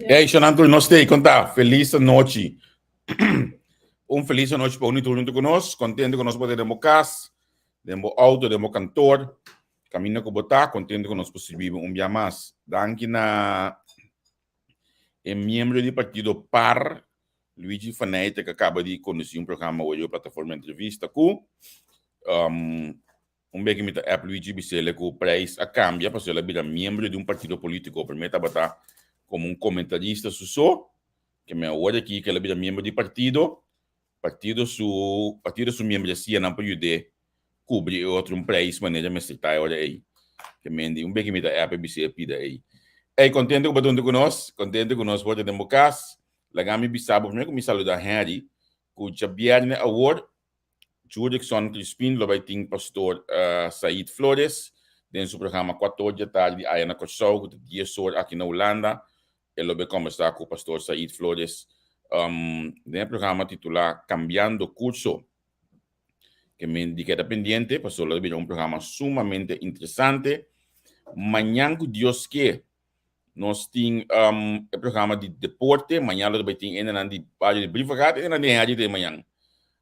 Hey, Shonan tur nos te konta. Feliz nochi. Un feliz nochi pa uni tur junto ku nos. Kontento ku nos por den bo kas, den bo auto, den bo kantor. Kaminda ku bo ta, kontento ku nos por sirbi bo un bia mas. Danki na e miembro di partido par, Luigi Faneyte, ku a kaba di kondusí un programa oye Plataforma Entrevista ku um, Un beki mi ta app Luigi bisele ku prijs a kambia pasobra el a bira miembro di un partido politiko. Prome tabata komo un komentarista su so, ke men awor aki ke el a bira miembro di partido, partido su partido su miembresianan por yud'é kubri e otro un prijs manera mester ta e ora ei. Ke men di un beki mi ta app e bis'é e pida ei. Ey, kontento ku bo ta huntu ku nos, kontento ku nos por ta den bo kas. Laga mi bisa bo prome ku mi saluda Henry ku djabierne awor Jurickson Crispin lo bai tin Pastor Said Flores den su programa Cuator di atardi aya na Kòrsou ku ta dies or aki na Hulanda. E lo bai kòmbersá ku Pastor Said Flores den e programa titulá Cambiando Curso. Ke men di keda pendiente pasobra lo ta bira un programa sumamente interesante. Mañan ku Dios ke Nos tin um, e programa di deporte. Mañan lo bai tin endenan di bario di Brievengat, endenan di Henry te mañan.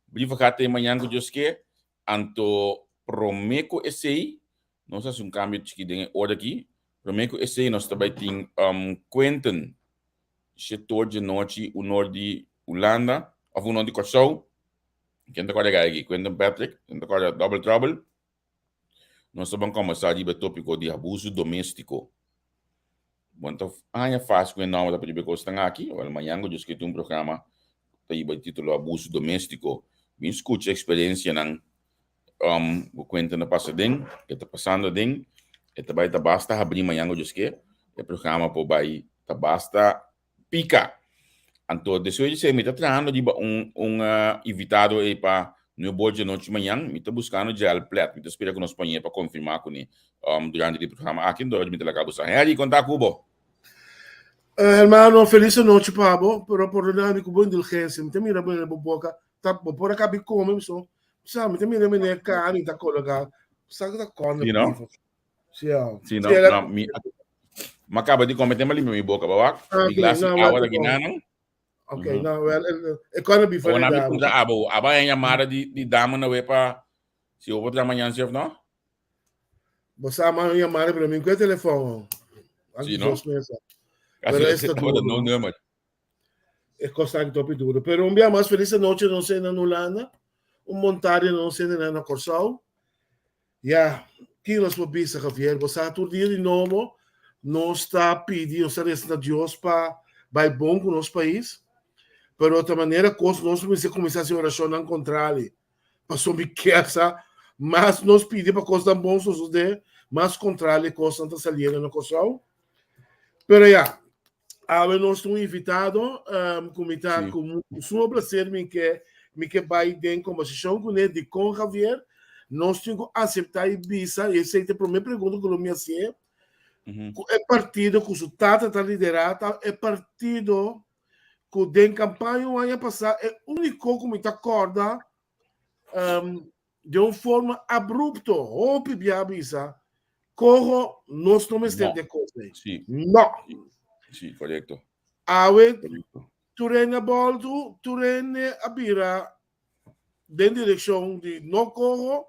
Brievengat te mañan ku Dios ke. Anto promé ku esei, nos hasi un kambio chiki den e ora aki. Promé ku esei nos ta bai tin um, Quentin Shetor dje nochi, unor di Hulanda, of unor di Kòrsou. Ken ta kòrda e gai aki? Quentin Patrick, ken ta kòrda Double Trouble? Nos ta ban kòmbersá riba e tópiko di abuso doméstiko. Bo no ta haña fásil ku e nòmber ta pidi pa e kosnan aki. Wèl, mañan ku Dios ke tin un programa ku ta hiba e título Abuso Doméstiko. Bin skucha eksperensianan ku kuenta na pasa aden, ke ta pasando aden. E ta bai ta basta habrí mañan ku Dios ke. E programa por bai ta basta Pica. Anto despues di esei mi ta trahando riba un un invitado ei pa Nuevo Bor djanochi mañan. Mi ta buscando Gerald Plet. Mi ta spera cu nos pañe pa confirma cune durante di programa aki. Anto mi ta laga bo sa. Henry, con ta cu bo? Hermano, feliz anochi pa bo, pero pordona mi cu bo indulgencia. Mi ta mira bo bo boca, ta bo por a cabi come, so, sa, mi ta mira meneer carne ta cologa, sa cu ta corn Sí, no? beef. Sí, ja. Sí, no, Sí, era- no, mi, ma acaba di comer tema limpia mi boca, babak. Ah, Mi ok, glas no, di wel, agua da bon. ginanan. Ok, Mhm. no, wel, e corn beef Ora era mi dame. punta abo, aba en llamada di, di dame na we pa si opo tra mañana sí of no? Bo sa man llamada, pero mi ku e telefon. Sí, no? Dios mesa. Casi Pero esta ora duro, no no? nummer. E kos aki topi duro. Pero un bia mas feliz noche nos na Hulanda. Un bon tarde nos na Kòrsou. Ya, ki nos por bisa, Javier? Bo sa tur dia di nobo nos ta pidi, nos ta resa na Dios pa bai bon ku nos pais. Pero ta manera kos nos mester kuminsá hasi orashonnan kontrali. Pasobra mi kier sa mas nos pidi pa kosnan bon sosodé, mas kontrali kosnan ta saliendo na Kòrsou. Pero ya, Awe nos tin un invitado um, ku mi ta Sí. ku mu- sumo placer mi ke mi ke bai den konversashon kuné dikon Javier nos tin ku aseptá i bisa i esei ta e promé pregunta ku lo mi hasié Mhm. ku e partido ku su tata ta liderá ta e partido ku den kampaña un aña pasá e úniko ku mi ta kòrda um, den un forma abrupto, hopi bia bisa, coho nos no mester No. de cos ei. Sí, No. sí, correcto. Awe Correcto. tur hende a boltu, tur hende a bira den direccion di no coho.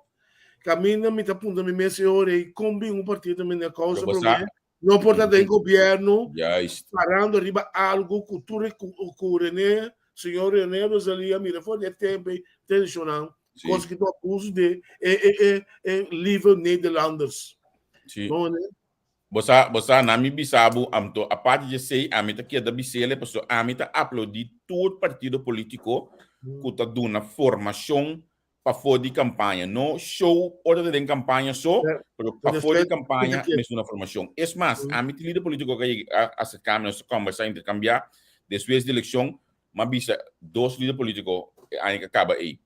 Caminda mi ta punta mi mes e ora ei, con bin un partido mende causa Pero bo sa, prome. No por ta den gobierno Juist. parando riba algo ku tur ku, ku René, señor René Rosalia mira for di e tempo ei tensionan Sí. kos ki ta abuso di e e e e lieve Nederlanders. Sí. No, ne? Bo sa, bo sa, na mi bisa bo, anto aparte di esei, ami ta keda bis'ele, pasobra ami ta aplaudí tur partido polítiko ku ta duna formashon pafó di kampaña. No show ora ta den kampaña so, pero pafó di kampaña mes duna formashon. Es mas, ami tin lider polítiko ku a yega a aserká mi, nos ta kòmbersá, interkambiá despues di elekshon, m'a bisa dos lider polítiko e aña ku a kaba ei,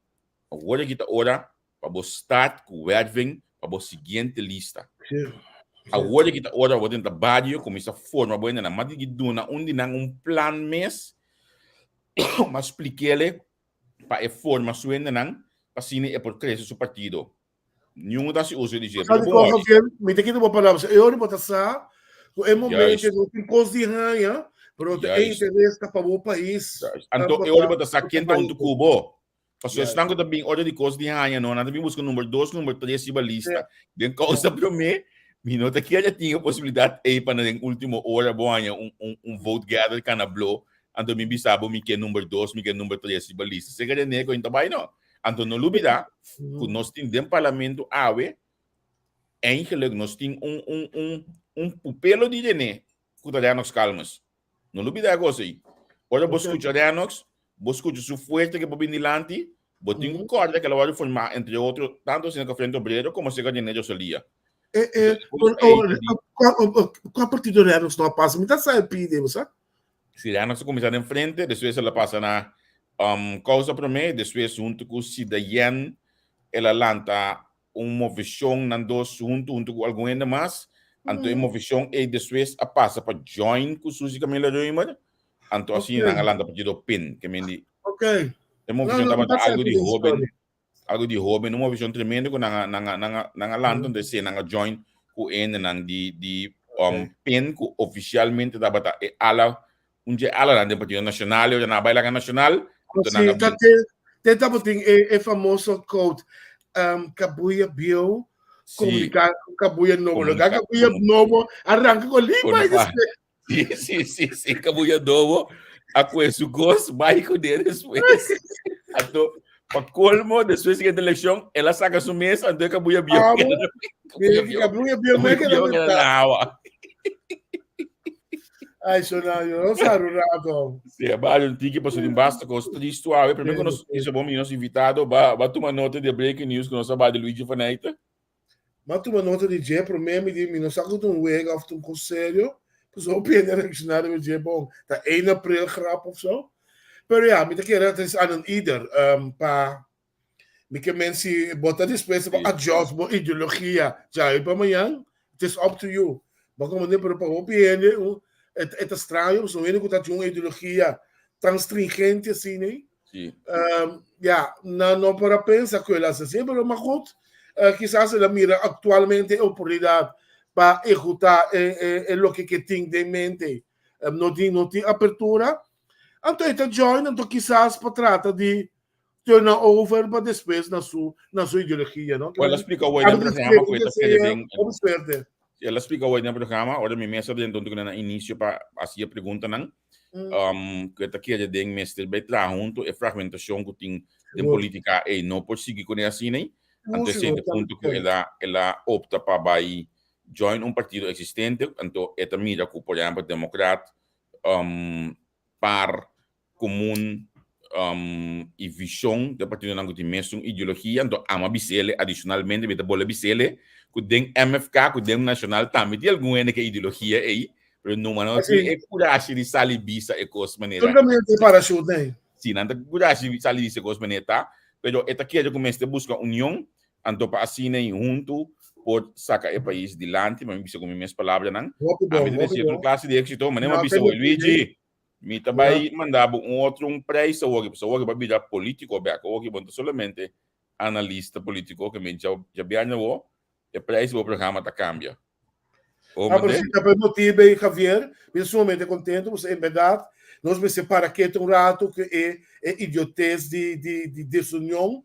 Awor aki ta ora pa bo start ku werving pa bo siguiente lista. Awor aki ta ora pa bo drenta bario, kuminsá forma bo hendenan. Mas di duna un di nan un plan mes, mas splik'ele pa e forma su hendenan pa asina e por krese su partido. Niun ta hasi uso di dje, pero Sabi bon kon, ori. Javier, mi ta kita bo palabra. E ora bo ta sa ku e momento Juist. no tin kos di haña, pero ta e Juist. interes ta pa bo pais. Juist. Ta Anto bo e ora ta bo ta sa bo ta ken ta bai huntu ku. ku bo. Pasobra Juist. esnan ku ta bin ora di kos di haña no, nan ta bin buska number dos, number tres riba lista. Sí. Den kousa promé, mi no ta kere tin e posibilidat ei pa na den último ora bo haña un un un vote gather kana blo, anto mi bisa bo mi ke number dos, mi ke number tres riba lista. Seka René ku ta bai no. Anto no lubida ku nos tin den parlamento awe, eigenlijk nos tin un un un un pupelo di René ku ta Rennox Calmes. No lubida e kos ei. Ora bo skucha Rennox, bo skucha su fuerte ke por bin dilanti, bo tin ku kòrda ke el a wòrdu formá entre otro tantu asina ku Frente Obrero komo asina ku René Joselia. E e kua partido Rennox no a pasa? Mi ta sa e pidi, bo sa? Si Rennox a kuminsá den Frente, despues el a pasa na Kousa Promé, despues huntu ku Sidayen el a lanta un moveshon nan dos huntu, huntu ku algun hende mas. Anto e moveshon ei despues a pasa pa join ku Suzy Camila Römer. Anto asina nan a lanta partido pin. Ke men di e moveshon tabata algu di hoben, algu di hoben, un moveshon tremendo ku nan a nan a nan a nan a lanta, anto esei nan a join ku e hendenan di di pin ku ofisialmente tabata e ala un dje alanan den Partido Nacional, e ora nan a bai laga Nacional, anto nan Sí, a ta bin. te, te tabatin e, e famoso quote, kabuya bieu, Sí, komunika ku kabuya nobo. Lo komunika, kabuya komu, nobo arranka ku lipa i kono, ah, despues. sí, sí, sí, sí, kabuya nobo a kue su kos, bai kuné despues. Anto, pa colmo, despues siguiente eleccion, el a saca su mes, anto e kabuya bieu Amo, keda, kabuya mi bieu, kabuya bieu me kabuya keda bieu keda mentá. na awa. Ai, Sonayo, nos a un rato. Sí, ba un tiki paso din basta cos tristo awe. Primero que nos hizo bom nos invitado, ba ba tuma nota de breaking news que nos ba de Luigi van Eyck. Ma tuma nota di dje, promé mi di mi no sa ku ta un wega of ta un kos serio. Pues hopi hende a reakshoná riba dje, bon, ta 1 april grap of so. Pero ya, mi ta kere het is aan een ieder pa Mi ke men si bo ta dispuesto pa adjust bo ideologia djawe pa mañan, it is up to you. Bo comprende? Pero pa hopi hende e ta straño pasobra un hende ku ta tin un ideologia tan stringente asina ei, ya, nan no por a pensa ku el a hasi asina, pero ma goed, kisas el a mira aktualmente e oportunidat pa ehuta e loke ke tin den mente. No tin no tin apertura, anto e ta join, anto kisas pa trata di turn over pa despues na su na su ideologia, no? Well, el a splika hoy den programa ku e ta kere den Hopi suerte. El a splika hoy den programa, ora mi mes a drenta huntu ku nan na inicio pa hasi e preguntanan, ku e ta kere den mester bai traha huntu e fragmentacion ku tin den politica ei no por sigui kuné asina ei. Anto esei ta punto ku el a el a opta pa bai join un partido existente, anto e ta mira ku por ehempel Democrat, par komun i vishon den partidonan ku tin mesun ideologia, anto ama bis'ele adishonalmente mi ta bole bis'ele ku den MFK ku den Nashonal tambe tin algun hende ku e ideologia ei, pero numa no tin e kurashi di sali bisa e kos manera. Solamente parachute ei. Si, nan ta kurashi di sali bisa e kos manera ta, pero e ta kere ku mester buska union, anto pa asina ei huntu por saka e pais dilanti, mi bisa ku mi mes palabranan. Ami ta desea tur klase di éksito, manera mi a bisa hoy Luigi. Mi ta bai manda bo un otro un prijs awor, pasobra awor bo a bira politico bek, awor bo no ta solamente analista politico, ke men djabiaña awor e prijs di bo programa ta cambia. Oh, ah, pero si ta pa e motibo ei, Javier, mi ta sumamente contento, pasobra en berdad nos mester para keto un rato ku e e idiotez di di di desunion,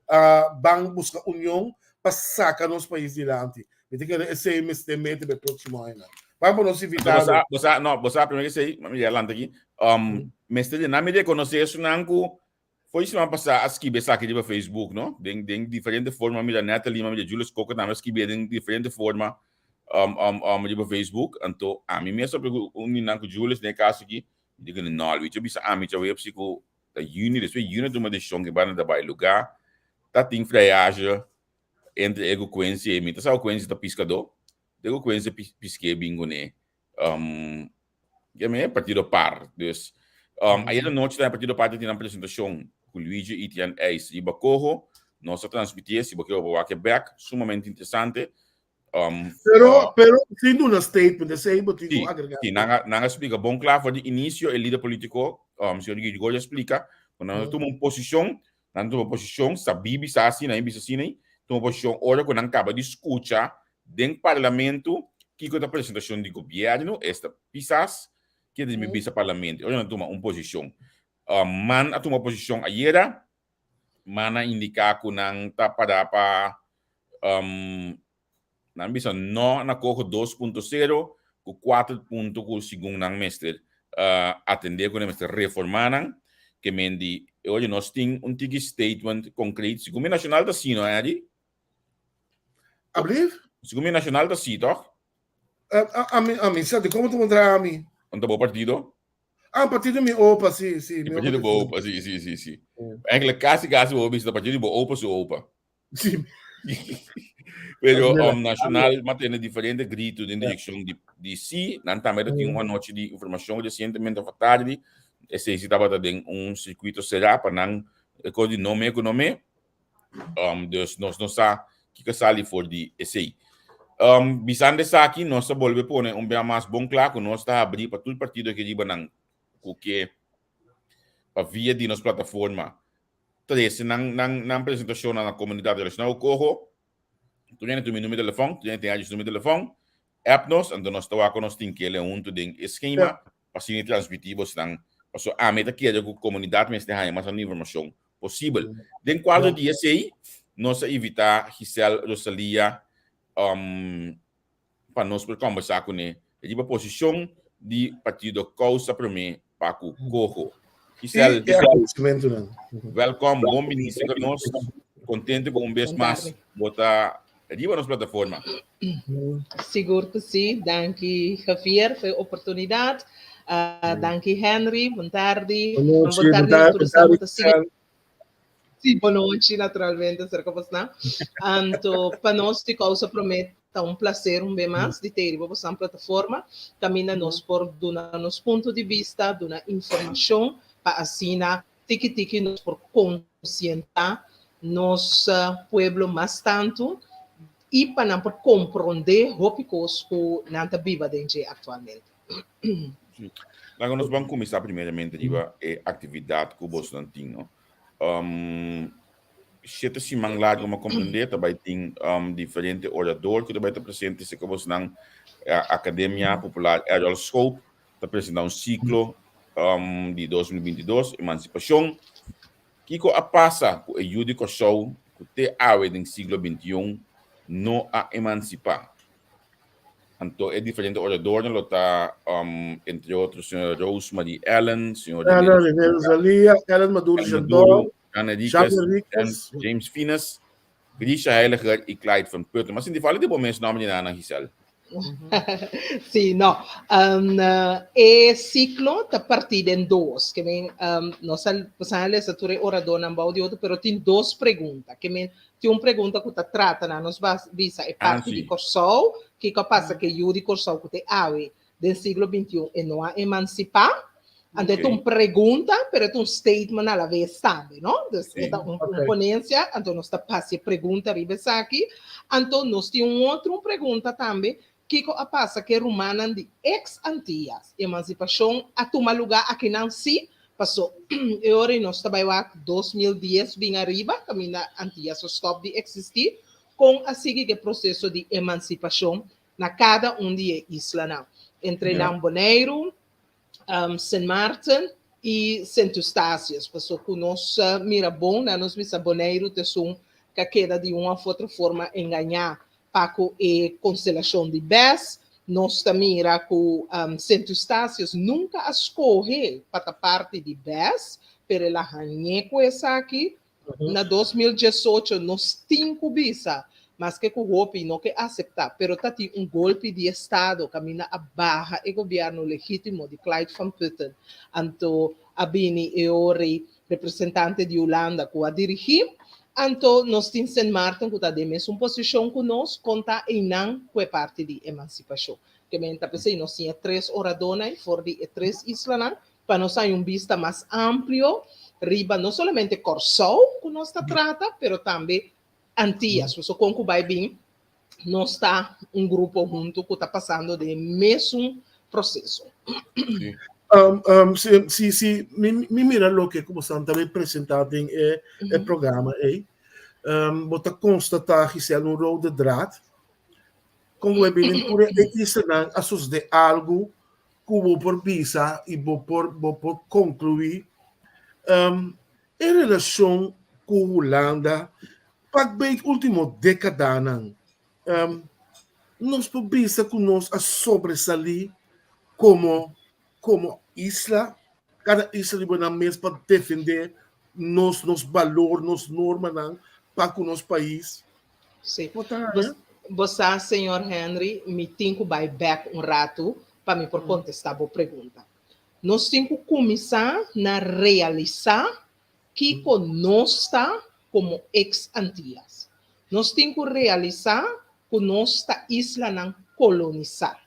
a ban busca union pa saca nos pais dilanti. Mi ta kere esei mester mete pa e proximo añanan. Ban pa nos invitado. Bo sa, no, bo sa primero que sei, mi adelante aki. Mester di nan mi reconoce esunnan cu foi siman pasa a skibi esaki riba Facebook, no? Den den diferente forma mira Natalie, mira Julius Coco tambe a skibi den diferente forma riba Facebook. Anto ami mes a papia cu un di nan cu Julius den e caso aki, mi di cu no, Luigi a bisa ami djaweps cu ta juni, despues juni a tuma decision cu e banda ta bay lugar, ta tin friage entre e cu Quincy e mi ta sa cu Quincy ta piscador, te cu Quincy pisque bin cune ya me partido par. Dus ayer anochi tambe partido par tin nan presentacion cu Luigi Etienne Eis riba Coho. Nos a transmiti si bo kier bo wak e bek, sumamente interesante. Pero, pero sin duna statement, esei bo tin ku agrega. Sí, nan a, nan a splika bon kla for di inicio e lider politico, señor Gregorio a splika, ku nan a tuma un posicion, nan a tuma posicion, sabí bisa asina i bisa asina, tuma posicion ora ku nan kaba di skucha den parlamento kiko ta presentacion di gobierno, esta Pisas, kier di mi bisa parlamento, ora nan tuma un posicion. Man a tuma posicion ayera, man a indica cu nan ta para pa nan bisa no na coho 2.0 cu 4 punto cu segun nan mester atende cu nan mester reforma nan, ke men di oye nos tin un tiki statement concreet, segun mi nacional ta si no Eddie? Ablief? Segun mi nacional ta si toch? Ami sa di como ta contra ami. Unda bo partido? Ah, partido mi opa, si, si. Mi partido bo opa, si, si, si, si. Eigenlijk casi casi bo bisa partido bo opa su opa. Si. Pero Nacional ma tene diferente grito den direccion di si. Nan tambe ta tin un anochi di informacion recientemente of tardi. Esei si tabata den un circuito cerá pa nan record di nome cu nome. Dus nos no sa kiko sali for di esei. Bisando esaki, nos ta bolbe pone un bia mas bon kla ku nos ta habrí pa tur partido aki riba nan ku ke pa via di nos plataforma trese nan nan nan presentashonnan na komunidat relashoná ku Koho. Tur hende tin mi numero di telefòn, tur hende tin Angie su numero di telefòn. App nos, anto nos ta wak ku nos tin kele huntu den e skema pa asina transmití bosnan. Pasobra ami ta kere ku komunidat mester haña mas tantu informashon posibel. Den kuadro di esei, nos a invitá Giselle Rosalia pa nos por kòmbersá kuné riba posishon di partido Kousa Promé pa ku Koho. Giselle, wèlkòm, bon biní serka nos. Kontento ku un bes mas bo ta riba nos plataforma. Sigur ku si. Danki Javier pa e oportunidat. Danki Henry, bon tardi. Bon nochi, bon tardi, bon tardi Giselle. Si, bon nochi naturalmente serka bosnan. Anto pa nos di Kousa Promé ta un placer un be mas di tei riba bosnan plataforma kaminda nos por duna nos punto di bista, duna informashon pa asina tiki tiki nos por konsientá nos pueblo mas tantu i pa nan por komprondé hopi kos ku nan ta biba den dje aktualmente. Sí. Laga nos ban kuminsá primeramente riba e aktividat ku bosnan tin, no? Shete siman largu mi a komprendé ta bai tin diferente orador ku ta bai ta presente serka bosnan. Akademia Popular Errol Schoop ta presentá un siklo di 2022, Emansipashon. Kiko a pasa ku e yu di Kòrsou ku te awe den siglo bintiun no a emansipá? Anto e diferente oradornan lo ta entre otro señora Rose Marie Allen, señor René Rosalia, Ellen Maduro Jadot, Jan Henriquez, James Finas, Grisha Heiliger y Clyde van Putten. Mas sinti falta di bo mes nomber di nan, Giselle. Sí, no. E ciclo ta partí den dos. Ke men, nos a pasá lesa tur e oradornan bou di otro, pero tin dos pregunta. Ke men, tin un pregunta ku ta trata na nos bisa e parti di Kòrsou, kiko a pasa ku e yu di Kòrsou ku te awe den siglo bintiun e no a emansipá? Anto e ta un pregunta, pero e ta un statement a la vez tambe, no? Dus e ta un ponencia, anto nos ta hasi e pregunta riba esaki. Anto nos tin un otro un pregunta tambe, kiko a pasa ku e rumannan di ex Antillas? Emansipashon a tuma lugá akinan sí, paso e ora ei nos ta bai wak 2010 bin ariba, kaminda Antillas a stòp di eksistí, kon a sigui ku e proseso di emansipashon na kada un di e islanan, entre nan Boneiru, Sint Maarten i Sint Eustatius. Paso ku nos mira bon, nan nos bisa Boneiru ta esun ku a keda di un òf otro forma engañá pa ku e konstelashon di bes. Nos ta mira ku Sint Eustatius nunka a skohe pa ta parti di BES, pero el a hañ'é ku esaki. Na 2018 nos tin ku bisa, maske ku hopi no ke aseptá, pero ta tin un golpi di estado kaminda a baha e gobièrnu legítimo di Clyde van Putten. Anto a bini e ora ei representante di Hulanda ku a dirigí. Anto nos tin Sint Maarten ku ta den mesun posishon ku nos, kon ta einan ku e parti di emansipashon. Ke men ta p'esei nos tin e tres oradónan ei for di e tres islanan pa nos haña un bista mas amplio riba no solamente Kòrsou ku nos ta trata, pero tambe Antias. Pasobra kon ku bai bin nos ta un grupo huntu ku ta pasando den e mesun proseso. Um, um, si, si, si, mi, mi mira loke ku bosan ta bin presentá den e, e programa ei, um, bo ta konstatá, Giselle, un rode draad. Kon ku e bini tur e islanan a sosodé algu ku bo por bisa i bo por, bo por konkluí. Um, e relashon ku Hulanda pak bei último dékadanan, um, nos por bisa ku nos a sobresalí komo komo isla, kada isla riba nan mes pa defendé nos nos balor, nos normanan pa ku nos pais. Sí. Bo ta haña? Bo sa, señor Henry, mi tin ku bai bèk un ratu pa mi por kontestá bo pregunta. Nos tin ku kuminsá na realisá kiko nos ta komo ex-Antias. Nos tin ku realisá ku nos ta islanan kolonisá,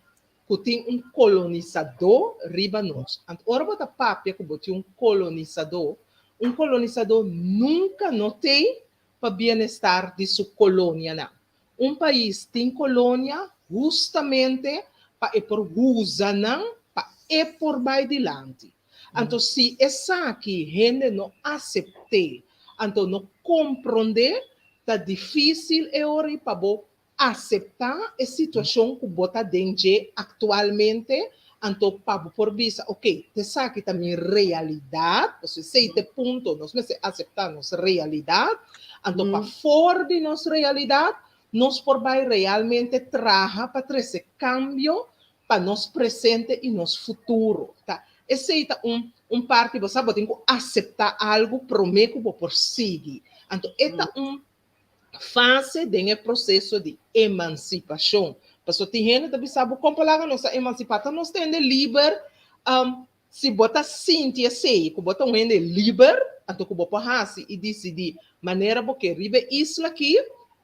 ku tin un kolonisadó riba nos. Anto ora bo ta papia ku bo tin un kolonisadó, un kolonisadó nunka no t'ei pa bienestar di su kolonianan. Un pais tin kolonia hustamente pa e por usa nan pa e por bai dilanti. Anto si esaki hende no asept'é, anto no komprondé, ta difísil e ora ei pa bo aseptá e situashon ku bo ta den dje aktualmente, anto pa bo por bisa, oke, t'esaki ta mi realidat, pasobra esei ta e punto, nos mester aseptá nos realidat, anto pa for di nos realidat nos por bai realmente traha pa trese kambio pa nos presente i nos futuro. Ta esei ta un un parti, bo sa bo tin ku aseptá algu promé ku bo por sigui. Anto e ta un fase den e proseso di emansipashon. Pasobra tin hende ta bisa bo, kon por laga nos ta emansipá? Ta nos ta hende liber. Si bo ta sinti esei, ku bo ta un hende liber, anto ku bo por hasi i disidí manera bo ke riba e isla akí,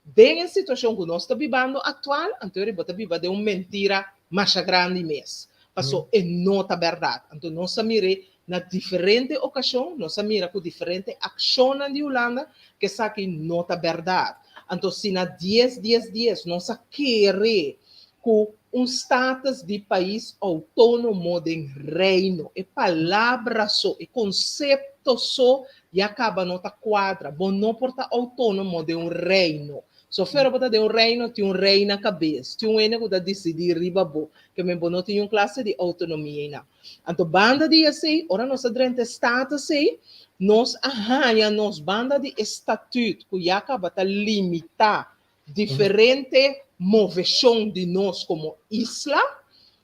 den e situashon ku nos ta bibando aktual, anto bo ta biba den un mentira masha grandi mes. Pasobra e no ta bèrdat. Anto nos a mir'é Na diferente okashon nos a mira ku diferente akshonnan di Hulanda ku esaki no ta bèrdat. Anto si na dies dies dies nos a kere ku un status di pais outónomo den Reino, e palabra so, e konsepto so ya kaba no ta kuadra. Bo no por ta outónomo den un reino. Sofer bo ta den un reino tin un rei na kabes, tin un hende ku ta disidí riba bo, ke men bo no tin un klase di outonomia einan. Anto banda di esei, ora nos a drenta e status ei, nos a haña nos banda di e statuut ku ya kaba ta limitá diferente moveshon di nos komo isla,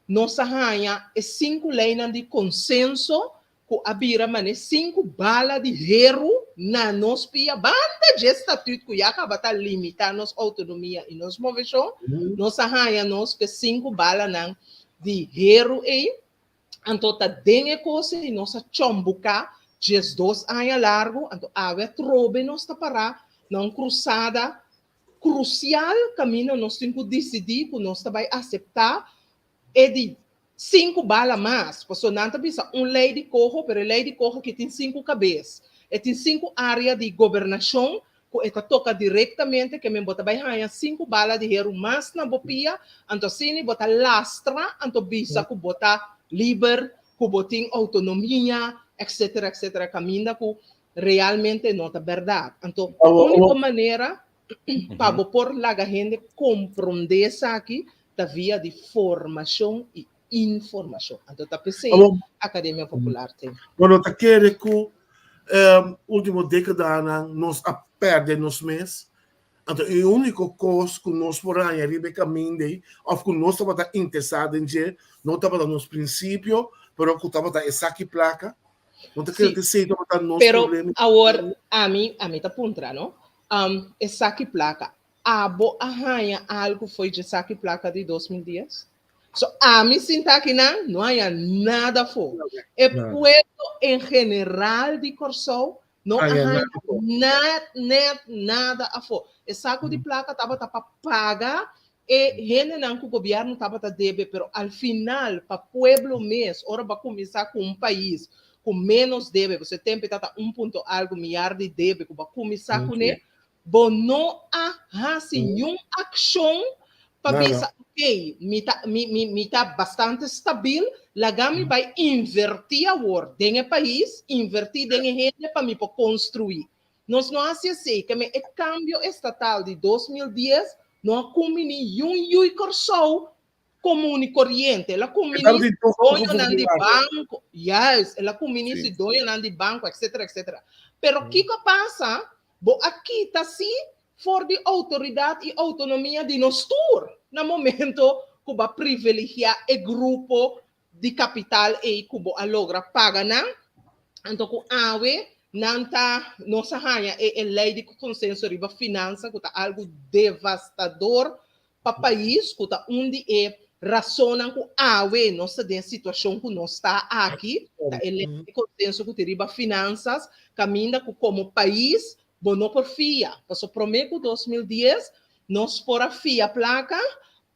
nos a haña e sinku leinan di konsenso ku a bira manera sinku bala di heru na nos pia banda dje statuut ku ya kaba ta limitá nos outonomia i nos moveshon, nos a haña nos ku e sinku balanan di heru ei, anto ta den e kos ei nos a chombuká 12 aña largu, anto awe atrobe nos ta pará na un krusada krusial kaminda nos tin ku disidí ku nos ta bai aseptá e di sinku bala mas, pasobra nan ta bisa un lei di koho, pero e lei di koho aki tin sinku kabes, e tin sinku área di gobernashon ku e ta toka direktamente ke men bo ta bai haña sinku bala di heru mas na bo pia, anto asina bo ta lastra anto bisa ku bo ta liber, ku bo tin outonomia, etcetera, etcetera, kaminda ku realmente no ta bèrdat. Anto úniko manera pa bo por laga hende komprondé esaki ta via di formashon i informashon. Anto ta p'esei Akademia Popular tin. Bo no ta kere ku último dékadanan nos a pèrdè nos mes? Anto e úniko kos ku nos por haña riba e kaminda ei, òf ku nos tabata interesá den dje, no tabata nos prinsipio, pero ku tabata e saki plaka. No ta kere Sí. esei tabata nos Pero problema. awor ami, ami ta puntra, no? E saki plaka, abo a haña algu fo'i dje saki plaka di 2010? So ami sinta akinan no haña nada afó. E pueblo en general di Kòrsou no a haña net, net nada afó. E saku di plaka tabata pa paga e hendenan ku gobièrnu tabata debe, pero al final pa pueblo mes, ora bo a kuminsá ku un pais ku ménos debe, pasobra e tempu e tabata un punto algu miar di debe ku bo a kuminsá kuné, Bo no a hasi niun akshon pa bisa, ok, mi ta, mi, mi, mi ta bastante stabil, laga mi bai invertí awor den e pais, invertí den e hende pa mi por konstruí. Nos no hasi esei, ke men e kambio estatal di 2010 no a kumbiní yun yui Kòrsou komun i koriente. El a kuminí doñonan di banko, juist, el a kuminí si doñonan di banko, etcetera, etcetera. Pero kiko a pasa? Bo a kita si for di outoridat i outonomia di nos tur na momento ku bo a privilegiá e grupo di kapital ei ku bo a logra paga nan, anto ku awe nan ta, nos a haña e e lei di konsenso riba finansa ku ta algu devastador pa pais, ku ta un di e rasonnan ku awe nos ta den e situashon ku nos ta aki, ta e lei di konsenso ku tin riba finansas, kaminda ku komo pais bo no por fia, pasobra promé ku 2010 nos por a fia plaka,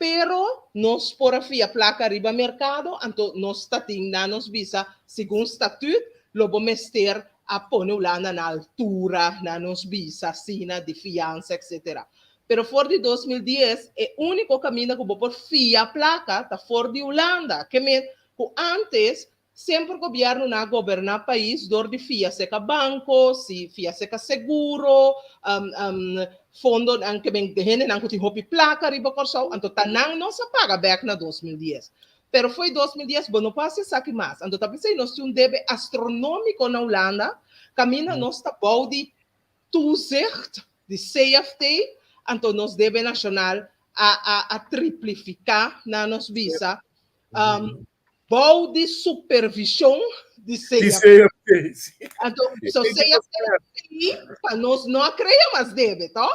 pero nos por a fia plaka riba merkado, anto nos ta tin nan nos bisa segun statut lo bo mester a pone Hulanda na altura, nan nos bisa asina di fiansa etcetera. Pero for di 2010 e úniko kaminda ku bo por fia plaka ta for di Hulanda. Ke men ku ántes semper gobièrnunan a goberná pais dor di fia seka banko, si fia seka seguro, fondonan ke men hendenan ku tin hopi plaka riba Kòrsou, anto ta nan nos a paga bèk na 2010. Pero fo'i 2010 bo no por hasi esaki mas. Anto ta p'esei nos tin un debe astronómiko na Hulanda kaminda nos ta bou di toezicht di CFT, anto nos debe nashonal a a a triplifiká na nos bisa bou di supervishon di CFT. Anto so CFT pa nos no a krea mas debe, to?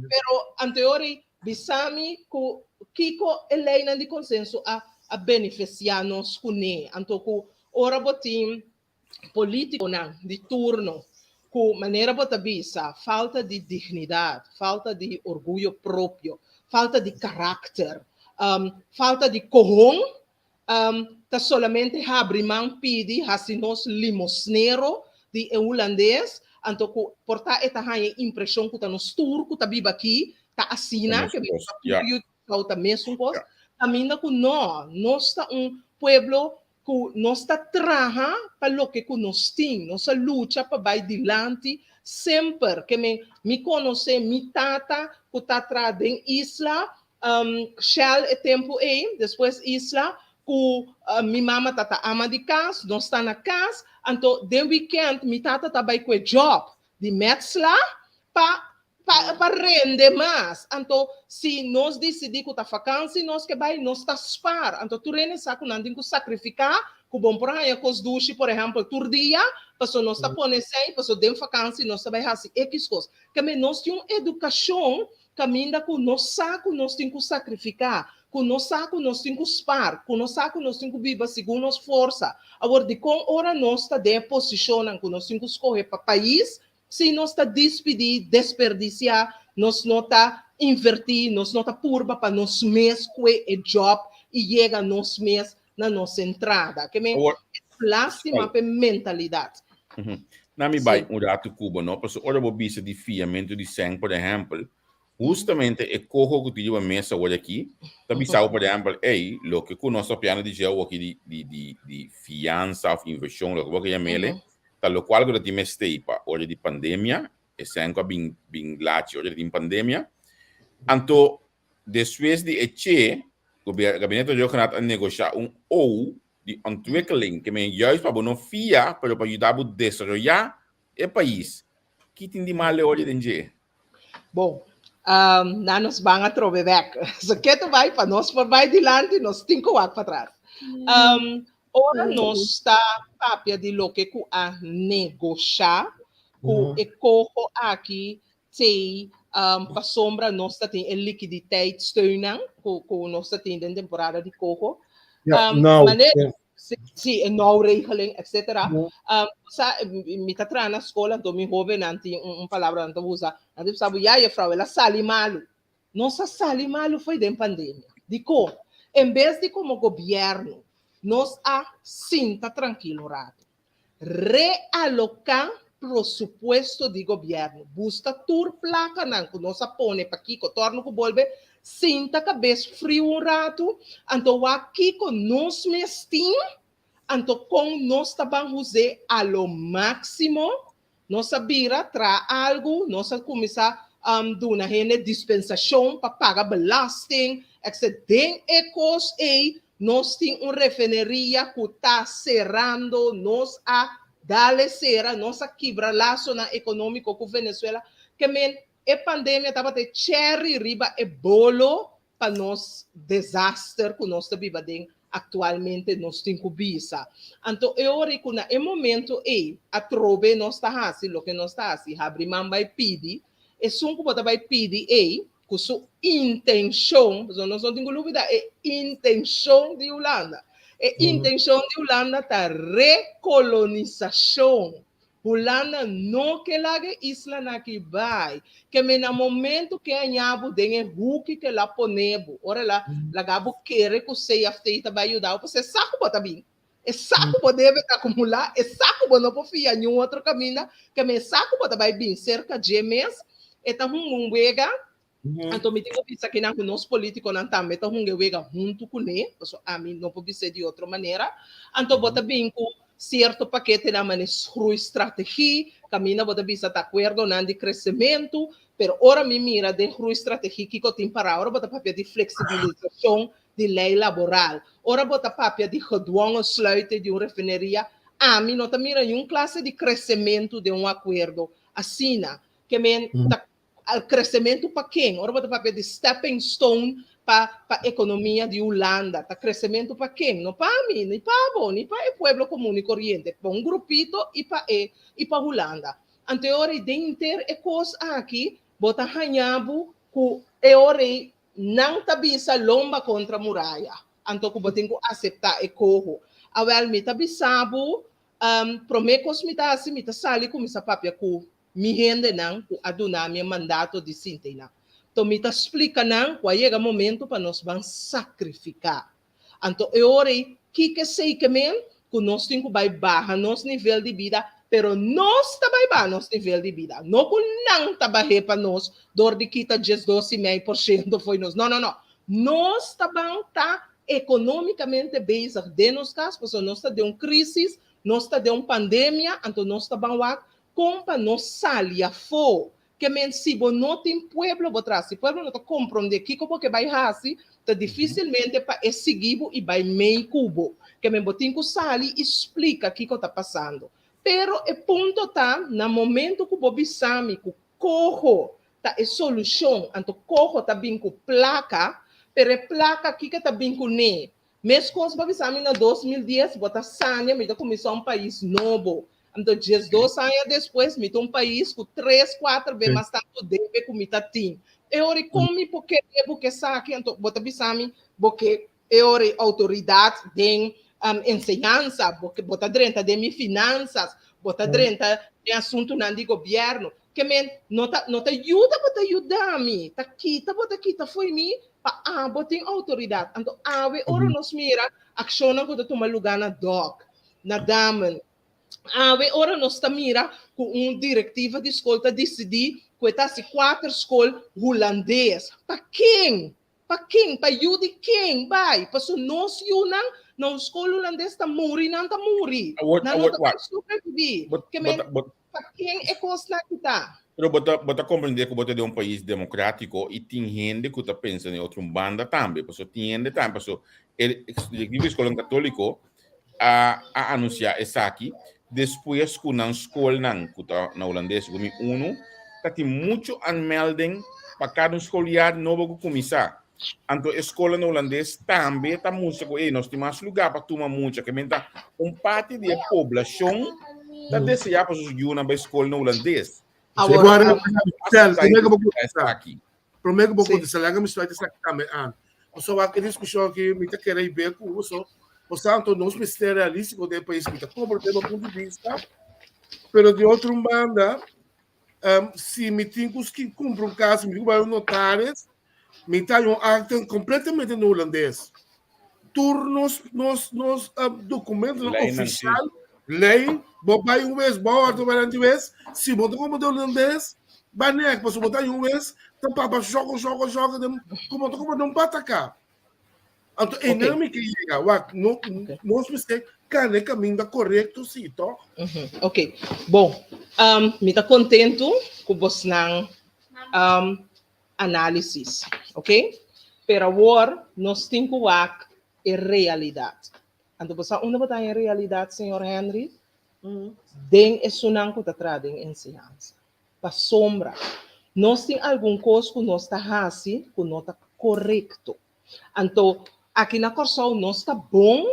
Pero anteori bisa mi ku kiko e leinan di konsenso a a benefisiá nos kuné. Anto ku ora bo tin polítikonan di turno ku manera bo ta bisa falta di dignidat, falta di orguyo propio, falta di karakter, falta di kohon, ta solamente habri man pidi hasi nos limosnero di e hulandes, anto ku por ta e ta haña e impreshon ku ta nos tur ku ta biba aki ta asina, ke tur yu ta mesun kos, kaminda ku no, nos ta un pueblo ku nos ta traha pa loke ku nos tin, nos a lucha pa bai dilanti semper. Ke men, mi konosé mi tata ku ta traha den Isla, Shell e tempu ei, despues Isla, ku mi mama ta ta ama di kas, nos ta na kas, anto den wikènt mi tata ta bai ku e djòp di metsla pa pa pa rende mas. Anto si nos disidí ku ta fakansi nos ke bai, nos ta spar. Anto tur hende sa ku nan tin ku sakrifiká, ku bon por haña kos dushi, por ehèmpel, tur dia, pasobra nos ta pone esei, pasobra den fakansi nos ta bai hasi ekis kos. Kende nos tin un edukashon kaminda ku nos sa ku nos tin ku sakrifiká, ku nos sa ku nos tin ku spar, ku nos sa ku nos tin ku biba segun nos forsa. Awor, dikon ora nos ta den e posishonnan ku nos tin ku skohe pa pais, Si nos ta dispidí, desperdisiá, nos no ta invertí, nos no ta purba pa nos mes kue e djòp i yega nos mes na nos entrada. Ke men Awor, lástima p'e mentalidat. Na mi bai un ratu ku bo, no? Pasobra ora bo bisa di fiamentu di sèn, por ehèmpel, justamente e koho ku tin riba mesa awor aki ta bisa bo, por ehèmpel, ey, loke ku nos ta piano di dje awor aki di di di di fiansa òf invershon, loke bo ke yam'el, Ta locual cu ta tin mester pa ora di pandemia, e sèn cu a bin bin lachi ora di tin pandemia. Anto despues di e che, Gabinete Rhuggenaath a negosha un O di ontwikkeling, ke men juist pa bo no fia, pero pa yuda bo desaroya e pais. Ki tin di mal e ora den dje? Bon, Um, na nos ban atrobe bek. So ketu bai pa nos por bai dilanti, nos tin ku wak patras. Um, ora nos ta papia di loke ku a negoshá ku e koho aki tei um, pasobra nos ta tin e liquiditeitssteunnan ku, ku nos ta tin den temporada di koho. Ja, Um, nou, mané, ja. Si, si, e nauwregeling, et cetera. Um, sa, mi ta traha na skol, anto mi hobennan tin un, un palabra nan ta usa. Nan ta bisa bo, ja juffrouw, el a sali malu. Nos a sali malu fo'i den pandemia. Dikon? En bes di komo gobièrnu nos a sinta trankil un ratu, realoká presupuesto di gobièrnu, buska tur plakanan ku nos a pone pa kiko tòrnu ku bolbe, sinta kabes friu un ratu, anto wak kiko nos mes tin, anto kon nos ta ban huz'é a lo máksimo. Nos a bira traha algu, nos a kuminsá duna hende dispensashon pa paga belasting, etc. Den e kos ei nos tin un refineria ku ta serando, nos a dale sera, nos a kibra lasonan ekonómiko ku Venezuela. Ke men e pandemia tabata e cherry riba e bolo pa nos desaster ku nos ta biba den aktualmente nos tin ku bisa. Anto e ora ei ku na e momento ei atrobe nos ta hasi loke nos ta hasi, habri man bai pidi, esun ku bo ta bai pidi ei ku su intenshon, pasobra nos no tin ku lubida e intenshon di Hulanda. E intenshon di Hulanda ta rekolonisashon. Hulanda no ke laga e islanan aki bai. Ke men na momento ke haña bo den e huki ke el a pone bo, ora el a laga bo kere ku CFT ta bai yuda bo, pasobra e sa ku bo ta bin. E sa ku bo debe ta akumulá, e sa ku bo no por fia niun otro kaminda, ke men e sa ku bo ta bai bin serka dje mes. E ta hunga un wega. Anto mi tin ku bisa kinan ku nos polítikonan tambe ta hunga e wega huntu kuné, pasobra ami no por bis'é di otro manera. Anto bo ta bin ku sierto paketenan manera groeistrategie, kaminda bo ta bisa ta akuerdonan di kresementu, pero ora mi mira den groeistrategie kiko tin pará, ora bo ta papia di fleksibilisashon di lei laboral, ora bo ta papia di gedwongen sluiten di un refineria, ami no ta mira niun klase di kresementu den un akuerdo asina. Ke men ta Al kresementu pa ken? Ora bo ta papia di stepping stone pa pa ekonomia di Hulanda, ta kresementu pa ken? No pa mi, ni pa bo, ni pa e pueblo komun i koriente, pa un grupito i pa e i pa Hulanda. Anto e ora ei den henter e kos aki bo ta haña bo ku e ora ei nan ta bisa lomba kontra muraya, anto ku bo tin ku aseptá e koho. Awèl mi ta bisa bo, promé kos mi ta hasi mi ta sali kuminsá papia ku Mi hendenan ku a duna mi e mandato di sinta einan. To mi ta splika nan ku a yega momento pa nos ban sakrifiká. Anto e ora ei, kiko esei ke men? Ku nos tin ku bai baha nos nivel di bida, pero nos ta bai baha nos nivel di bida, no ku nan ta bah'é pa nos dor di kita 12,5% fo'i nos. No, no, no. Nos ta ban ta ekonómikamente bezig den nos kas, pasobra nos ta den un krísis, nos ta den un pandemia, anto nos ta ban wak Kon pa no sali afó. Ke men si bo no tin pueblo bo tras, si pueblo no ta komprondé kiko bo ke bai hasi, ta difísilmente pa e sigui bo i bai mei ku bo. Ke men bo tin ku sali i splika kiko ta pasando. Pero e punto ta, na momento ku bo bisa mi ku koho ta e solushon, anto koho ta bin ku plaka, pero e plaka kiko ta bin kuné? Meskos bo bisa mi na 2010 bo ta sania mi ta kuminsá un pais nobo. Anto 12 aña despues mi ta un pais ku tres kuater be mas tantu debe ku mi ta tin. E ora i kon mi por kere bo ke esaki? Anto bo ta bisa mi bo ke e ora i outoridat den enseñansa, bo ke bo ta drenta den mi finansas, bo ta drenta den asuntunan di gobièrnu. Ke men no ta no ta yuda bo ta yuda mi, ta kita bo ta kita fo'i mi pa abo tin outoridat. Anto awe ora nos mira akshonnan ku ta tuma lugá na Dòk, na Damen, awe ora nos ta mira ku un direktiva di skol ta disidí ku e ta hasi kuater skol hulandes. Pa ken? Pa ken? Pa yu di ken bai? Pasobra nos yunan na un skol hulandes ta muri, nan ta muri. Awor, Nan no awor, ta wak. bai sobreviví. Bo, Ke bo men, ta, bo, pa ken e kosnan aki ta? pero bo ta, bo ta komprendé ku bo ta den un pais demokrátiko i tin hende ku ta pensa den otro banda tambe. Pasobra tin hende tambe, pasobra e direktiva di skolnan katóliko a, a anunsiá esaki despues ku nan skolnan ku ta na hulandes, ku mi unu, Ta tin muchu aanmelding pa kada un schooljaar nobo ku kuminsá. Anto e skolnan hulandes tambe ta mustra ku, ey, nos tin mas lugá pa tuma mucha. Ke men ta un parti di e poblashon ta deseá pa sus yunan bai skol na hulandes. Awor, Promé ku bo kontestá, laga mi sluit esaki tambe aan. Pasobra wak e diskushon aki mi ta kere hib'é ku boso. Por tanto, nos mester realístiko den e pais. Mi ta komprendé bo punto di bista, pero di otro un banda, si mi tin ku kumpra un kas, mi tin ku bai un notaris, mi ta haña un akta kompletamente na hulandes. Tur nos nos nos dokumentonan ofisial, lei, bo bai un wes, bo a bai anti wes, si bo ta komprendé hulandes, bai nek, pasobra bo ta haña un wes ta papia shoko shoko shoko den ku bo ta komprendé un pataka. Anto einan mi ke yega, wak, no, nos mester kana e kaminda korekto si, tòg? Ok, bon, mi ta kontentu ku bosnan análisis, ok? Pero awor nos tin ku wak e realidat. Anto bo sa unda bo ta haña e realidat, señor Henry? Den esunnan ku ta traha den enseñansa. Pasobra nos tin algun kos ku nos ta hasi ku no ta korekto. Anto aki na Kòrsou nos ta bon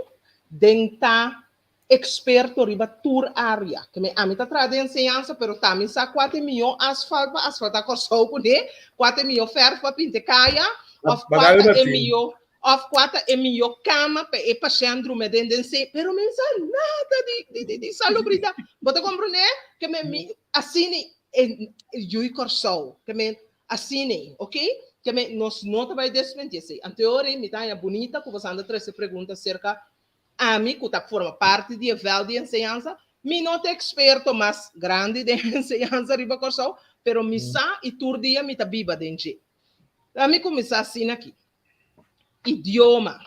den ta eksperto riba tur área. Ke men ami ta traha den enseñansa pero ta mi sa kua ta e mihó asfalt pa asfaltá Kòrsou kuné, kua ta e mihó fèrf pa pinta e kaya òf kua ta e mihó Of kua ta e mihó kama pa e pashènt drumi aden den se, pero mi no sa nada di di di di salubridat. Bo ta komprendé? Ke men mi asina e yu i Kòrsou, ke men asina ei, oké? Ke men nos no ta bai desmentí esei. Anto e ora ei mi ta haña bunita ku boso anda trese pregunta aserka ami ku ta forma parti di e vèlt di enseñansa. Mi no ta eksperto mas grandi den enseñansa riba Kòrsou, pero mi sa i tur dia mi ta biba den dje. Ami kuminsá asina aki. Idioma.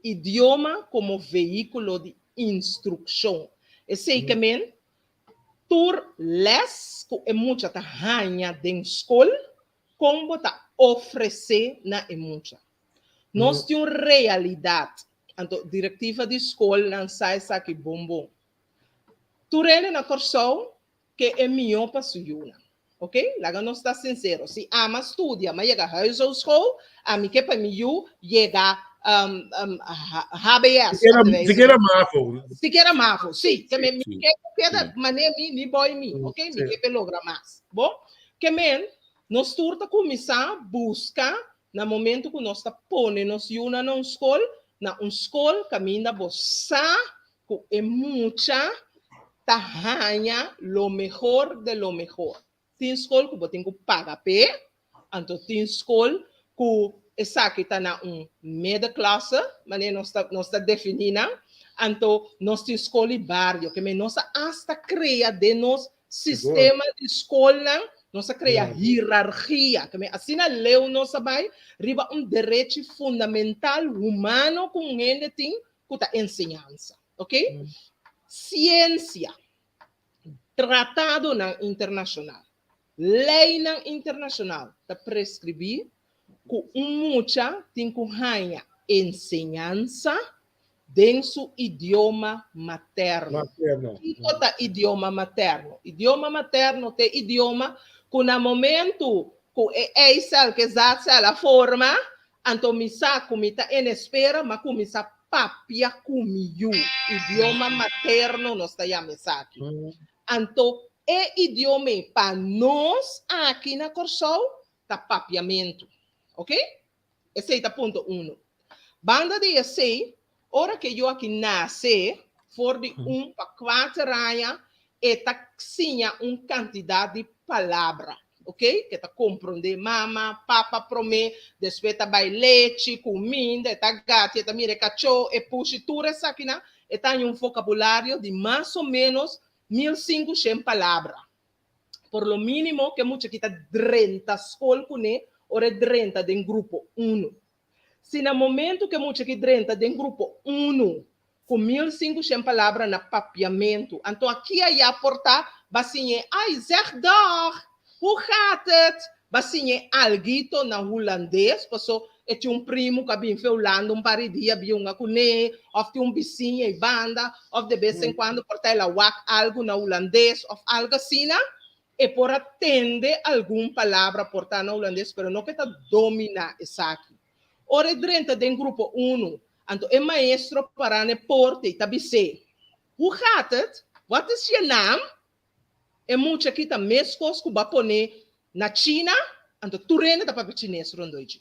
Idioma komo vehíkulo di instrukshon. Esei ke men tur lès ku e mucha ta haña den skol, kon bo ta ofresé na e mucha. Nos tin un realidat, anto direktiva di skolnan sa esaki bon bon. Tur hende na Kòrsou ke e mihó pa su yunan. Ok, laga nos ta sincero. Si ama studia, ma yega huishoudschool, ami ke pa mi yu yega HBS. Sikiera mavo. Sikiera mavo, si. Ke men mi ke keda mane mi ni boy mi. Ok, mi ke pe logra mas. Bo? Ke men, nos tur ta kuminsá buska na momento ku nos ta pone nos yunan na un skol, na un skol kaminda bo sa ku e mucha ta haña lo mehor de lo mehor. Tin skol ku bo tin ku paga p'e, anto tin skol ku esaki ta na un middenklasse, manera nos ta nos ta definí nan, anto nos tin skol di bario, ke men nos a asta krea den nos sistema di skolnan, nos a krea hierargia, ke men asina leu nos a bai riba un derechi fundamental humano ku un hende tin ku ta enseñansa, ok? Siensia, tratadonan internashonal, leinan internashonal ta preskribí ku un mucha tin ku haña enseñansa den su idioma materno. Kiko ta idioma materno? Idioma materno ta e idioma ku na momentu ku e eisel ku e zaadcel a forma, Anto mi sa ku mi ta en espera, m'a kuminsá papia ku mi yu. Idioma materno nos ta yama esaki. Anto e idioma ei pa nos aki na Kòrsou ta papiamentu. Oke? Esei ta punto uno. Banda di esei, ora ku e yu aki nase, for di un pa kuater aña, e ta siña un kantidat di palabra, ok, ke ta komprondé mama, papa promé, despues ta bai lechi, kuminda, e ta gati, e ta mira e kachó, e pushi, tur esakinan, e ta haña un vokabulario di mas o ménos 1500 palabra. Por lo mínimo ke mucha ki ta drenta skol kuné ora e drenta den grupo unu. Si na momento ku e mucha ki drenta den grupo unu ku 1500 palabra na papiamentu, anto aki aya por ta ba siñ'é, Ay, zeg dag, hoe gaat het? Ba siñ'é alguito na hulandes, paso e tin un primu ku a bin fe Hulanda un par di dia biunga kuné, òf tin un bisiña ei banda, òf de bes en kuando por ta el a wak algu na hulandes òf algu asina. E por a tende algun palabra por ta na hulandes, pero no ku e ta dominá esaki. Ora e drenta den grupo unu, anto e maestro pará na e porta i ta bis'é, Hoe gaat het? Wat is je naam? E mucha aki ta meskos ku bo a pone na China, anto tur hende ta papia chines rondó dje.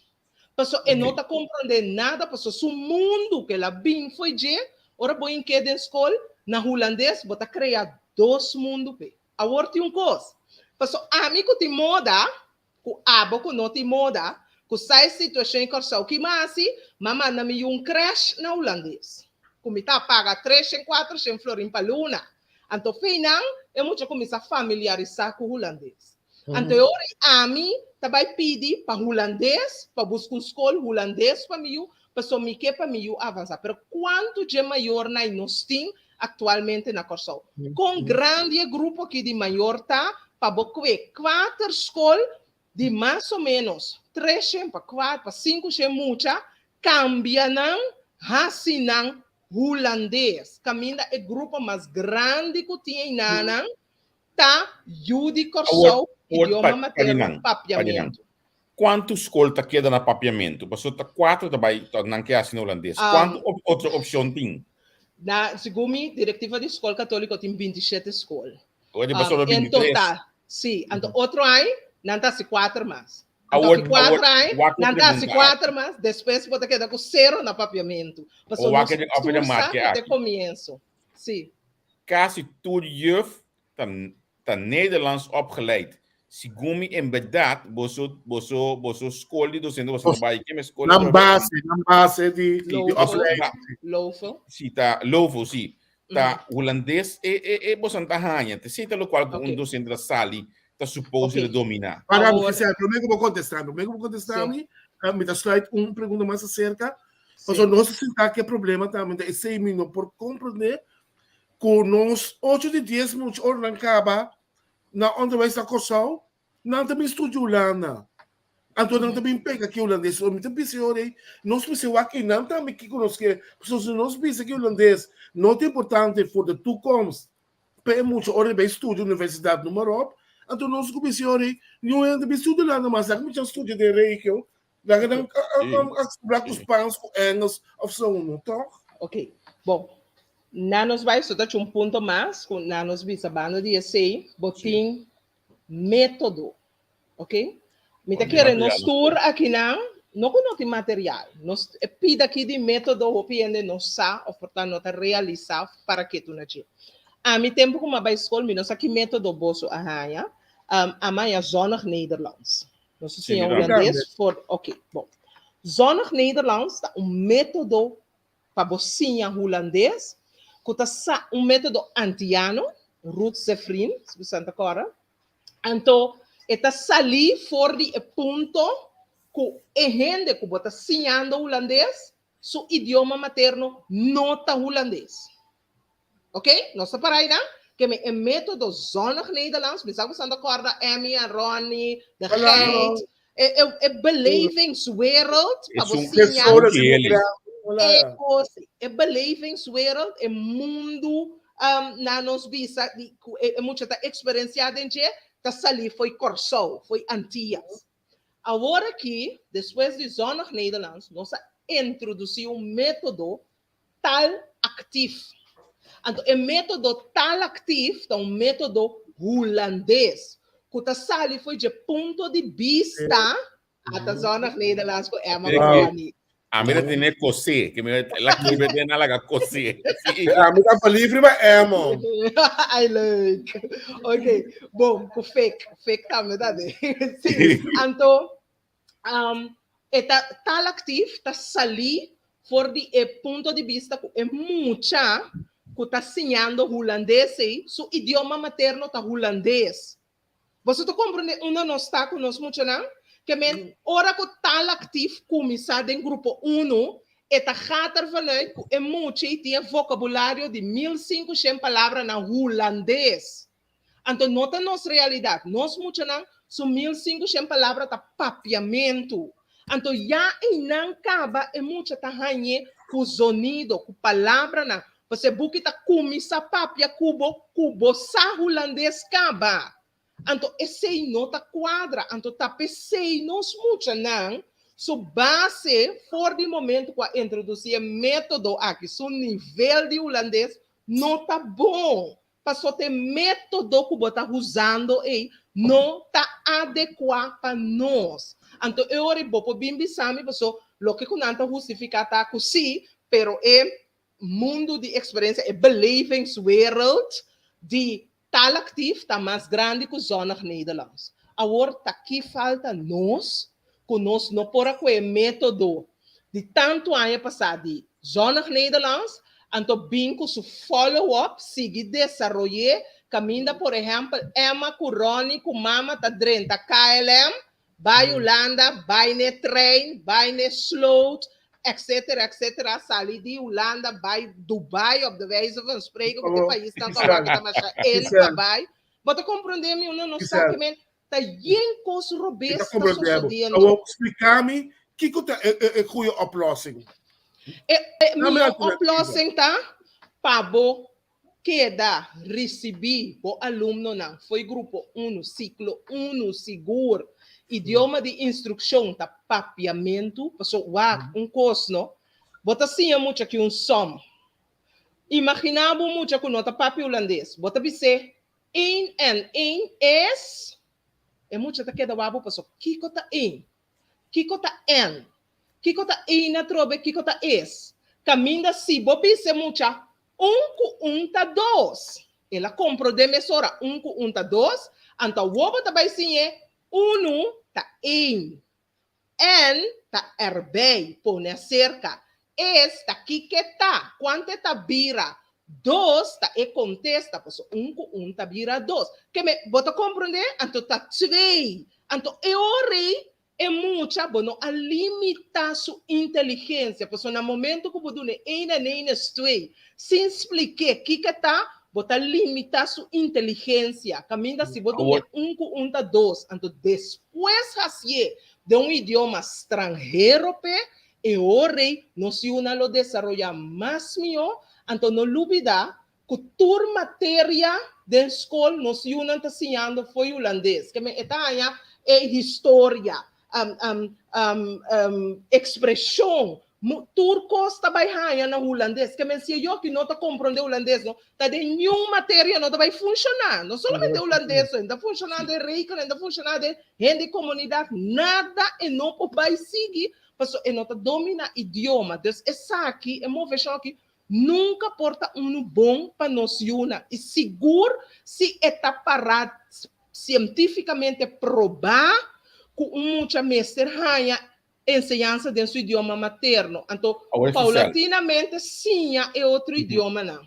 Paso e no ta komprondé nada, paso su mundu ku el a bin fo'i dje, ora bo hink'é den skol na hulandes, bo ta krea dos mundu p'e. Awor tin un kos, paso ami ku tin moda, ku abo ku no tin moda, ku sa e situashon i Kòrsou, ki mi hasi? Mi a manda mi yu un krèsh na hulandes, ku mi ta paga treshen, kuatershen florin pa luna. Anto feinan e mucha kuminsá familiarisá ku hulandes. Anto e ora ei ami ta bai pidi pa hulandes, pa buska un skol hulandes pa mi yu, pasobra mi ke pa mi yu avansá. Pero kuantu dje mayornan ei nos tin aktualmente na Kòrsou? Kon grandi e grupo aki di mayor ta pa bo kue kuater skol di mas o ménos treshen pa kuater pa sinkushen mucha, kambia nan, hasi nan hulandes, kaminda e grupo mas grandi ku tin einanan ta yu di Kòrsou, idioma materno papiamentu. Kuantu skol ta keda na papiamentu? Pasobra ta kuater ta bai nan ke hasi na hulandes. Kuantu otro opshon tin? Na segun mi direktiva di skol katóliko tin 27 skol. Oye, pasobra En 23. total, si. Anto otro aña nan ta hasi kuater mas. Anto Awor, aki kuater awor, aña wak e nan ta hasi pregunta aki. kuater mas, despues bo ta keda ku sero na papiamentu. O Pasobra wak nos e of e tur sa remarke ku ta e aki. komienso. Si. Kasi tur juf ta ta Nederlands opgeleid. Segun mi en berdad boso boso boso skol di docente boso ta bai keme skol Nan base, nan base di di Lovo. opleiding. Lovo. Si ta Lovo si. Ta Hulandes e e e boso ta haña. Te si ta lokual ku un docente ta sali ta suppose Oké. di domina. Para mi, Awor- Giselle, promé ku bo kontestá, promé ku bo kontestá Sí. mi, eh, mi ta sluit un pregunta mas aserka. Sí. Pasobra nos ta sinta ku e problema tambe, ta esei mi no por komprendé ku nos ocho di dies mucha ora nan kaba na onderwijs na Kòrsou, nan ta bin studia Hulanda. Anto nan ta bin pega ki hulandes. So mi ta bisa e ora ei, nos mester wak einan tambe kiko nos ke. Pasobra si nos bisa ki hulandes no ta importante for de toekomst pa e mucha ora e bai studia universidat noem maar op, anto nos ku bisa e ora ei, niun hende ta bin studia Hulanda mas. Laga mucha studia den regio, laga nan a ku Spans, ku Engels of so no, tòg? Oké, bon. Na nos bai so ta un punto mas ku na nos bisa banda di esei bo tin método. Ok? Mi ta kere nos tur akinan no ku no tin material. Nos e pida aki di método hopi hende no sa of por ta no ta realisá para ke tu na dje. Ami tempu ku mi a bai skol mi no sa ki método boso a haña. Um, a haña Zonnig Nederlands. Nos a siña hulandes for, ok, bon. Zonnig Nederlands ta un método pa bo siña hulandes ku ta sa un método antiano, Ruth Zefrin, si bo sa ta kòrda. Anto e ta salí for di e punto ku e hende ku bo ta siñando hulandes, su idioma materno no ta hulandes. Ok, nos ta para einan? Ke me e método Zonnig Nederlands, mi sa ku bo ta kòrda Emmy en Ronnie, de Geit, e, e, e belevingswereld pa bo siña e kos, e belevingswereld, e mundu um, na nos bisa, di, ku e, e mucha ta eksperensiá den dje, ta salí fo'i Kòrsou, fo'i Antillas. Awor aki, despues di Zonnig Nederlands, nos a introdusí un método tal aktif. Anto e método tal aktif ta un método hulandes ku ta sali fo'i dje punto di bista ata Zonnig Nederlands ku Emma Bonny. Ami ta tene kosé, ke mi la kibe den na laga kosé. Ami ta verliefd riba Emma. Ai leuk. Ok, bon, ku fake, fake tambe ta de. Sí, anto um, e ta tal actief ta salí for di e punto di bista ku e mucha ku ta siñando hulandes ei, su idioma materno ta hulandes. Boso ta komprendé unda nos ta ku nos muchanan? Ke men ora ku tal actief kuminsá den grupo unu, e ta gaat ervan uit ku e mucha ei tin e vokabulario di 1500 palabra na hulandes. Anto no ta nos realidat. Nos muchanan su 1500 palabra ta papiamentu. Anto ya einan kaba e mucha ta hañ'é ku zonido, ku palabranan. Pasobra e buki ta kuminsá papia ku bo, ku bo sa hulandes kaba. Anto esei no ta kuadra, anto ta p'esei nos muchanan su base for di momento ku a introdusí e método aki, su nivel di hulandes no ta bon. Pasobra e método ku bo ta usando ei no ta adekuá pa nos. Anto e ora ei bo por bin bisa mi pasobra loke ku nan ta hustifiká ta ku sí, pero e mundu di eksperensia, e belevingswereld di Taalactief ta mas grandi ku Zonnig Nederlands. Awor ta ki falta nos ku nos no por a kohe e método di tantu aña pasá di Zonnig Nederlands anto bin ku su follow up sigui desaroy'é kaminda por ehèmpel Emma ku Ronnie ku mama ta drenta KLM bai Hulanda bai n'e trein bai n'e sloot etcetera etcetera sali di Hulanda bai Dubai op de wijze van spreken ku e paisnan ta wak ta masha el pa bai bo ta komprondé mi uno no sa ke men Ta yen kos robes ta sosodiendo. Awor splika mi kiko ta e goeie oplossing. E mihó oplossing ta pa bo keda risibí bo alumnonan fo'i grupo unu, siklo unu sigur. Idioma di instrukshon ta papiamentu, pasobra wak un kos no, bo ta siña mucha ki un sòm. Imaginá bo mucha ku no ta papia hulandes, bo ta bis'é Een en een is, e mucha ta keda wak bo paso kiko ta een? Kiko ta en? Kiko ta een atrobe? Kiko ta is? Kaminda si bo bisa e mucha un ku un ta dos. El a komprondé mesora un ku un ta dos, anto awor bo ta bai siñ'é unu ta een. En ta erbij, pone aserka. Es ta kiko ta, kuantu e ta bira. Dos ta e kontesta, pasobra un ku un ta bira dos. Ke me, bo ta komprondé? Anto ta twee. Anto e ora ei e mucha bo no a limitá su inteligensia, pasobra na momento ku bo duna e een en een es twee, sin splik'é kiko ta, bo ta limitá su inteligensia. Kaminda si bo duna e un ku un ta dos, anto despues. Pues hasié den un idioma stranhero p'e, e ora ei nos yunan lo desaroyá mas mihó. Anto no lubidá ku tur materia den skol nos yunan ta siñando fo'i hulandes. Ke men e ta haña e historia, ekspreshon, Tur kos ta bai haña na hulandes. Ke men si e yoki no ta komprondé hulandes no, ta den niun materia no ta bai funshoná. No solamente hulandes, e ta funshoná den rekenen, e ta funshoná den hende di komunidat. Nada e no por bai sigui pasobra e no ta dominá idioma. Dus esaki, e moveshon aki, nunka por ta unu bon pa nos yunan. I sigur si e ta pará sientífikamente probá ku un mucha mester haña enseñansa den su idioma materno. Anto, Awor, Giselle. paulatinamente siña e otro idiomanan.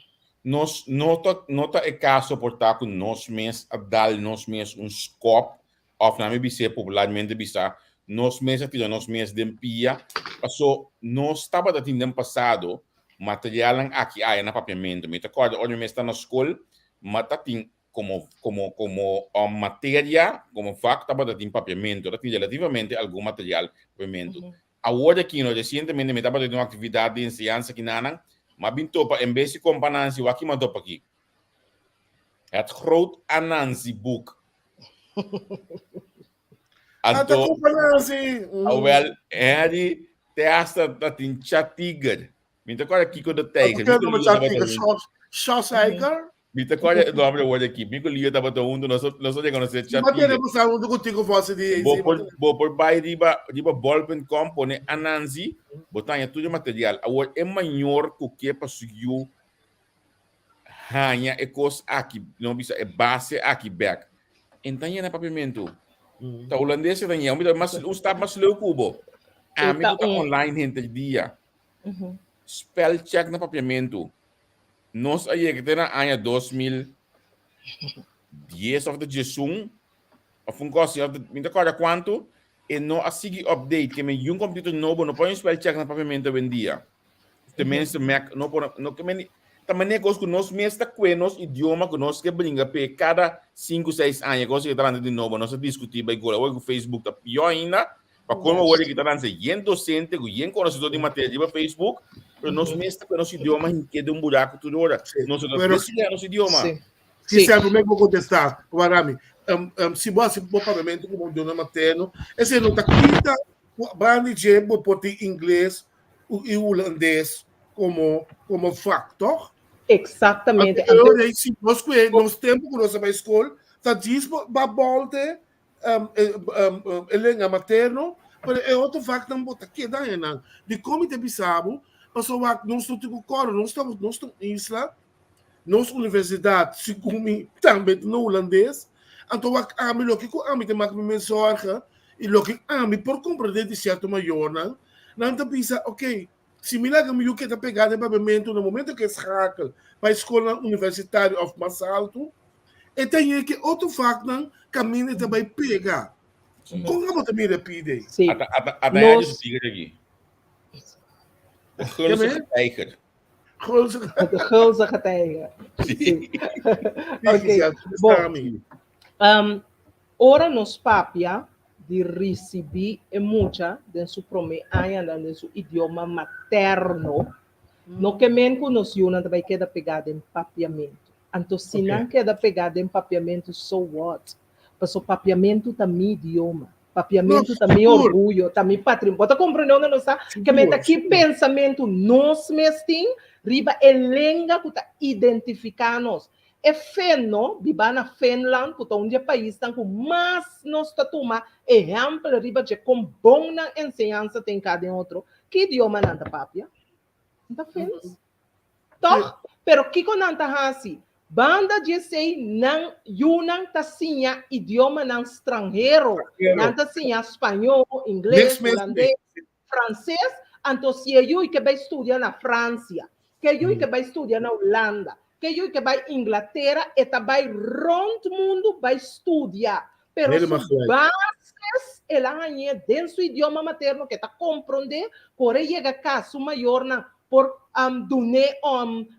Nos no ta no ta e kaso por ta ku nos mes a dal nos mes un skòp òf nan mi bis'é popularmente bisa nos mes a tira nos mes den pia paso nos tabata tin den pasado materialnan aki aya na papiamentu. Mi ta kòrda ora mi mes ta na skol ma ta tin Como como como um, materia, como vak tabata tin papiamento, ta tin relativamente algun material papiamento. Awor aki no, recientemente mi tabata den un actividad di enseñansa aki nanan, m'a bin topa en bes di Compa Nancy, wak ki m'a topa aki? Het Groot Anansi Boek. Anto, Anto, Compa Nancy. Awel, Henry, te hasta ta tin Cha Tiger. Mi ta kòrda Kiko de Tijger. Anto, Mi Cha tabata Tiger, Shaw Shaw Tiger. Mi ta kòrda e nòmber awor aki. Mi ku Lio tabata huntu, nos nos a rekonosé Ma Cha tiene Tiger. pasá huntu ku Tico Fosse di Bo AC. por, bo por bai riba, riba bol.com, pone Anansi, bo ta haña tur e material. Awor, e mayor ku ke pa su yu haña e kos aki, no bisa e base aki bèk, e no ta haña na papiamentu. Ta hulandes e ta haña. Un mas, un stap mas leu ku bo. E Ami ta ku ta un. online henter dia. Spell check na papiamentu. Nos a yega te na aña 2010 of de 11 of un cosa of mi ta acorda cuanto e no a sigui update ke men yun computer nobo no por un spell check na papiamento hoy en dia. Tenminste Mac no por no ke men ta manera cos ku nos mes ta kue nos idioma ku nos ke bringa pe kada 5 6 aña cos ke ta lanta di nobo nos a discuti bay gol awor ku Facebook ta pior ainda. Pa colmo awor ki ta lansa yen docente cu yen conocedor di materia riba Facebook, pero nos mes ta cu nos idioma hinke den un buraco tur ora. Sí. Nos no Pero ta enseña nos idioma. Sí. Sí, Sí. Sel, promé ku bo kontestá, wara mi. Um, um, si bo hasi bo papiamento como idioma materno, esei no ta kita bandi dje bo por tin ingles i hulandes como como vak, toch? Exactamente. Anto, anto, si nos kue nos tempo ku nos a bai skol, ta djis ba bolte um, um, um, e lenga materno, pero e otro vaknan bo ta keda hennan. Di kon mi ta bisa bo? Pasobra wak nos no tin ku kòrda, nos ta nos ta un isla, nos universidat segun mi tambe ta na hulandes, anto wak ami loke ku ami ta maka mi mes zòrga i loke ami por komprendé di sierto mayornan, nan ta bisa oké, si mi laga mi yu keda pegá den papiamentu na momento ku e schakel pa e skolnan universitario òf mas altu, E ta yega ke otro vaknan kaminda e ta bai pega. Kon abo ta mira pide? Sí. Ata, ata, ata ya Nos su tigre aki. De gulzige tijger. Gulzige. De gulzige tijger. Sí. Sí. Oké, bon. Um, ora nos papia di risibí e mucha den su promé añanan den su idioma materno, no ke men ku nos yunan ta bai keda pegá den papiamentu. Anto si nan keda pegá den papiamentu, so what? Paso papiamentu ta mi idioma. Papiamentu ta mi orguyo, ta mi patrimonio. Bo ta komprendé unda nos ta? Ke men ta ki pensamentu nos mes tin riba e lenga ku ta identifiká nos. E Finno, bibá na Finland, ku ta un di e paisnan ku mas nos ta tuma ehèmpel riba dje kon bon nan enseñansa ta hinká den otro, ki idioma nan ta papia? Nan ta Fins. Tòg? Pero kiko nan ta hasi? Banda di esei, nan yunan ta siña idiomanan stranhero. Nan ta siña spañó, ingles, hulandes, franses. Anto si e yu ke bai studia na Fransia, ke yu ke bai studia na Hulanda, ke yu ke bai Inglatera, e ta bai rònt mundu bai studia. Pero su bases el a hañ'é den su idioma materno ke ta komprondé ku ora e yega kas su mayornan por dun'é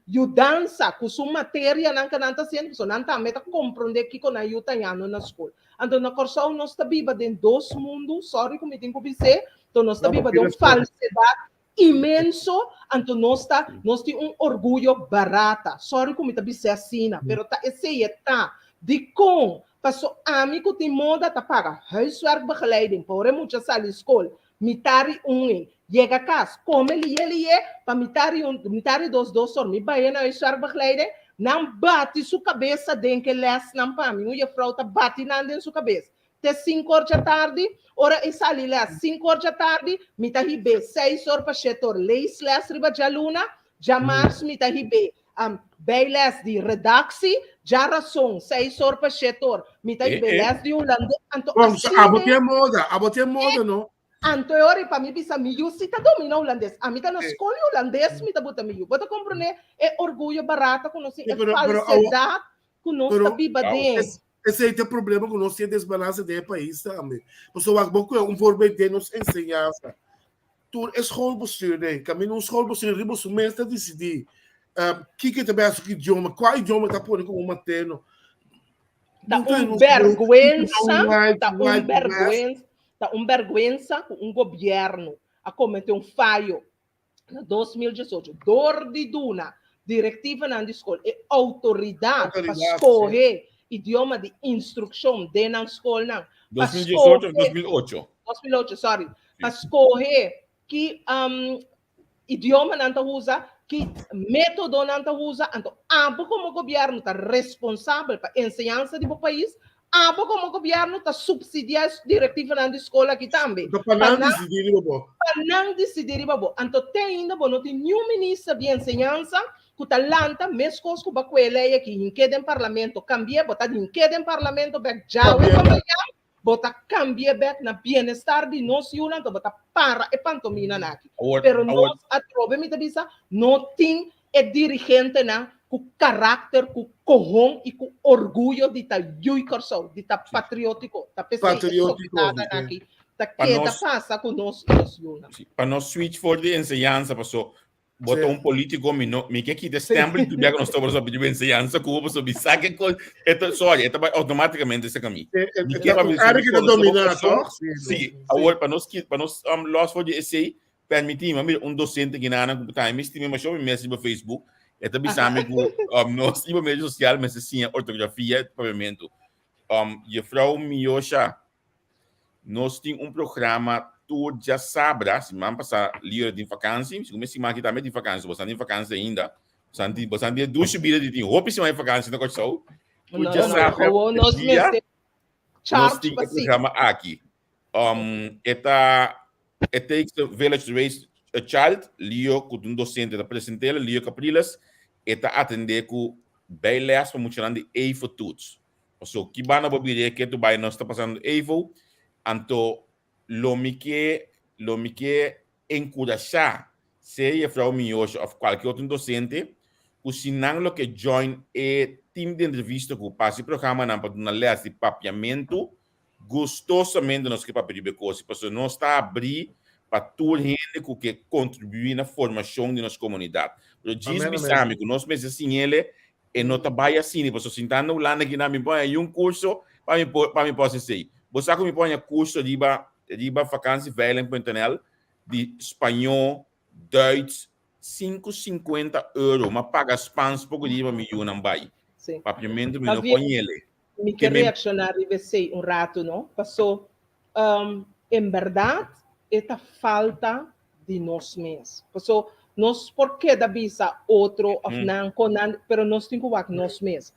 yudansa ku su materianan ku nan ta hasiendo, pasobra nan tambe ta komprondé kiko nan yu ta hañando na skol. Anto na Kòrsou nos ta biba den dos mundu, sòri ku mi tin ku bis'é, anto nos ta biba den un falsedat inmenso, anto nos ta nos tin un orguyo barata, sòri ku mi ta bis'é asina, pero ta esei e ta. Dikon? Paso ami ku tin moda ta paga huiswerkbegeleiding pa ora e mucha sali skol, Mitari un e yega kas, kome liye liye, pa mitari un, mitari dos dos or mi bai na huiswerkbegeleider, nan bati su kabesa den ke lèsnan pa mi, un jefrou ta bati nan den su kabes. Te sinku or djatardi, ora e sali lès sinku or djatardi, mi ta hib'é seis or pa shete or leesles riba djaluna, djamars mi ta hib'é bijles di redactie, djarason seis or pa shete or mi ta hib'é les di hulandes, anto Bon, so asina abo tin e moda, abo tin e moda no. Anto e ora i pa mi bisa mi yu si ta domina hulandes, ami ta na skol di hulandes mi ta buta mi yu. Bo ta komprende e orguyo barata ku nos tin, e falsedad ku nos ta biba den. Esei ta e problema ku nos tin e desbalanse den e pais tambe. Pasobra wak bo kue un voorbeeld den nos enseñansa. Tur e schoolbestuurder, kaminda un schoolbestuurder riba su mes ta disidí kiko ta bai hasi ku idioma, kua idioma ta pone komo materno. Ta un bèrgwensa, ta un bèrgwensa, ta un bèrgwensa ku un gobièrnu a kometé un fayo na 2018 dor di duna direktivanan di skol e outoridat pa skohe idioma di instrukshon den nan skolnan. 2018 of 2008? 2008, sorry. Pa skohe ki um, idioma nan ta usa, ki metodo nan ta usa, anto abo komo gobièrnu ta responsabel pa enseñansa di bo pais, abo komo gobièrnu ta supsidiá e direktivanan di skol aki tambe. Anto pa nan disidí riba bo. Pa nan disidí riba bo. Anto te ainda bo no tin niun minister di enseñansa ku ta lanta meskos ku bo a kue e lei aki hink'é den parlamento, kambi'é, bo ta hink'é den parlamento bèk djawe pa mañan, Bo ta cambi'e bek na bienestar di nos yunan, anto bo ta para e pantominanan aki. Awor, Pero awor. nos atrobe, mi ta bisa, no tin e dirigentenan ku karakter, ku kohon i ku orguyo di ta yui Kòrsou, di ta patriótiko. Ta p'esei e Patriótiko, sokidadanan aki ta Pa keda nos, pasa ku nos i nos yunan. sí, pa nos switch for di enseñansa, paso Bo ta Sí. un político, mi no, mi ke kita stempel tu biaga nos tobra so pidi enseñanza ku bo so bisa ke ko eto sorry, eto bai automáticamente se kami. Eh, eh, Mi eh, ke pa un bisa área que ta kono so dominá, so toch? Sí, no. sí, awor pa nos ki pa nos um, los for di esei, permití mi, mira un docente ki nana ku ta mi stima masho mi mes riba Facebook, eta bisa mi ku um, nos riba medio social mester siña ortografia papiamento. Juffrouw Miosha, nos tin un programa tur djasabra, siman pasá Leo tin vakansi, segun mi siman aki tambe tin vakansi, boso tin vakansi ainda. Boso tin, boso tin dushi bida di tin hopi siman di vakansi na Kòrsou. Tur No, no, djasabra gewoon nos dia, mester nos charge tin pa e si. programa aki. E ta It Takes a Village to Raise a Child, Leo ku un dosente ta present'el, Leo Capriles, e ta atendé ku bijles pa muchanan di EVO toets. Paso ki banda bo bira e ketu bai nos ta pasando EVO, anto lo mi ke lo mi ke enkurashá sea jefrouw Miyoshi òf kualke otro dosente ku si nan lo ke join e team di entrevista ku pasa e programanan pa duna lès di papiamentu, Gustosamente nos ke papia riba e kos, pasobra nos ta abrí pa tur hende ku ke kontribuí na formashon di nos komunidat. Pero djis bisa mi ku nos mester siñ'ele, e no ta bai asina, pasobra sintá na Hulanda aki nan mi por haña yun kurso pa mi por pa mi por hasi esei. Bo sa ku mi por haña kurso riba riba vakantieveiling.nl di spañó, Duits, 5,50 euro, m'a paga Spans poko dia pa mi yunan bai. Papiamentu mi no por ñele. Mi ke reakshoná riba esei un ratu, no? Pasó, en bèrdat e ta falta di nos mes. Pasó nos por keda bisa otro òf nan kon nan, pero nos tin ku wak nos mes.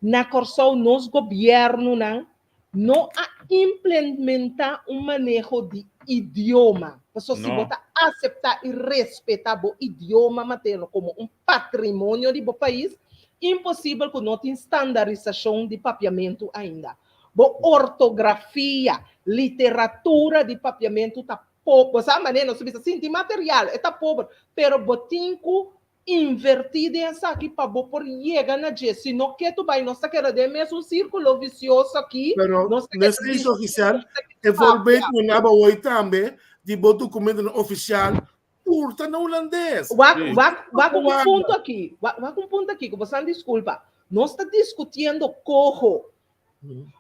Na Kòrsou nos gobièrnunan no a implementá un maneho di idioma. Pasó si bo ta aseptá i respetá bo idioma materno komo un patrimonio di bo pais, imposibel ku no tin standarisashon di papiamentu ainda. Bo ortografia, literatura di papiamentu ta pober. Bo sa manera nos ta bisa sinti material, e ta pober, pero bo tin ku invertí den esaki pa bo por yega na dje. Si no ketu bai nos ta keda den e mesun sírkulo visioso aki. Pero Nos ta keda mes bisa ofisial, nos ta keda e voorbeeld papia. ku naba hoy tambe di bo dokumentonan ofisial Tur ta na hulandes. Wak, Sí. wak, wak un Wak. punto aki. Wak, wak un punto aki, ku bosan diskulpa. Nos ta diskutiendo koho.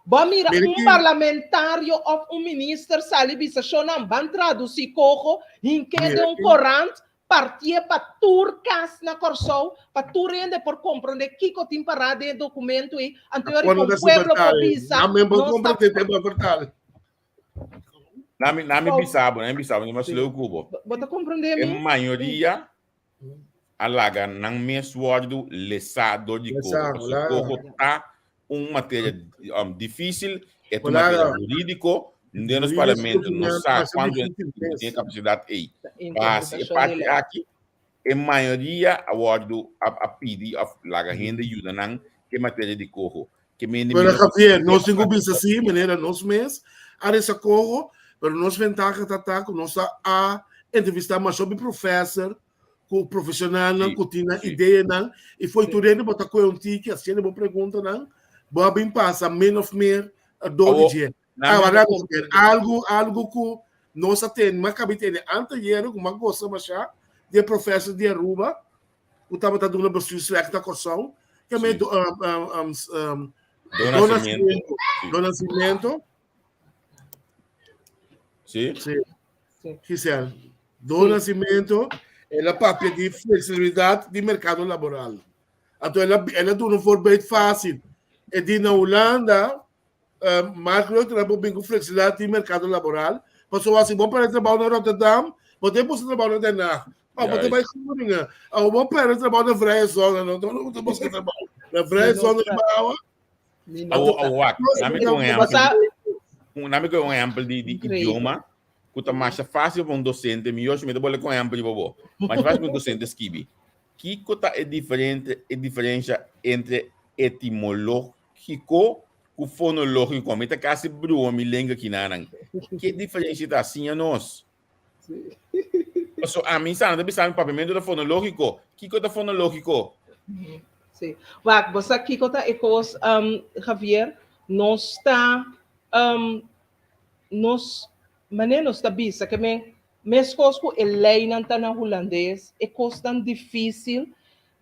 Bo mira Mira un ki- parlamentario of un minister sali bisa shownan ban tradusi koho, hinke Mira den un ki- korant, partié pa tur kas na Kòrsou, pa tur hende por komprondé kiko tin pará den e dokumento ei. Anto ora Cuando ku ta un pueblo por vertaal. bisa, Na men por nos ta comprende te por vertaal. Nami, nami So- bisa bo, nami bisa bo, mas Sí. leuk kubo. Bo ta komprondé E mi? mayoria a laga nan mes wordu lesá dor di Lesá, coho. Pasobra laga. coho ta un materia difícil, e ta un Laga. materia jurídico. Den nos Jurídico parlamento no mes, sa mas cuánto difícil mes. tin capacidad ei. Pa hasi e Interpretacion parti di ley. aki, e mayoria a wordu a, a pidi of laga hende yuda nan ke materia di coho. Ke mende Pero mi no Javier, nos tin ku bisa así, manera nos mes a resa coho, pero nos ventaha ta ta ku nos a a entrevistá mas hopi professor, ku profesionalnan Sí, ku tin nan sí. ideanan, i fo'i Sí. tur hende bo ta kohe un tiki, hasiendo bo preguntanan, bo a bin pasa min of meer dor di Awo, dje. na Ah, mi wak, Javier, algu, algu ku nos a tene, m'a kabi tene anteayer ku m'a gosa mashá di e professor di Aruba, ku tabata duna bestuursrecht na Kòrsou, ke me Sí. do, um, um, um, um, Do do nacimiento. nacimiento. Sí. Do nacimiento. Sí. Sí. Sí. Giselle. Do Sí. nacimiento, el a papia di flexibilidad di mercado laboral. Anto el a, el a duna un voorbeeld fácil. E di na Hulanda, Mark Rutte a bin ku flexibilidad di mercado laboral. Pasobra si bo perde trabou na Rotterdam, bo tin busca trabou na Den Haag. Of bo tin bai Groningen. Of bo perde trabou na Vrije Zonne. No, no ta busca trabou. Na Vrije Zonne riba awa. Awo, awo, wak. Nami ku un ehempel. Nami ku un ehempel di, di idioma. Ku ta masha fácil pa un docente. Mi Yoshi, mi ta bole ku un ehempel riba bo. Masha fácil pa un docente skibi. Kiko ta e diferente, e diferencia entre etimológico ku fonológiko? Mi ta kasi brua mi lenga kinanan. Ke diferencia ta? Siña nos. Paso ami sa, ta bisa mi papiamentu ta fonológiko. Kiko ta fonológiko? Sí. Wak, bo sa kiko ta e kos, Javier? Nos ta, nos, manera nos ta bisa ke men, meskos ku e leinan ta na hulandes, e kosnan difísil,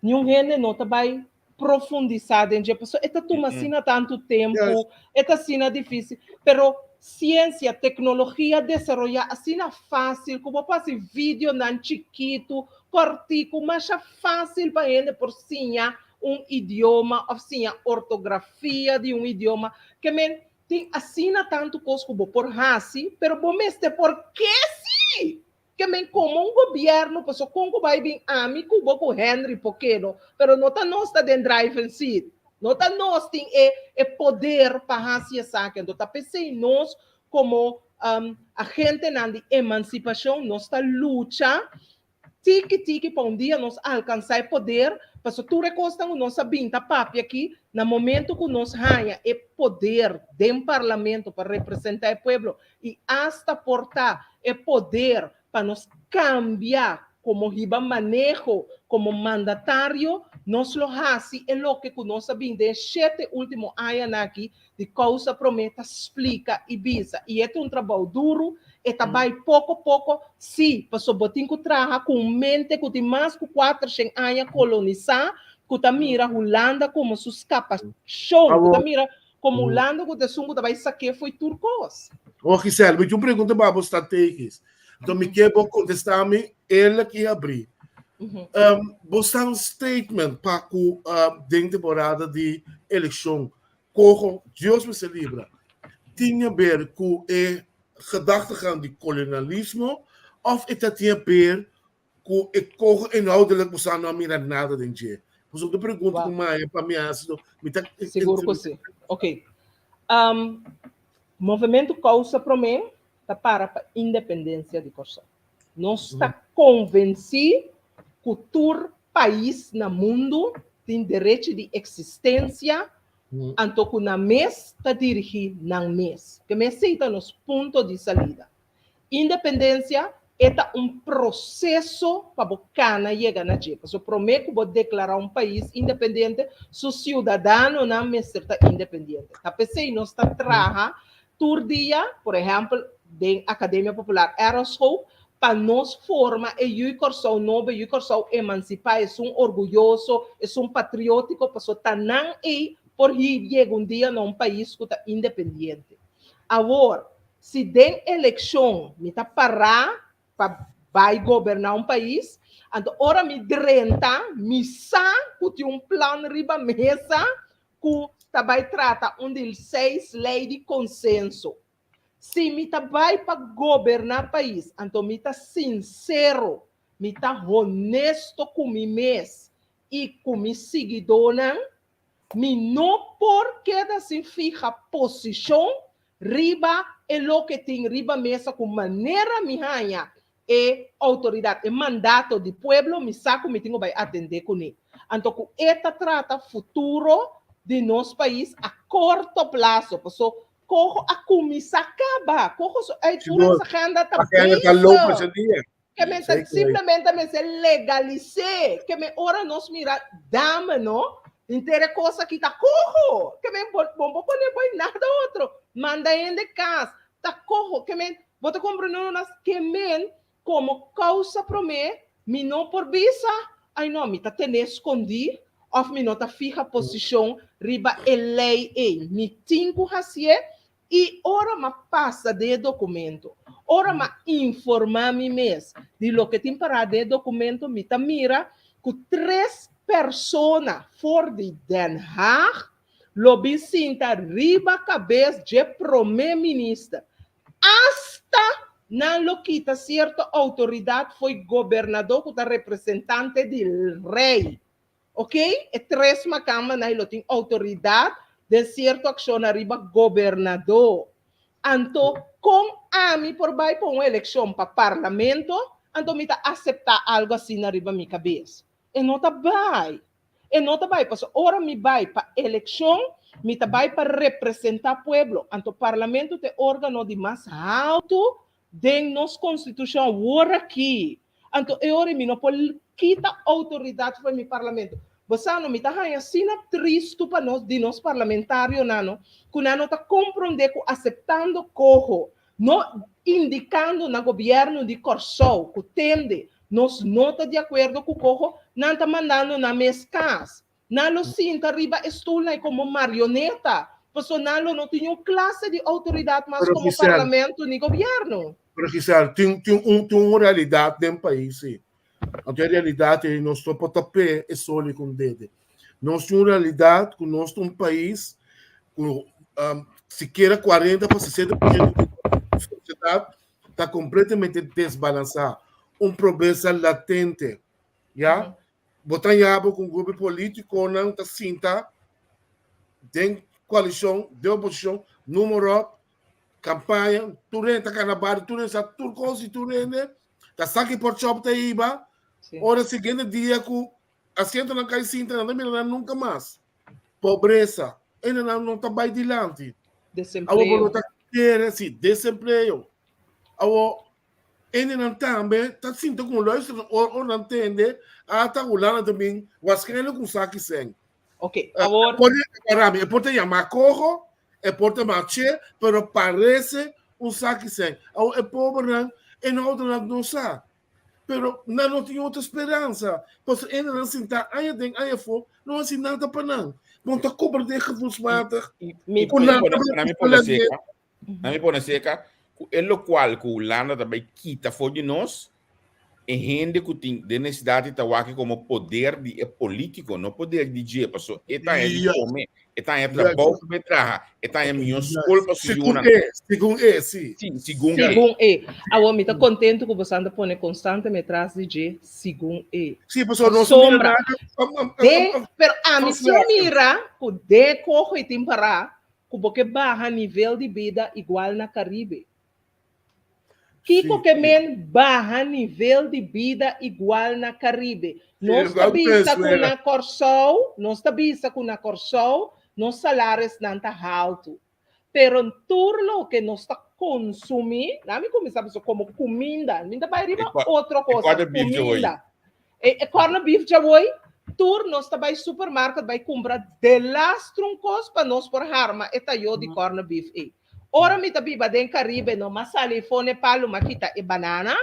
niun hende no ta bai profundisá den dje, pasobra e ta tuma asina tantu tempu, e ta asina difísil. Pero siensia, teknologia desaroyá asina fásil ku bo por hasi videonan chikitu, kòrtiku, masha fásil pa hende por siña. un idioma òf siña ortografia di un idioma. Ke men tin asina tantu kos ku bo por hasi, pero bo mester por ke sí! Ke men komo un gobièrnu, paso kon ku bai bin ami ku bo ku Henry por keno, pero no ta nos ta den driving seat, no ta nos tin e e poder pa hasi esaki. Anto ta p'esei nos komo agentenan di emansipashon nos ta lucha tiki tiki pa un dia nos alkansá e poder, pasobra tur e kosnan ku nos a bin ta papia aki, na momento ku nos haña e poder den parlamento pa representá e pueblo i asta por ta e poder pa nos kambia komo hiba maneho komo mandatario, nos lo hasi e loke ku nos a bin den e shete último añanan aki di kousa promé ta splika i bisa. I e ta un trabou duru, e ta bai poko poko, sí, pasobra bo tin ku traha ku un mente ku tin mas ku kuatershen aña kolonisá, ku ta mira Hulanda komo su skapashon, ku ta mira komo Hulanda ku ta esun ku ta bai sak'é fo'i tur kos. Oh Giselle, mi tin un pregunta pa bo strategis. Anto mi ke bo kontestá mi eerlijk i habrí. Bo sa un statement pa ku den temporada di elekshon Coho, Dios mester libra, tin haber ku e gedachtegang di kolonialismo of e ta tin haber ku e coho inhoudelijk bo sa no a mira nada den dje? Pasobra ta pregunta ku maya pa mi hasi no mi ta Sigur ku si. Ok. Um, Movementu Kousa Promé ta para pa independensia di Kòrsou. Nos ta konvensí ku tur pais na mundu tin derechi di eksistensia, anto ku nan mes ta dirigí nan mes. Ke mesei ta nos punto di salida. Independensia e ta un proseso pa bo kana yega na dje. Pasobra promé ku bo deklará un pais independiente, su siudadanonan mester ta independiente. Ta p'esei nos ta traha Tur dia, por ehèmpel, den Akademia Popular Eroschoop, pa nos forma e yui Kòrsou nobo, e yui Kòrsou emansipá, esun orguyoso, esun patriótiko, pasobra ta nan ei por yega un dia na un pais ku ta independiente. Awor, si den elekshon mi ta pará pa bai goberná un pais, anto ora mi drenta, mi sa ku tin un plan riba mesa ku ta bai trata un di seis lei di konsenso. Si mi ta bai pa goberná pais, anto mi ta sinsero, mi ta honesto ku mi mes i ku mi siguidónan, mi no por keda sin fiha posishon riba e loke tin riba mesa ku manera mi haña e outoridat, e mandato di pueblo, mi sa ku mi tin ku bai atendé kuné. Anto ku e ta trata futuro di nos pais a korto plaso, paso koho a kuminsá kaba, koho su uitvoeringsagenda ta bezig. Ke men ta simplemente mester legalis'é, ke men ora nos mira dame no, henter e kos aki ta koho, ke men bo bo pone bai nada otro, manda hende kas, ta koho, ke men Bo ta komprendé no nas ke men komo kousa promé mi no por bisa, ai no, mi ta ten'é skondí òf mi no ta fiha posishon riba e lei ei. Mi tin ku hasié i ora m'a pasa den e dokumento, ora m'a informá mi mes di loke tin pará den e dokumento, mi ta mira ku tres persona for di Den Haag lo bin sinta riba kabes dje promé minister. Asta nan lo kita sierto outoridat fo'i gobernadó ku ta representante di rei. Ok, e tres makambanan ei lo tin outoridat den sierto akshonnan riba gobernadó. Anto, kon ami por bai pa un elekshon pa parlamento, anto mi ta aseptá algu asina riba mi kabes? E no ta bai. E no ta bai pasobra ora mi bai pa elekshon mi ta bai pa representá pueblo. Anto parlamento ta e órgano di mas haltu den nos konstitushon awor aki. Anto e ora mi no por kita outoridat for mi parlamento. Bo sa no mi ta haña asina tristu pa nos di nos parlamentarionan no ku nan no ta komprondé ku aseptando koho No indicando na gobierno di Corsou cu tende nos no ta di acuerdo cu coho, nan ta mandando nan mes cas. Nan lo sinta riba e stoelnan ey como marioneta, paso nan lo no tin niun clase di autoridad mas Pero como Giselle, parlamento ni gobierno. pero Giselle, tin, tin un, tin un realidad den pais, sí. Anto e realidad ey nos no por tap'é e soli cu un dede. Nos tin un realidat ku nos ta un pais ku sikiera 40 pa 60% di sosiedat ta kompletamente desbalansá, un pobresa latente, ya. Bo ta yaba ku un grupo di polítikonan ta sinta den koalishon, den oposishon, número op, kampaña, tur hende ta kana bari, tur hende sa tur kos di tur hende, ta sa ki pòrchòp ta hiba, ora siguiente dia ku asientonan kai sinta nan ta mira nan nunka mas. Pobresa, hendenan no ta bai dilanti. Awor bo no ta kere, si, desempleo. Awor hendenan tambe ta sinta ku un luister ora nan tende ata Hulanda ta bin waarschijnlijk un saki sèn. Ok, awor. Por e por ta yama koho, e por ta mache, pero parece un saki sèn. Awor e pobernan e no otronan no sa. Pero nan no tin otro speransa. Pasobra hendenan sintá aña den aña afó no hasi nada pa nan. Bo no ta kobra den gevoelsmatig. Mi Ku nan Na mi pone seka, na mi pone seka ku e lokual ku Hulanda ta bai kita for di nos, e hende ku tin den nesesidat ta wak komo poder di e polítiko, no poder di dje, paso e ta haña di kome, e ta haña trabou pa e traha, e ta haña mihó skol pa su Segun yunan. e, segun e, si. Si, segun e. Segun e. Awor mi ta kontentu ku boso ta pone konstante tras di dje, segun e. Si, pasobra nos no mira Pasobra nada. de, pero ami si mira ku de koho i tin pará ku bo ke baha nivel di bida igual na Karibe. Kiko ke men baha nivel di bida igual na Karibe? Nos ta bisa ku na Kòrsou, nos ta bisa ku na Kòrsou nos salarisnan ta haltu. Pero tur loke nos ta konsumí, laat mi kuminsá bisa komo kuminda, mi ta bai riba otro kos, kuminda. E corned beef djawoy, tur nos ta bai supermarket bai kumpra delastro un kos pa nos por harma e tayó di corned beef ei. Ora mi ta biba den Caribe no m'a sali for n'e palu m'a kita e banana,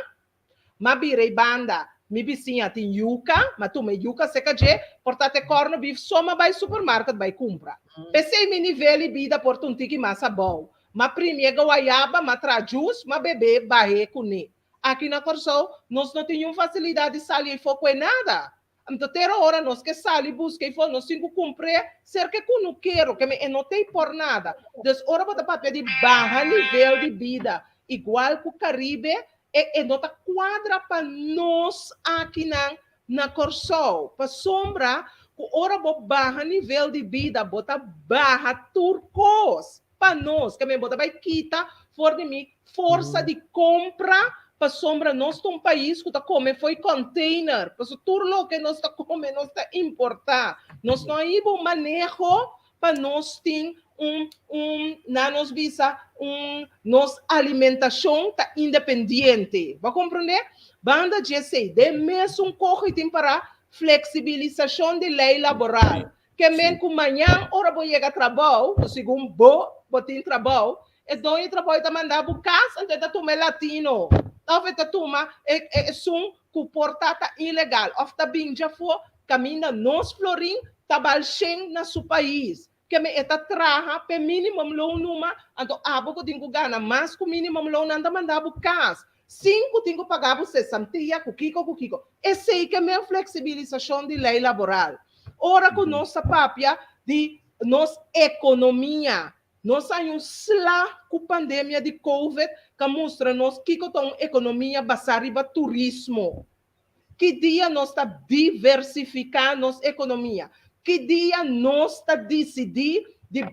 m'a bira e banda, mi bisiña tin yuca, m'a tuma e yuca seca dje, por ta t'e corned beef so m'a bai supermarket bai cumpra. P'esei mi nivel di bida por ta un tiki mas abou. M'a primi e guayaba, m'a traha juice, m'a bebe bah'é cuné. Aki na Kòrsou nos no tin niun fasilidat di sali ei for kue nada. Anto tera ora nos ke sali buska ei for nos tin ku kumpr'é serka e kunukero ke e no ta ei por nada. Dus ora bo ta papia di baha nivel di bida igual ku Karibe e e no ta kuadra pa nos akinan na Kòrsou. Pasobra ku ora bo baha nivel di bida bo ta baha tur kos. pa nos, ke men bo ta bai kita for di mi forsa di kompra pasobra nos ta un pais ku ta kome fo'i container, pasobra tur loke nos ta kome nos ta importá. Nos no a hiba un maneho pa nos tin un un na nos bisa un nos alimentashon ta independiente. Bo a komprondé? Banda dje esei, den mesun koho i tin pará fleksibilisashon di lei laboral. Ke men ku mañan ora bo yega trabou, ku segun bo, bo tin trabou, e doño di trabou ta manda bo kas, anto e ta tuma e latino, òf e ta tuma e esun ku por ta ta ilegal, òf ta bin djafó kaminda nos florin ta bal shen na su pais. Ke men e ta traha p'e minimum loon numa, anto abo ku tin ku gana mas ku minimum loon nan ta manda bo kas, sin ku tin ku paga bo sesantia ku kiko ku kiko. Esei ke men fleksibilisashon di lei laboral. Ora ku nos ta papia di nos ekonomia, nos a haña un sla ku pandemia di covid ka mustra nos kiko ta un ekonomia basá riba turismo. Ki dia nos ta diversifiká nos ekonomia? Ki dia nos ta disidí di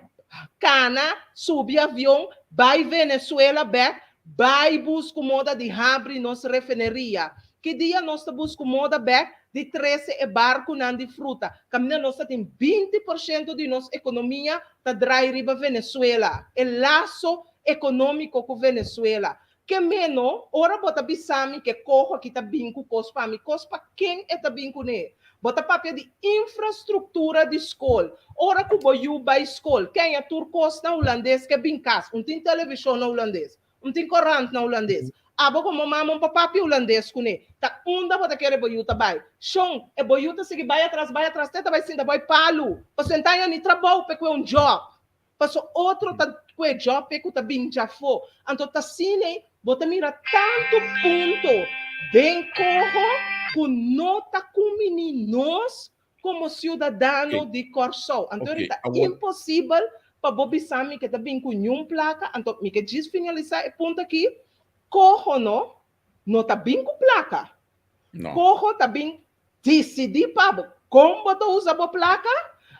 kana, subi avion, bai Venezuela bèk, bai buska un moda di habri nos refineria? Ki dia nos ta buska un moda bèk di trese e barkunan di fruta? Kaminda nos ta tin 20% di nos ekonomia ta drai riba Venezuela, e laso ekonómiko ku Venezuela. Ke meno, ora bo ta bisa mi ke koho aki ta bin ku kos pa mi, kos pa ken e ta bin kuné? Bo ta papia di infrastruktura di skol. Ora ku bo yu bai skol, kenya tur kos na hulandes ke bin kas. Un tin televishon na hulandes, un tin korant na hulandes. Abo komo mama un por papia hulandes kuné. Ta unda bo ta kere bo yu ta bai? Shon, e bo yu ta sigui bai atras, bai atras te ta bai sinta boi palu. Pasobra e ta haña ni trabou p'e kue un djòp. Paso otro ta kue job p'e ku ta bin djafó. Anto ta asina ei bo ta mira tantu punto den koho ku no ta kumbiní nos. komo siudadano di Kòrsou. Anto ori ta imposibel pa bo bisa mi ke ta bin ku niun plaka. Anto mi ke djis finalisá e punto aki, Koho no no ta bin ku plaka. Koho ta bin disidí pa bo kon bo ta usa bo plaka.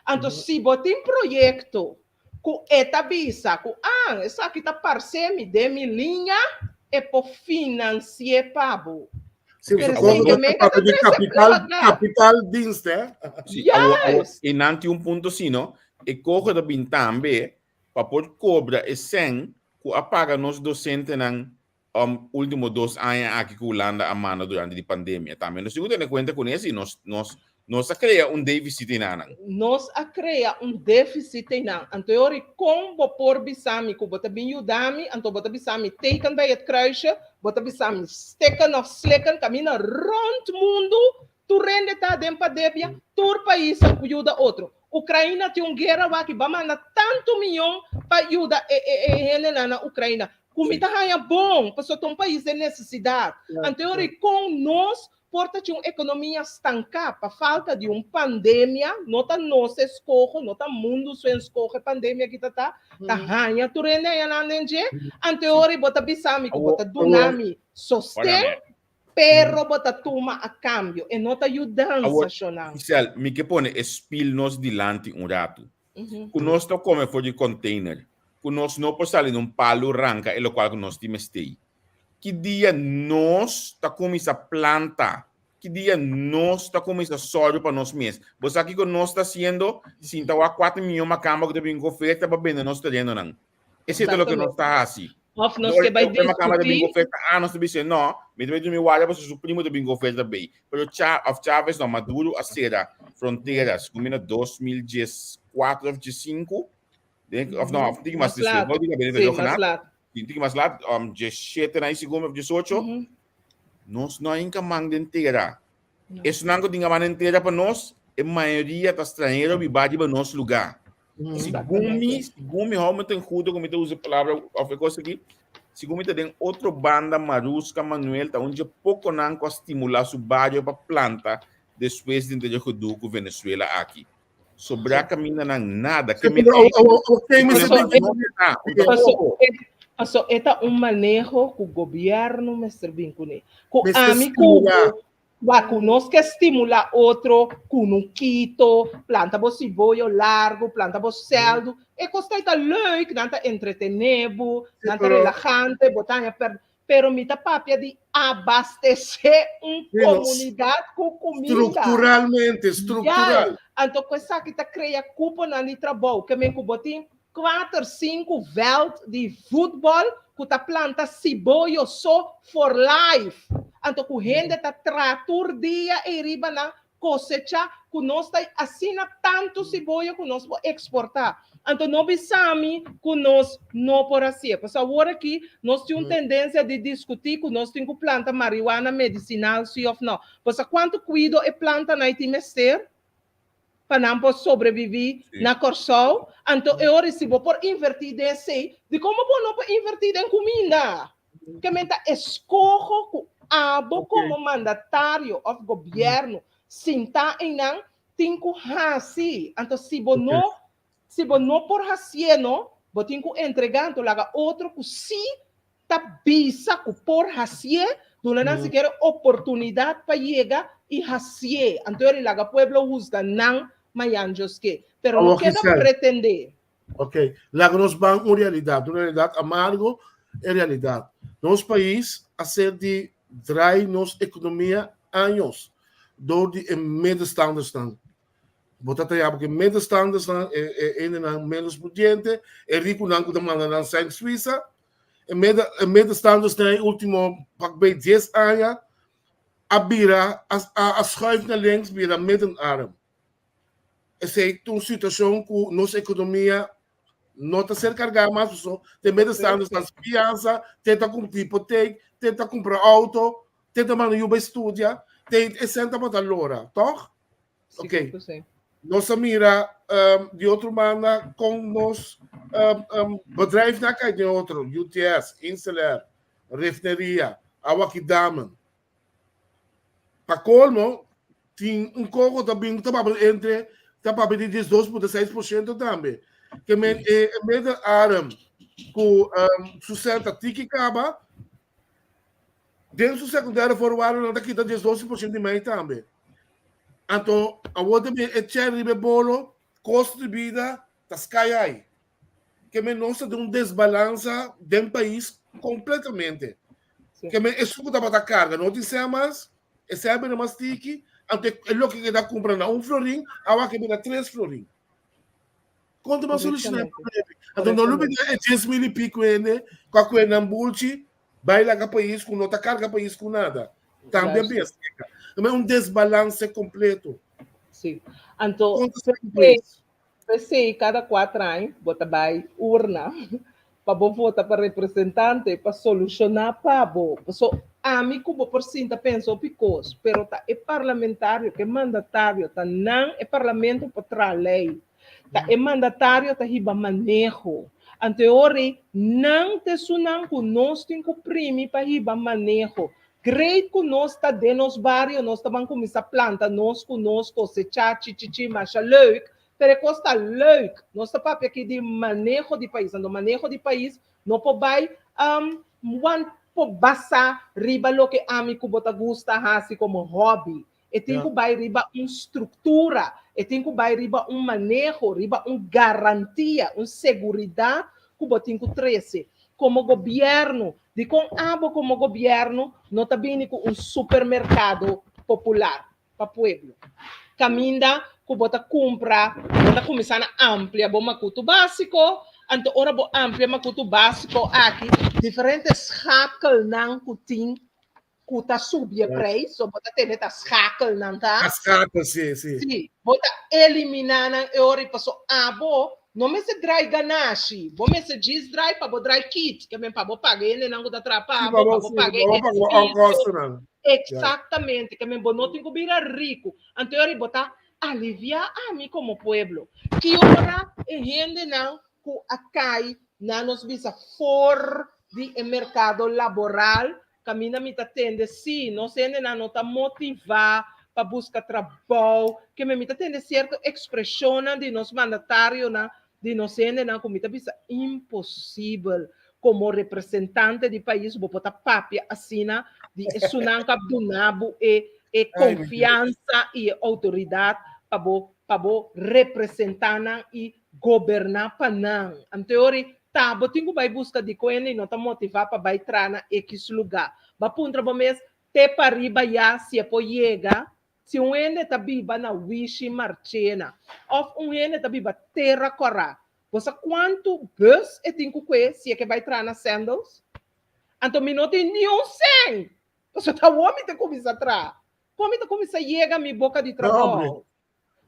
Anto si bo tin proyekto ku e ta bisa ku ah esaki ta parse mi den mi liña, e por finansi'é pa bo. Sí, Pero so sin ta que me papia di trece capital, plaka. capital dienst, eh? Sí, awo, awo, Juist. e nan tin un punto sí, no? E koho ta bin tambe pa por kobra e sèn ku a paga nos dosentenan um, último dos aña aki ku Hulanda a manda durante di pandemia. Tambe nos tin ku tene kuenta kuné si nos, nos, nos a krea un défisit einan. Nos a krea un défisit einan. Anto e ora kon bo por bisa mi ku bo ta bin yuda mi, anto bo ta bisa mi teken bij het kruisje, bo ta bisa mi stikken of slikken, kaminda rònt mundu tur hende ta den pandemia, tur pais a yuda otro. Ukraina tin un guera wak i bo a manda tantu miyon pa yuda e e e hendenan na Ukraina. Ku mi ta haña bon, pasobra ta un pais den nesesidat. Anto e ora i kon nos por ta tin un ekonomia stanká pa falta di un pandemia, no ta nos eskoho, no ta mundu su eskoho e pandemia aki ta ta, ta haña tur hende haña nan den dje. Anto e ora i bo ta bisa mi ku bo ta duna mi sosten, pero bo ta tuma a kambio. E no ta yudansa, shonnan. Giselle, mi ke pone e spil nos dilanti un ratu. Ku nos ta kome for di container, ku nos no por sali na un palu ranka e lokual ku nos tin mester. Ki dia nos ta kuminsá planta? Ki dia nos ta kuminsá sòru pa nos mes? Bo sa kiko nos ta hasiendo? Sinta wak kuater miyon makamba ku ta bin ku oferta pa bende nos terenonan. Esei ta loke nos ta hasi. Of nos ke bai Ora e makamba ta bin ku diskutí. oferta, ah, nos ta bisa no, mi ta bai drumi warda pasobra su primo ta bin ku oferta bei. Pero Cha, of Chavez no, Maduro a sera fronteras ku mina 2014 of 15, den, of no, of tiki mas Mas despues, laat. no diga bene Sí, yo mas gana, laat. tiki mas laat, 17 na segun of 18, nos no a man den tera. No. Esnan ku tin man den tera pa nos, e mayoria ta stranhero biba riba nos lugá. Segun mi, hou me ten goede ku mi ta usa palabra of e kos aki, segun mi ta den otro banda Maruska Manuel ta un dje pokonan ku a stimulá su bario pa planta despues di e gedoe ku Venezuela aki. Sobrá kamindanan nada. Ke men Pero, ok, mas Paso, e paso, paso e ta un maneho ku gobièrnu mester bin kuné. Ku Mester ami ku stimulá. Wa ku nos ke stimulá otro kunukito, planta bo siboyo largu, planta bo sèldu. E kos ta ta leuk, nan ta entretené bo, nan ta relahante, bo ta haña per, pero mi ta papia di abastesé un komunidat ku kuminda. Strukturalmente, struktural. Ja, anto ku esaki ta krea kuponan di trabou, ke men ku bo tin kuater, sinku vèlt di futbòl ku ta planta siboyo so for life. Anto ku hende ta traha tur dia ei riba nan kosechá ku nos ta asina tantu siboyo ku nos por eksportá. Anto no bisa mi ku nos no por hasié. Pasobra awor aki nos tin un tendensia di diskutí ku nos tin ku planta marihuana medisinal sí òf no. Pasobra kuantu kuido e plantanan ei tin mester pa nan por sobreviví na Kòrsou? Anto e ora si bo por invertí den esei, dikon bo no por invertí den kuminda? Ke men ta eskoho ku abo komo mandatario òf gobièrnu sintá einan tin ku hasi. Anto si bo no, si bo no por hasié no, bo tin ku entregá, anto laga otro ku sí ta bisa ku por hasié, duna nan sikiera oportunidat pa yega i hasié. Anto e laga pueblo husga nan mañan Dios ke. Pero no Awor, keda Giselle. pretendé. Ok, laga nos ban un realidat, un realidat amargo e realidat. Nos pais a ser di draai nos ekonomia años dor di e middenstandersnan. Bo ta taya porque middenstandersnan, e e hendenan menos pudiente, e rikunan ku ta manda nan sèn Suisa, e midden e middenstandersnan e ultimo pak bei dies aña a bira a a schuif na links bira middenarm. Esei ta un situashon ku nos ekonomia no ta ser kargá mas pasobra te middenstanders ta fiansa, te ta kumpra hipotek, te ta kumpra outo, te ta manda yu bai studia, te e sèn tabata lora, tòg? Ok. Nos a mira di otro banda kon nos bedrijfnan a kai den otro, UTS, Inselair, refineria, Awakidammen. Pa kolmo, Tin un koko ta bin ta papia entre ta papia di 12.6% tambe. Ke men e middelarm ku um, su sèn ta tiki kaba, den su secundaire voorwaarden nan ta kita 12% di mei tambe. Anto awor ta bin e cherry riba e bolo, kosto di bida ta sky high. Ke men nos ta den un desbalansa den pais kompletamente. Ke men esun ku tabata karga no tin sèn mas, e sèn a bira mas tiki, anto e loke ke ta kumpra na un florin, awa ke bira tres florin. Kon ta ban solushoná e problema? Anto no lubidá e 10,000 i piku hende ku a kue nan bulchi bai laga pais ku no ta karga pais ku nada. Tambe a bin asina. Un desbalanse kompleto. Sí. Anto, Kon ta sali pais? P'esei kada kuater aña bo ta bai urna pa bo vota pa representante pa solushoná pa bo. Paso ami ku bo por sinta pensa hopi kos, pero ta e parlamentario ku e mandatario ta nan e parlamento por traha lei. Ta e mandatario ta hiba maneho. Anto e ora ei nan ta esunnan ku nos tin ku primi pa hiba maneho. Great ku nos ta den nos bario, nos ta ban kuminsá planta nos ku nos kosechá chichichi masha leuk, pero e kos ta leuk, nos ta papia aki di maneho di pais, anto maneho di pais no por bai wan por basá riba loke ami ku bo ta gusta hasi komo hobby, e tin ku bai riba un struktura, e tin ku bai riba un maneho, riba un garantia, un seguridat ku bo tin ku trese komo gobièrnu. Dikon abo komo gobièrnu no ta bini ku un supermerkado popular pa pueblo? Kaminda ku bo ta kumpra, bo ta kuminsá na amplia bo makutu básiko, anto ora bo amplia makutu básiko aki, diferente schakelnan ku tin ku ta subi e prijs, so bo ta tene ta schakelnan ta. Ta schakel, si, si. Si, bo ta eliminá nan e ora i paso abo no mester drai ganashi, bo mester djis drai pa bo drai kit, ke men pa bo paga e hendenan ku ta traha pa bo, pa bo paga e edifisio. Eksaktamente, ke men bo no tin ku bira riku, anto e ora bo ta aliviá ami komo pueblo. Ki ora e hendenan ku a kai na nos bisa for di e merkado laboral Kaminda mi ta tende si nos hendenan no ta motivá pa buska trabou, ke mi ta tende sierto ekspreshonnan di nos mandatarionan, di nos hendenan ku mi ta bisa imposibel komo representante di pais bo por ta papia asina di esunnan ku a duna bo e e konfiansa i e outoridat pa bo pa bo representá nan i goberná pa nan. Anto e ora Ta bo tin ku bai buska dikon hende no ta motivá pa bai traha na ekis lugá. Bo a puntra bo mes, te pariba ya si e por yega? Si un hende ta biba na Wishi Marchena òf un hende ta biba Tera Kòrá, bo sa kuantu bùs e tin ku kue si e ke bai traha na Sandals? Anto mi no tin niun sèn! Pasobra ta awor mi ta kuminsá traha. Kon mi ta kuminsá yega mi boka di trabou?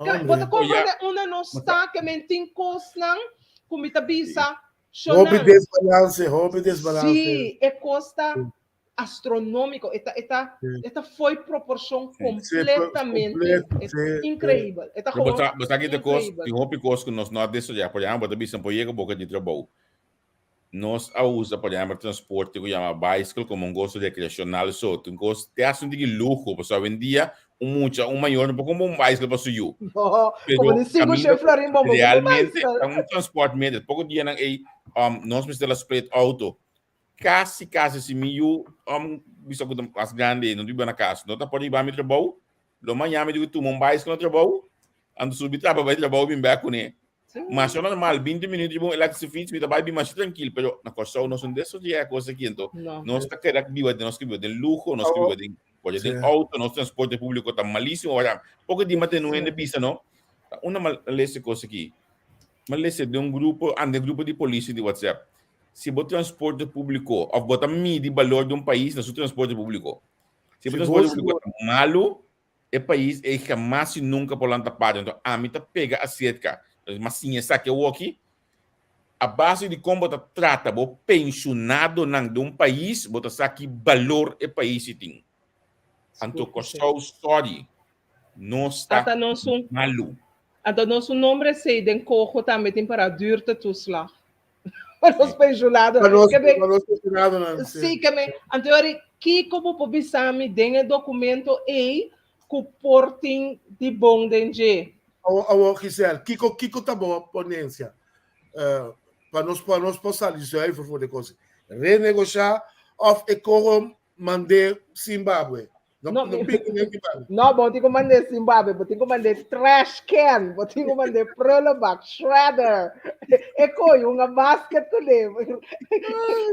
Bo ta comprende unda nos ta ke men tin kosnan ku mi ta bisa shonan. Hopi desbalance, hopi desbalance. Sí, e kos ta astronómiko, e ta e ta e ta fo'i proporshon kompletamente. E ta inkreibel. E ta gewoon Bo sa ki ta kos, tin hopi kos ku nos no a desaroyá. Por ehèmpel, bo ta bisa por yega boka di trabou. Nos a usa, por ehempel, transporte ku yama bicycle komo un goso rekreashonal so. Tin kos te hasta un tiki luho, pasobra awendia un mucha, un mayor no por kumpra un bicycle pa su yu. No, Pero komo di sinku kaminda shen florin bo bo kumpra realmente bicycle. ta un transport medio. Poko dianan ei um, nos mester a split auto. Kasi, kasi si mi yu um, bisa ku ta mas grandi ei, no ta biba na kas, no ta por hiba mi trabou, lo mañana mi tin ku tuma un bicycle na trabou, anto subi trapa bai trabou bin bek kuné. Masha normal, 20 minuut riba un elektrische fiets, mi ta bai bin masha trankil, pero na Kòrsou nos no desodia e kos aki, anto nos ta keda biba, nos ke biba den luho, nos ke biba den, por den auto, nos transporte públiko ta malísimo, ora poko di mate no hende bisa no, ta una mal lesa e kos aki, mal lesa den un grupo, anda grupo di polisi di WhatsApp, si bo transporte públiko òf bo ta midi balor di un pais na su transporte públiko, si bo transporte públiko ta malu, E pais ei hamas y nunca por lanta para. Enton ami ta pega acerca. Mas siña esaki awoki. A base di con bo ta trata bo pensionadonan di un pais, bo ta sa ki balor e pais ei tin. Anto Kòrsou, sorry, nos ta Ata nos un malu. Anto nos un nombre esei den coho tambe tin para duurtetoeslag. Pa nos pensionado. Pa nos, Ke men, pa nos pensionadonan, sí. Sí, ke men, anto yori, kiko bo por bisa mi den e documento ei? ku por tin di bon den dje. Awor, awor Giselle, kiko kiko ta bo ponensia? Uh, pa nos pa nos por sali zuiver for de kos. Renegoshá of e koro mand'é Zimbabwe? No, No, no piki den Zimbabwe. No, bo tin ku mand'é Zimbabwe, bo tin ku mand'é trash can, bo tin ku mand'é prullenbak, shredder. E koi un a basket kuné.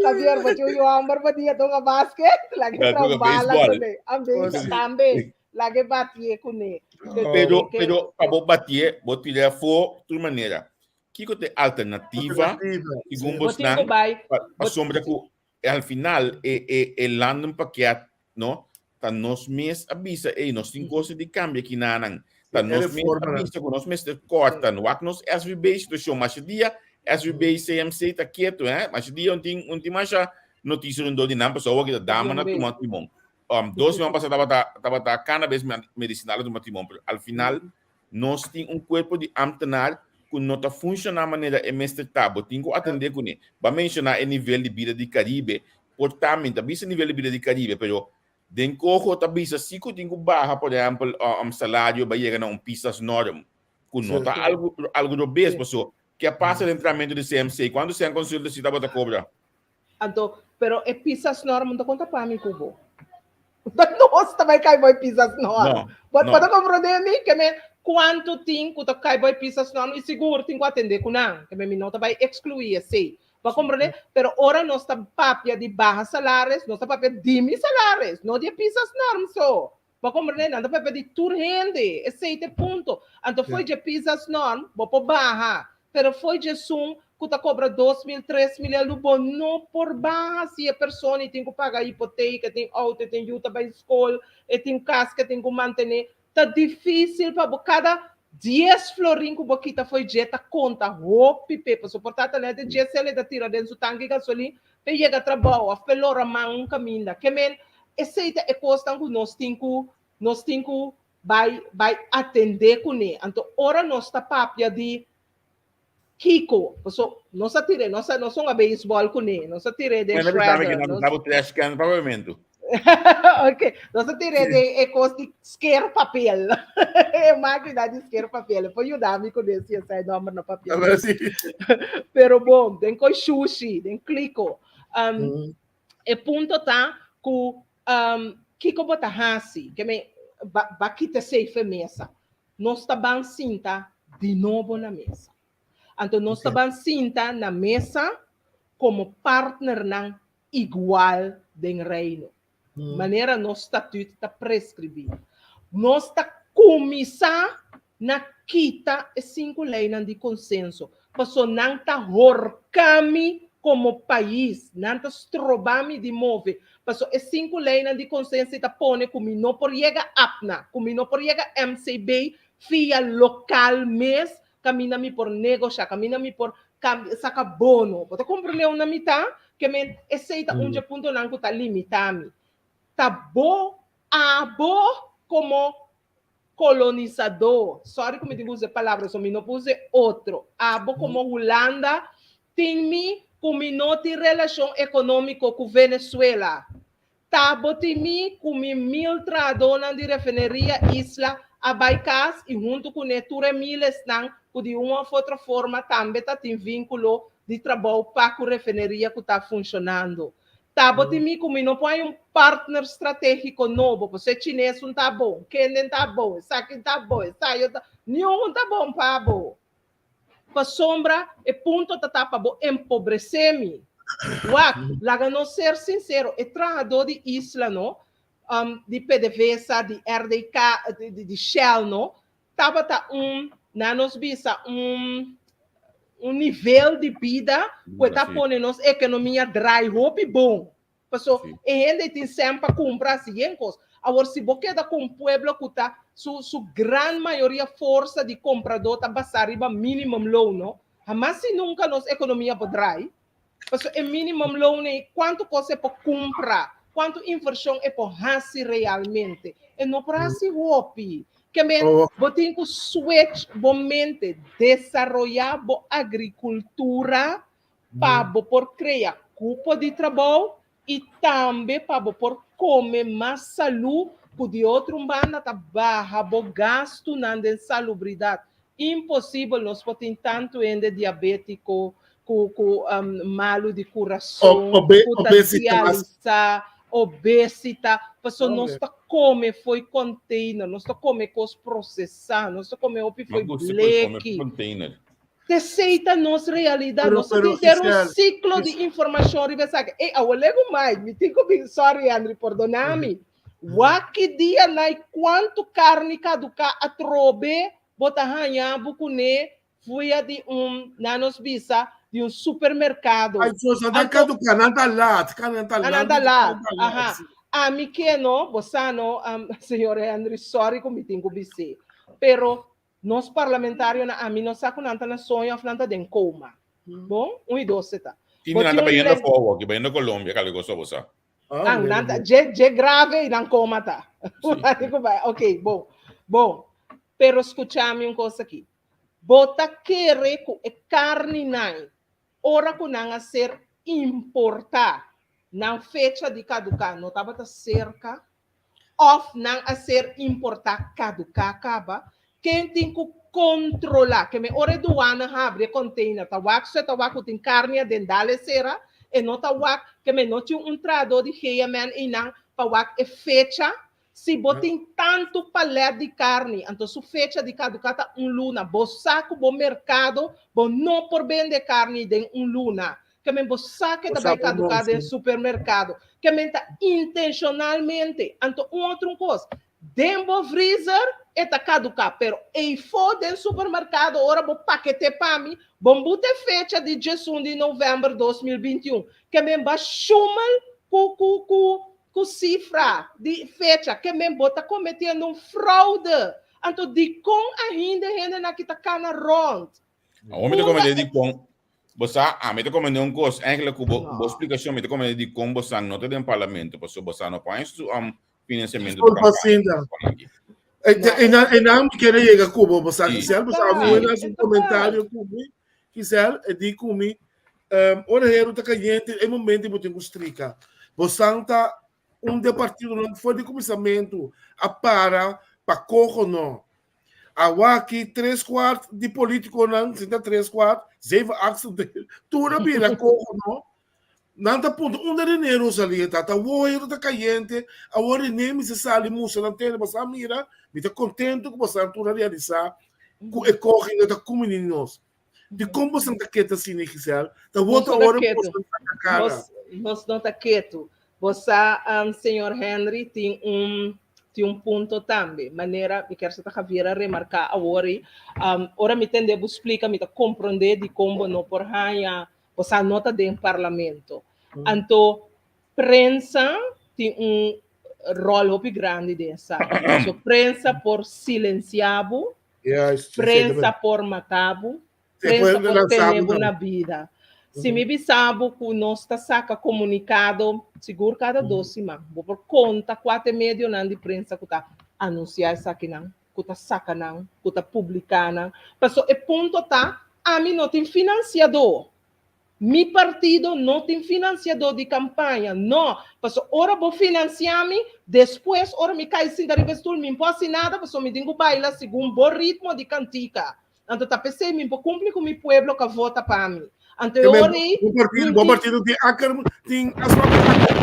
Javier, bo tin un yu hòmber bo dia ta un a basket, lag'é Ja, tra juga un bala baseball. kuné. Ambe, Oh, sí. tambe, lag'é batié kuné. Pero, Ke- pero pa bo batié, bo tir'é afó tur manera. Kiko ta e alternativa, Alternativa, segun sí. Bo tin bosnan, ku bai, pa, bo, pasobra ku al final e, e, e landenpakket, no, ta nos mes a bisa, ey, nos tin kos di kambia kinanan. Ta E nos mes a reformanan. bisa ku nos mester kòrta. Wak nos SVB situashon, masha dia SVB CMC ta ketu, hè. Masha dia un tin, un tin masha notisia rondó di nan, pasobra awor ki ta dama na Tambe. tuma timon. 2 siman pasá tabata, tabata cannabis medicinal a tuma timon, pero al final Nos tin un kuerpo di ámtenar ku no ta funshoná manera e mester ta. Bo tin ku atendé kuné. Bo a menshoná e nivel di bida di Karibe. Por ta mi ta bisa nivel di bida di Karibe, pero den koho ta bisa si ku tin ku baha, por ehèmpel, salario bai yega na un pisasnorm, ku no ta algu algu robes. Paso, ke a pasa den tramentu di CMC? Kuantu sèn konsulta si tabata kobra? Anto, pero e pisasnorm no ta konta pa mi ku bo. Nos ta bai kai bo e pisasnorm. No, Bo no. bo ta komprondé mi? Ke men kuantu tin ku ta kai bo e pisasnorm i sigur tin ku atendé ku nan. Ke men mi no ta bai ekskluí esei. Bo a komprondé? Pero ora nos ta papia di baha salaris, nos ta papia di mi salaris, no di e pisasnorm so. Bo a komprondé? Nan ta papia di tur hende. Esei ta e punto. Anto fo'i dje pisasnorm bo por baha. Pero fo'i djesun ku ta kobra 2.000, 3.000 eldu bo no por baha si e persona i tin ku paga hipoteka, e tin outo, e tin yu ta bai skol, e tin kas ke tin ku mantené. Ta difísil pa bo. Kada 10 florin ku bo kita fo'i dje ta konta hopi p'e. Pasobra por ta ta nèt e djes el e ta tira den su tanki gasolin p'e yega trabou òf p'e lora man un kaminda. Ke men esei ta e kosnan ku nos tin ku nos tin ku bai bai atendé kuné. Anto ora nos ta papia di kiko, paso nos a tir'é, nos a nos hunga beisbòl kuné, nos a tir'é den Bueno, sabe que shredder, no nos sabe trash can probablemente. Ok, nos a tir'é den e kos di sker papel. E mákina di sker papel. E por yuda mi kuné si esei nòmber na papiamentu. Sí. Pero bon, den koi shushi, den kliko. E punto ta ku kiko bo ta hasi? Ke men ba ba kita esei fe mesa. Nos ta ban sinta di nobo na mesa. Anto nos ta ban sinta na mesa komo partnernan igual den Reino. Manera nos statut ta preskribí. Nos ta kuminsá na kita e sinku leinan di konsenso, paso nan ta horká mi komo pais, nan ta stroba mi di move, paso e sinku leinan di konsenso ta pone ku mi no por yega APNA, ku mi no por yega MCB via lokal mes, kaminda mi por negoshá, kaminda mi por saka bono. Bo ta komprendé unda mi ta? Ke men esei ta un dje puntonan ku ta limitá mi. Ta bo, abo komo kolonisadó, sorry ku mi tin ku usa e palabra so mi no por usa e otro, abo komo Hulanda tin mi ku mi no tin relashon ekonómiko ku Venezuela, ta bo tin mi ku mi 1000 trahadónan di refineria Isla a bai kas i huntu kuné tur e milesnan ku di un òf otro forma tambe ta tin vínkulo di trabou pa ku refineria ku ta funshonando. Ta bo tin mi ku mi no por hay un partner stratégiko nobo, pasobra e chines un ta bon, kenden ta bon, esaki ta bon, esayo ta, niun un ta bon pa bo. Pasobra e punto ta ta pa bo empobresé mi. Wak, laga nos ser sinsero, e trahadó di Isla no, di PDVSA, di RDK, di Shell no, tabata un, na nos bisa, un un nivel di bida ku e ta pone nos ekonomia drai hopi bon. Paso e hende tin sèn pa kumpra hasi yen kos. Awor si bo keda ku un pueblo ku ta su su gran mayoria forsa di kompradó ta basá riba minimum loon no, hamas i nunka nos ekonomia por drai. Paso e minimum loon ei kuantu kos e por kumpra, kuantu invershon e por hasi realmente. E no por hasi hopi. Ke men bo tin ku switch bo mente, desaroyá bo agrikultura pa bo por krea kupo di trabou i tambe pa bo por kome mas salú. Ku di otro un banda ta baha bo gastunan den salubridat. Imposibel nos por tin tantu hende diabétiko, ku ku malu di kurason, ku ta dialisá, obesita, pasobra nos ta kome fo'i container, nos ta kome kos prosesá, nos ta kome hopi fo'i bleki. T'esei ta nos realidat. Nos ta tin ser un siklo di informashon riba esaki. Ey, awor legu mai, mi tin ku bin, sorry Henry, pordona mi. Wak ki dia nai kuantu karni kaduká atrobe bo ta haña bo kuné via di un, nan nos bisa, di un supermerkado. Ay, so, nan ta kaduká, nan ta laat, nan ta laat. Nan ta laat, aha. Ami ke no, bo sa no, señor Henry, sorry ku mi tin ku bis'é. Pero Nos parlamentarionan ami no sa ku nan ta na soño of nan ta den koma. Bon, un i dos ta. Tin di nan ta bayendo afó awor, ki bayendo Colombia, kal goso bo sa. Ah, nan ta dje dje grave i nan koma ta. Ok, bon. Bon, pero skucha mi un kos aki. Bo ta kere ku e karninan ora ku nan a ser importá, nan fecha di kaduká no tabata serka? Of nan a ser importá kaduká kaba? Ken tin ku kontrolá? Ke me ora e duana habri e container ta wak su e ta wak ku tin karni aden dale sera e no ta wak ke me no tin un trahadó di GMN einan pa wak e fecha si bo tin tantu palet di karni anto su fecha di kaduká ta un luna bo sa ku bo merkado bo no por bende karni den un luna Ke men bo sa ke ta bai kaduká den supermerkado. Ke men ta intenshonalmente. Anto un otro un kos, den bo vrizer e ta kaduká, pero eifó den supermerkado ora bo paket'é pa mi, bo buta e fecha di djesun di novèmber 2021. Ke men ba shumel ku ku ku ku sifra di fecha. Ke men bo ta kometiendo un fraude. Anto dikon ainda e hendenan aki ta kana rònt? Awor mi ta komete dikon Bo sa, ami ta komende un kos, eigenlijk ku bo, bo splikashon mi ta komende dikon bo sa no ta den parlamento, pasobra bo sa no por haña su um, finansiamentu pa kampaña. E nan, e nan mi kere yega ku bo, bo sa, Giselle, bo sa, mi wena hasi un komentario ku mi, Giselle, e di ku mi, um, ora heru ta kayente, e momento bo tin ku strika. Bo san ta un de partidonan for di kuminsamentu a para pa koho no. Awaki tres kwart di politiconan, sinta tres kwart, zeven achtste deel, tur a bira coho no. Nan ta puntra unda Rene Rosalia ta, ta awor hero ta cayente, awor Rene mester sali mustra nan tene, boso a mira, mi ta contento cu boso tur a realisa cu e coho ta cumini nos. Dikon boso ta ketu asina, Giselle? Ta wou ta ora ku boso ta saka kara. Nos no ta ketu. Bo sa, señor Henry, tin un tin un punto tambe. Manera mi kier sa ta Javier a remarká awor ei. Ora mi tende bo splika, mi ta komprondé dikon bo no por haña, bo sa no ta den parlamento. Anto prensa tin un ròl hopi grandi den esaki. So prensa por silensiá bo, Prensa por mata bo, prensa por tene bo na bida. Si mi bisa bo ku nos ta saka komunikado sigur kada dos siman, bo por konta kua ta e medionan di prensa ku ta anunsiá esakinan, ku ta saka nan, ku ta publiká nan. Pasobra e punto ta, ami no tin finansiadó. Mi partido no tin financiador di campaña, no, paso ora bo financia mi, despues ora mi cay sinta riba e stoel mi n'po haci nada paso mi tin cu baila segun bo ritmo di cantica. Anto ta pesey mi n'po cumpli cu mi pueblo ca vota pa mi. Anto e ora ey Bo partido, bo partido tin akker, tin afspraak cu akker?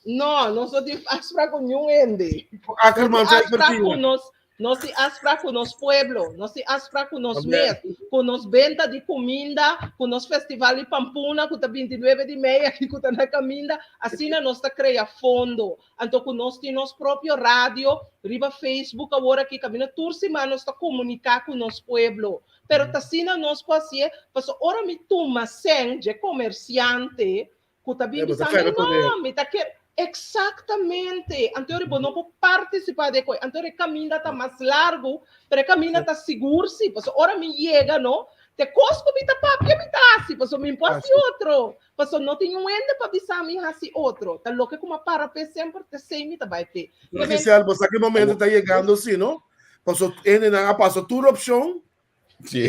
No, nos no tin afspraak cu niun hende. Akkerman Nos tin sa afspraak cu nos Nos tin afsprak ku nos pueblo, nos tin afsprak ku nos mes, ku nos benta di kuminda, ku nos festival di pampuna ku ta 29 di mei aki ku ta na kaminda, asina nos ta krea fondo. Anto ku nos tin nos propio radio riba Facebook awor aki kaminda tur siman nos ta komuniká ku nos pueblo. Pero ta asina nos por hasié, pasobra ora mi tuma sèn dje komersiante ku ta bin bisa mi, no, mi ta ker. Exactamente. Anto bo no por participá de koi. Anto e kaminda ta mas largu, pero e kaminda ta sigur sí. Pasobra ora mi yega, no, te kos ku mi ta papia mi ta hasi, pasobra mi no por hasi otro. Pasobra no tin un hende pa bisa mi hasi otro. Ta loke ku mi a para p'e semper, te esei mi ta bai p'e. Giselle, bo sa ki momento ta yegando sí, no? Pasobra hendenan a pasa tur opshon. Sí,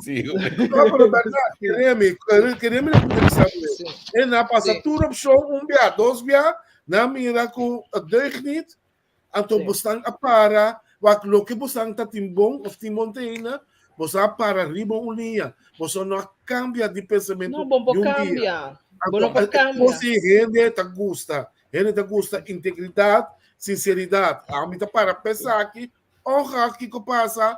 sí. No, pero verdad, quereme, quereme lo que sabe. En na pasa tur opción, un bia, dos bia, na mira ku het deugt niet. Anto bosnan a para, wak loke bosnan ta tin bon of tin bon te hina, boso a para riba un liña. Boso no a kambia di pensamentu No, bo ni un dia. kambia. Bo no Anto, por e kambia. kos ei hende ta gusta. Hende ta gusta integridat, sinseridat. Ami ta para p'esaki, ongeacht kiko pasa,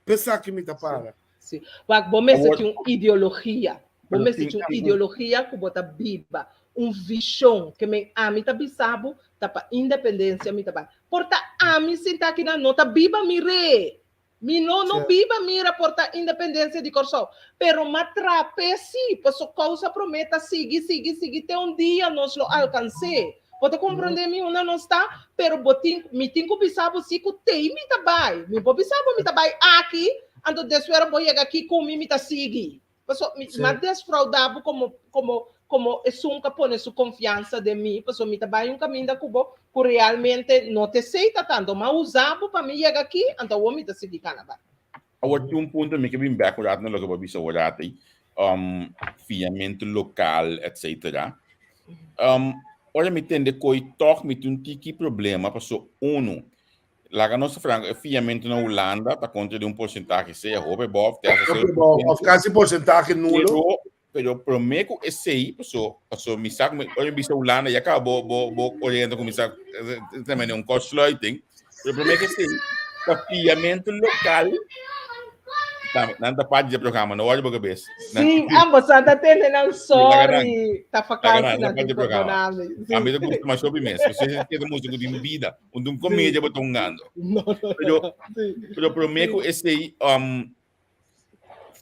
p'esaki mi ta para. Sí. Wak, bo mester Awor tin un ideologia. Bo pero mester tin tin un tin un ideologia ku bo ta biba, un vishon ke men ami ta bisa bo ta pa independensia mi ta bai. Por ta ami sinta akinan no ta biba mi re. Mi no no biba mira por ta independensia di Kòrsou. Pero m'a trap'é sí, paso kousa promé ta sigui, sigui, sigui te un dia nos lo alkans'é. Bo ta komprondé mi unda nos ta? Pero bo tin, mi tin ku bisa bo sí ku tei mi ta bai. Mi por bisa bo mi ta bai aki, anto despues bo yega aki ku mi, mi ta sigui. Paso mi m'a desfraudá bo komo, komo, komo esun ku a pone su konfiansa den mi, paso mi ta bai un kaminda ku bo ku realmente no ta esei ta tanto. M'a usa bo pa mi yega aki, anto awor mi ta sigui kana bai. Awor tin un punto mi ke bin bek un rato na loke bo a bisa awor rato ei, fiamentu lokal etcetera. Ora mi tende koi tòg mi tin un tiki problema paso unu, laga nos ta franko e fiamentu na Hulanda ta kontra di un porsentahe sea hopi abou te hasta Hopi abou of kasi porsentahe nulo. Pero pero promé ku esei paso paso mi sa ku mi ora mi bisa Hulanda ya kaba bo bo bo orienta kuminsá tremendo un kortsluiting. Pero promé ku esei pa fiamentu lokal ta nan ta parti dje programa no wòrdu bo kabes. Nan Sí, ambos a ta tende nan Sí, laga nan. sorry. Ta Laga vakantie nan, nan ta tin parti dje programa. perdonami. A mi Sí. ta gusta masha hopi mes. Pasobra esei ta mustra ku tin bida. Un tin Sí. komedia bo ta hungando. No, no, no. Pero Sí. pero promé Sí. ku esei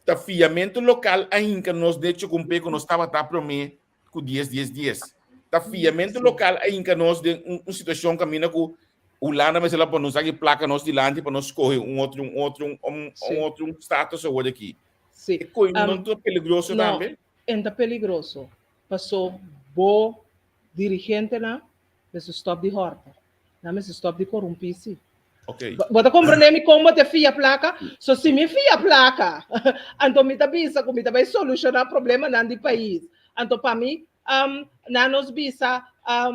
ta fiamentu lokal a hinka nos den chukumpé ku nos tabata promé ku dies dies dies. Ta fiamentu lokal a hinka nos den un, un situashon kaminda ku Hulanda mester la pone un saki plaka nos dilanti pa nos skohe un otro un otro un, un, un otro un status awor aki. E koi no ta peligroso No, tambe? en ta peligroso. Paso bo dirigentenan mester stop di hòrta. Nan mester stop di korumpí si. Bo ta komprendé mi kon bo ta fia plaka? So si mi fia plaka, anto mi ta bisa ku mi ta bai solushoná problemanan di pais. Anto pa mi, nan nos bisa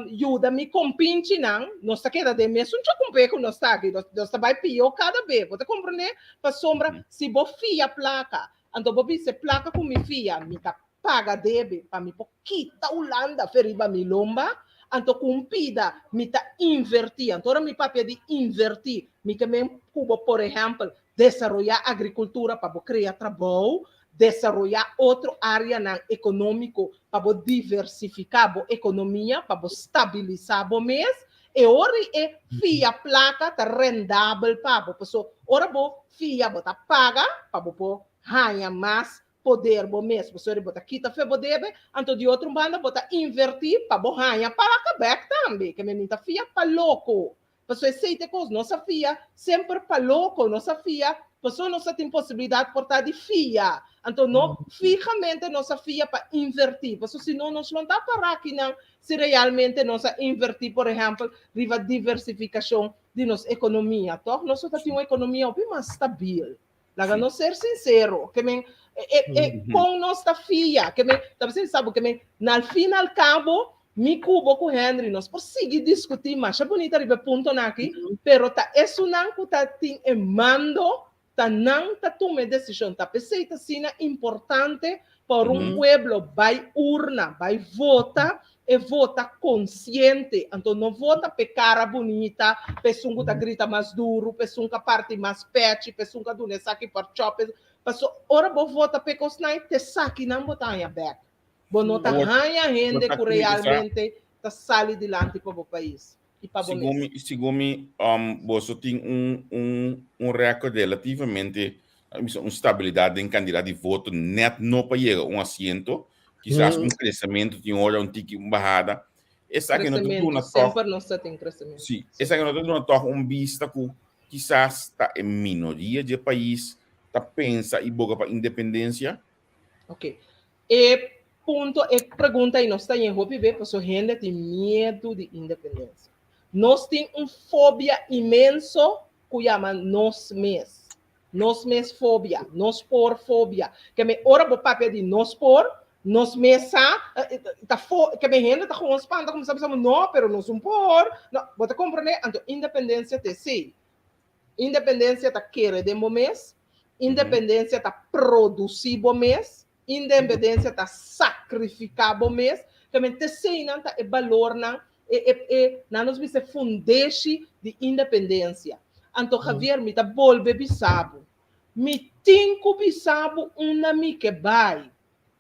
yuda mi kompinchinan, nos ta keda den mesun chokumpé ku nos ta aki. Nos ta bai pió kada be. Bo ta komprendé? Pasobra si bo fia plaka, anto bo bisa e plaka ku mi fia, mi ta paga debe pa mi por kita Hulanda fe riba mi lomba, anto ku un pida mi ta invertí. Anto ora mi papia di invertí, mi ke men ku bo por ehèmpel desaroyá agrikultura pa bo krea trabou, desaroyá otro áreanan ekonómiko pa bo diversifiká bo ekonomia, pa bo stabilisá bo mes. E ora e fia plaka ta rendabel pa bo, paso ora bo fia bo ta paga pa bo por haña mas poder bo mes, pasobra bo ta kita fe bo debe, anto di otro banda bo ta invertí pa bo haña palaka bèk tambe, ke men ta fia pa loko, pasobra esei ta e kos, nos a fia semper pa loko, nos a fia pasobra nos a tin posibilidat por ta di fia, anto no fihamente nos a fia pa invertí, pasobra si no nos lo ta para akinan si realmente nos a invertí por ehèmpel riba diversifikashon di nos ekonomia, tòg? Nos lo ta tin un ekonomia hopi mas stabil. Laga nos ser sincero, ke men e, e, kon nos ta fia, ke men, ta bisa sabu ke men, na al fin al cabo, mi kubo ku Henry nos por sigui discuti masha bunita riba e puntonan aki, pero ta esunnan ku ta tin e mando, ta nan ta tuma e decision. Ta p'esei ta asina importante pa ora un pueblo bai urna, bai vota, E vota konsiente, anto no vota p'e kara bunita, p'esun ku ta grita mas duru, p'esun ku a parti mas pechi, p'esun ku a duna esaki parchò, p'e, paso ora bo vota p'e kosnan ei, t'esakinan bo ta haña bèk. Bo no ta haña hende ku realmente ta sali dilanti pa bo pais i pa bo mes. Segun mi, boso tin un un un rèkòrt relativamente un stabilidat den kantidat di voto nèt no pa yega un asiento, Kisas un kresementu tin ora un tiki un bahada. Esaki no ta duna Kresementu, semper nos ta tin kresementu. Sí, esaki no ta duna tòg un bista ku kisas ta e minoria dje pais ta pensa i boga pa independensia? Ok. E punto, e pregunta ei nos ta yen hopi be pasobra hende tin miedu di independensia. Nos tin un fobia inmenso ku yama nos mes. Nos mes fobia, nos por fobia. Ke me ora bo papia di nos por, Nos mes sa, ta fo, ke men hende ta gewoon spanta kuminsá bisa no, pero nos un por, no, bo ta komprendé? Anto independensia ta esei. Independensia ta kere den bo mes, independensia ta produsí bo mes, independensia ta sakrifiká bo mes. Ke men ta eseinan ta e balornan, e, e, e, nan nos bisa e fundeshi di independensia. Anto Javier, mi ta bolbe bisa bo, Mi tin ku bisa bo unda mi ke bai.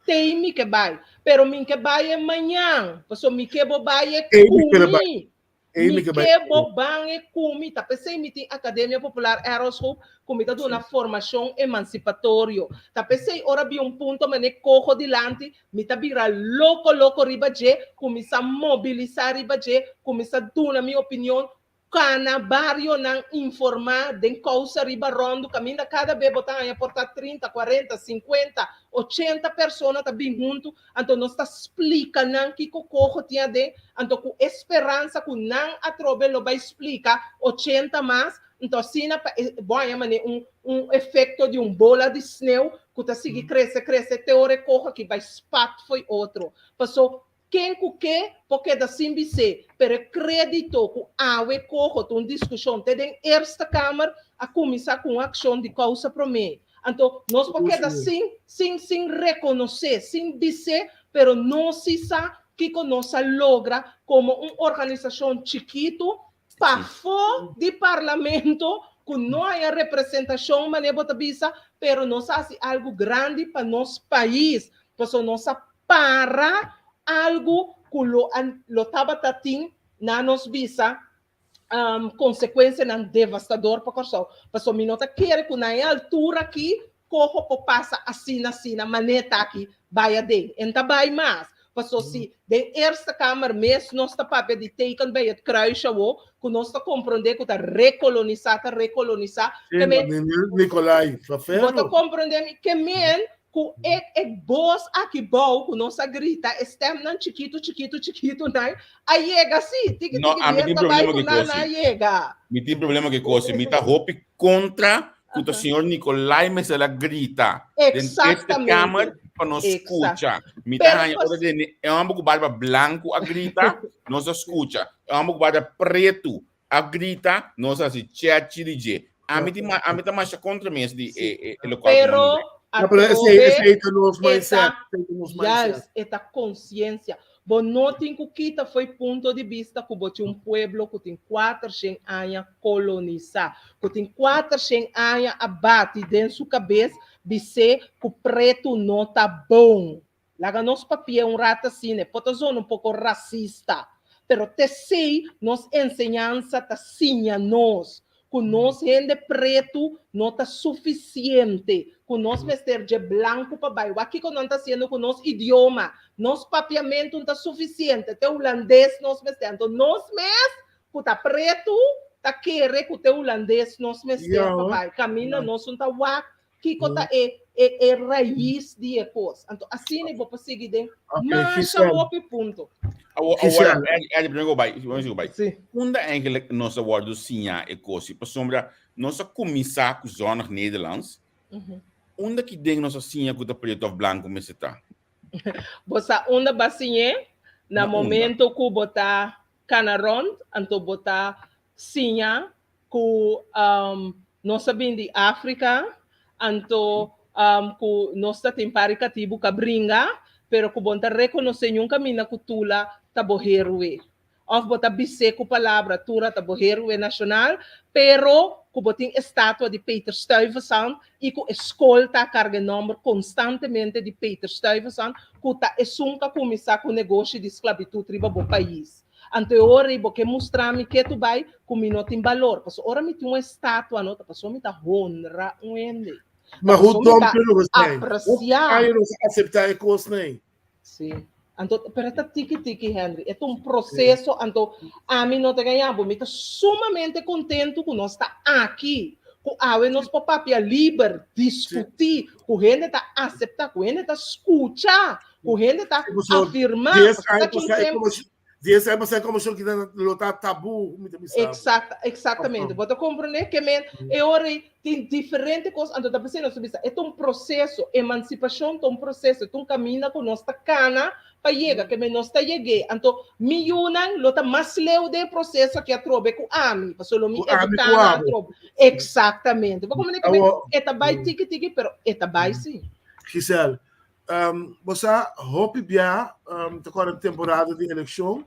Tei mi ke bai. Pero mi ke bai e mañan. Paso mi ke bo bai e ku mi. Mi ke bo ban e ku mi. Ta p'esei mi tin Akademia Popular Eros Hoop ku mi ta duna formashon emansipatorio. Ta p'esei ora bin un punto manera koho dilanti, mi ta bira loko loko riba dje, kuminsá mobilisá riba dje, kuminsá duna mi opinion, Kana barionan informá den kousa riba ròndu kaminda kada be bo ta haña por ta trinta, kuarenta, sinkuenta, ochenta persona ta bin huntu, anto nos ta splika nan kiko koho tin aden, anto ku e speransa ku nan atrobe lo bai splika ochenta mas, anto asina pa e bo haña manera un un efekto di un bola di sneu ku ta sigui krese krese te ora e koho aki bai spat fo'i otro. Paso Ken ku ke por keda sin bis'é, pero e krédito ku awe koho ta un diskushon te den Eerste Kamer a kuminsá ku un akshon di kousa promé. Anto nos por keda sin sin sin rekonosé, sin bis'é, pero nos si sa kiko nos a logra komo un organisashon chikitu pafó di parlamento ku no haña representashon manera bo ta bisa, pero nos a hasi algu grandi pa nos pais, pasobra nos a para algu ku lo a lo tabata tin na nos bisa konsekuensianan devastador pa Kòrsou. Pasobra mi no ta kere ku na e altura aki koho por pasa asina asina maneta aki bai aden. E no ta bai mas. Pasobra si den Eerste Kamer mes nos ta papia di teken bij het kruisje awo, ku nos ta komprondé ku ta rekolonisá ta rekolonisá, ke men Nicolai, bo ta komprondé mi? Ke men Ku e e bos aki bou ku nos a grita, e stemnan chikitu, chikitu, chikitu nan a yega sí, tiki No, tiki ami dies tin ta bai problema ku ku nan kosi. a yega. Mi tin problema ku kosi. Mi ta hopi kontra ku ta señor Nicolai mester a grita den Eerste Exactamente. Kamer pa nos Exact. skucha. Mi ta Pero haña pas ora den e homber ku barba blanku a grita, nos a skucha. E homber ku barba pretu a grita, nos a hasi chechi di dje. Ami tin ma, ami ta masha kontra mes di e, e, e lokual ku Pero nan bring. Ja, pero esei, atrobe esei ta nos e mindset. ta, Esei ta nos mindset. juist, e ta konsiensia. Bo no tin ku kita fo'i punto di bista ku bo tin un pueblo ku tin kuatershen aña kolonisá, ku tin kuatershen aña a bati den su kabes bis'é ku pretu no ta bon. Laga nos papia un rat asina, e por ta zona un poko rasista, pero t'esei nos enseñansa ta siña nos, ku nos hende pretu no ta sufisiente, ku nos mester dje blanku pa bai. Wak kiko nan ta hasiendo ku nos idioma, nos papiamentu no ta sufisiente, te hulandes nos mester. Anto nos mes ku ta pretu ta kere ku te hulandes nos mester pa bai, kaminda nos no ta wak Kiko ta e e e rais di e kos? Anto asina bo por sigui den Ok, masha Giselle. hopi punto. Awor, awor, Giselle. Edi, Edi, primero ku bai, primero ku bai. Sí. Unda eigenlijk nos a wòrdu siñá e kos? Pasobra nos a kuminsá ku Zonnig Nederlands. Unda ki den nos a siña ku ta pretu òf blanku mester ta? Bo sa unda bo a siñ'é? Na Na unda? momento ku bo ta kana rònt, anto bo ta siña ku nos a bin di Afrika, anto ku nos ta tin par di katibu ka bringa, pero ku bo no ta rekonosé niun kaminda ku Tula ta bo héroe. Òf bo ta bis'é ku palabra Tula ta bo héroe nashonal, pero ku bo tin estatua di Peter Stuyvesant i ku e skol ta karga e nòmber konstantemente di Peter Stuyvesant, ku ta esun ku a kuminsá ku negoshi di sklabitut riba bo pais. Anto e ora ei bo ke mustra mi ke tu bai ku mi no tin balor. Pasobra ora mi tin un estatua no ta pasobra mi ta honra un hende. Ta Ma hoe pasobra mi dom ta kunnen we zijn? Hoe apresiá. kan je nos acepta e kosnan ei? Sí. Anto, pero e ta tiki tiki, Henry. E ta un proseso. Anto, ami no ta gaña bo. Mi ta sumamente kontentu ku nos ta aki. Ku awe nos por papia liber, diskutí, ku hende ta aseptá, ku hende ta skucha, ku hende ta Sí, pasobra afirmá. dies Pasobra aña ta tin pasá e tempu. komashon. 10 aña pasá e kombershon kita lo ta tabú, mi ta bisa. Exact, exactamente. Bo ta komprendé ke men e ora ei tin diferente kos, anto ta p'esei nos ta bisa e ta un proseso, emansipashon ta un proseso, ta un kaminda ku nos ta kana pa yega, ke men nos ta yeg'é. Anto mi yunan lo ta mas leu den e proseso aki atrobe ku ami, pasobra lo mi Ku ami eduká ku nan abo. atrobe. Exactamente. Bo komprendé ke men Awo, e ta bai tiki tiki, pero e ta bai sí. Giselle, Bo sa, hopi bia, ta kòrda temporada di elekshon,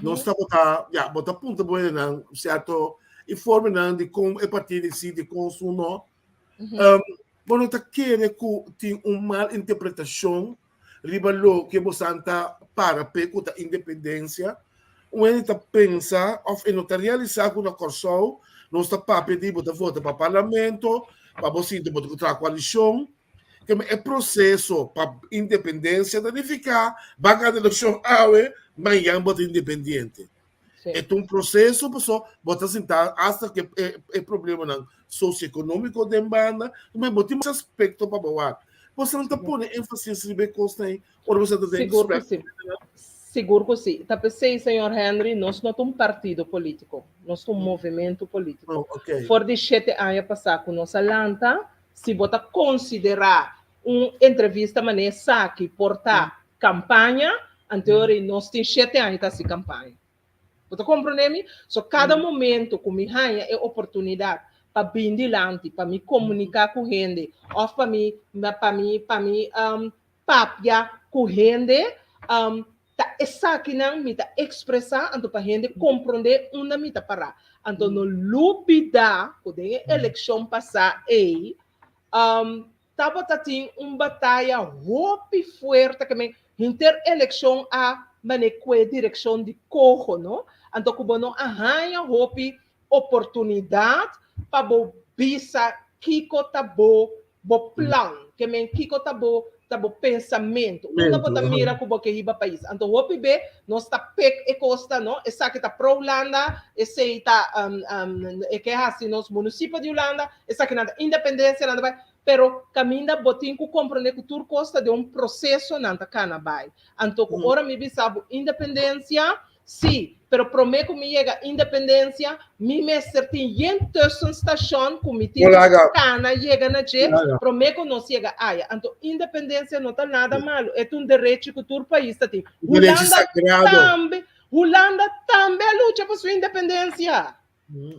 nos tabata, ya, bo ta puntra bo hendenan sierto informenan di kon e partido si, di kon su no. Bo no ta kere ku tin un mal interpretashon riba loke bosan ta para p'e ku ta independensia? Un hende ta pensa òf e no ta realisá ku na Kòrsou nos ta papia di bo ta vota pa parlamento, pa bo sinti bo ta ku traha koalishon. Keme e proseso pa independensia ta nifiká ba gana elekshon awe, mañan bo ta independiente. E ta un proseso paso bo ta sinta asta ku e problemanan sosioekonómiko den banda, bo tin mas aspekto pa bo wak. Boso ta pone énfasis riba e kosnan ei ora boso ta den Sigur ku si. Sigur ku si. Ta p'esei, señor Henry, nos no ta un partido polítiko, nos ta un movementu polítiko. For di shete aña pasá ku nos a lanta, Si bo ta konsiderá un entrevista manera esaki por ta kampaña, anto ora nos tin shete aña ta hasi kampaña. Bo ta komprondé mi? So kada momento ku mi haña e oportunidat pa bin dilanti, pa mi komuniká ku hende òf pa mi pa mi pa mi papia ku hende, ta esakinan mi ta ekspresá anto pa hende komprondé unda mi ta pará. Anto no lubidá ku den e elekshon pasá ei tabata tin un bataya hopi fuerte ke men henter elekshon a man'é kue direkshon di koho no. Anto ku bo no a haña hopi oportunidat pa bo bisa kiko ta bo bo plan, ke men kiko ta bo ta bo pensamentu, unda bo ta mira ku bo ke hiba pais. Anto hopi be nos ta pek e kos ta no, esaki ta pro Hulanda, esei ta e ke hasi nos munisipio di Hulanda, esaki nan ta independensia nan ta bai, pero kaminda bo tin ku komprende ku tur kos ta den un proseso nan ta kana bai. Anto ku ora mi bisa bo independensia, Sí, pero promé ku mi yega Independencia, mi mester tin yen tussenstation ku mi tin ku kana yega na dje promé ku nos yega aya. Anto Independencia no ta nada malu, e ta un derechi ku tur pais ta tin. Hulanda tambe, Hulanda tambe a lucha pa su independencia.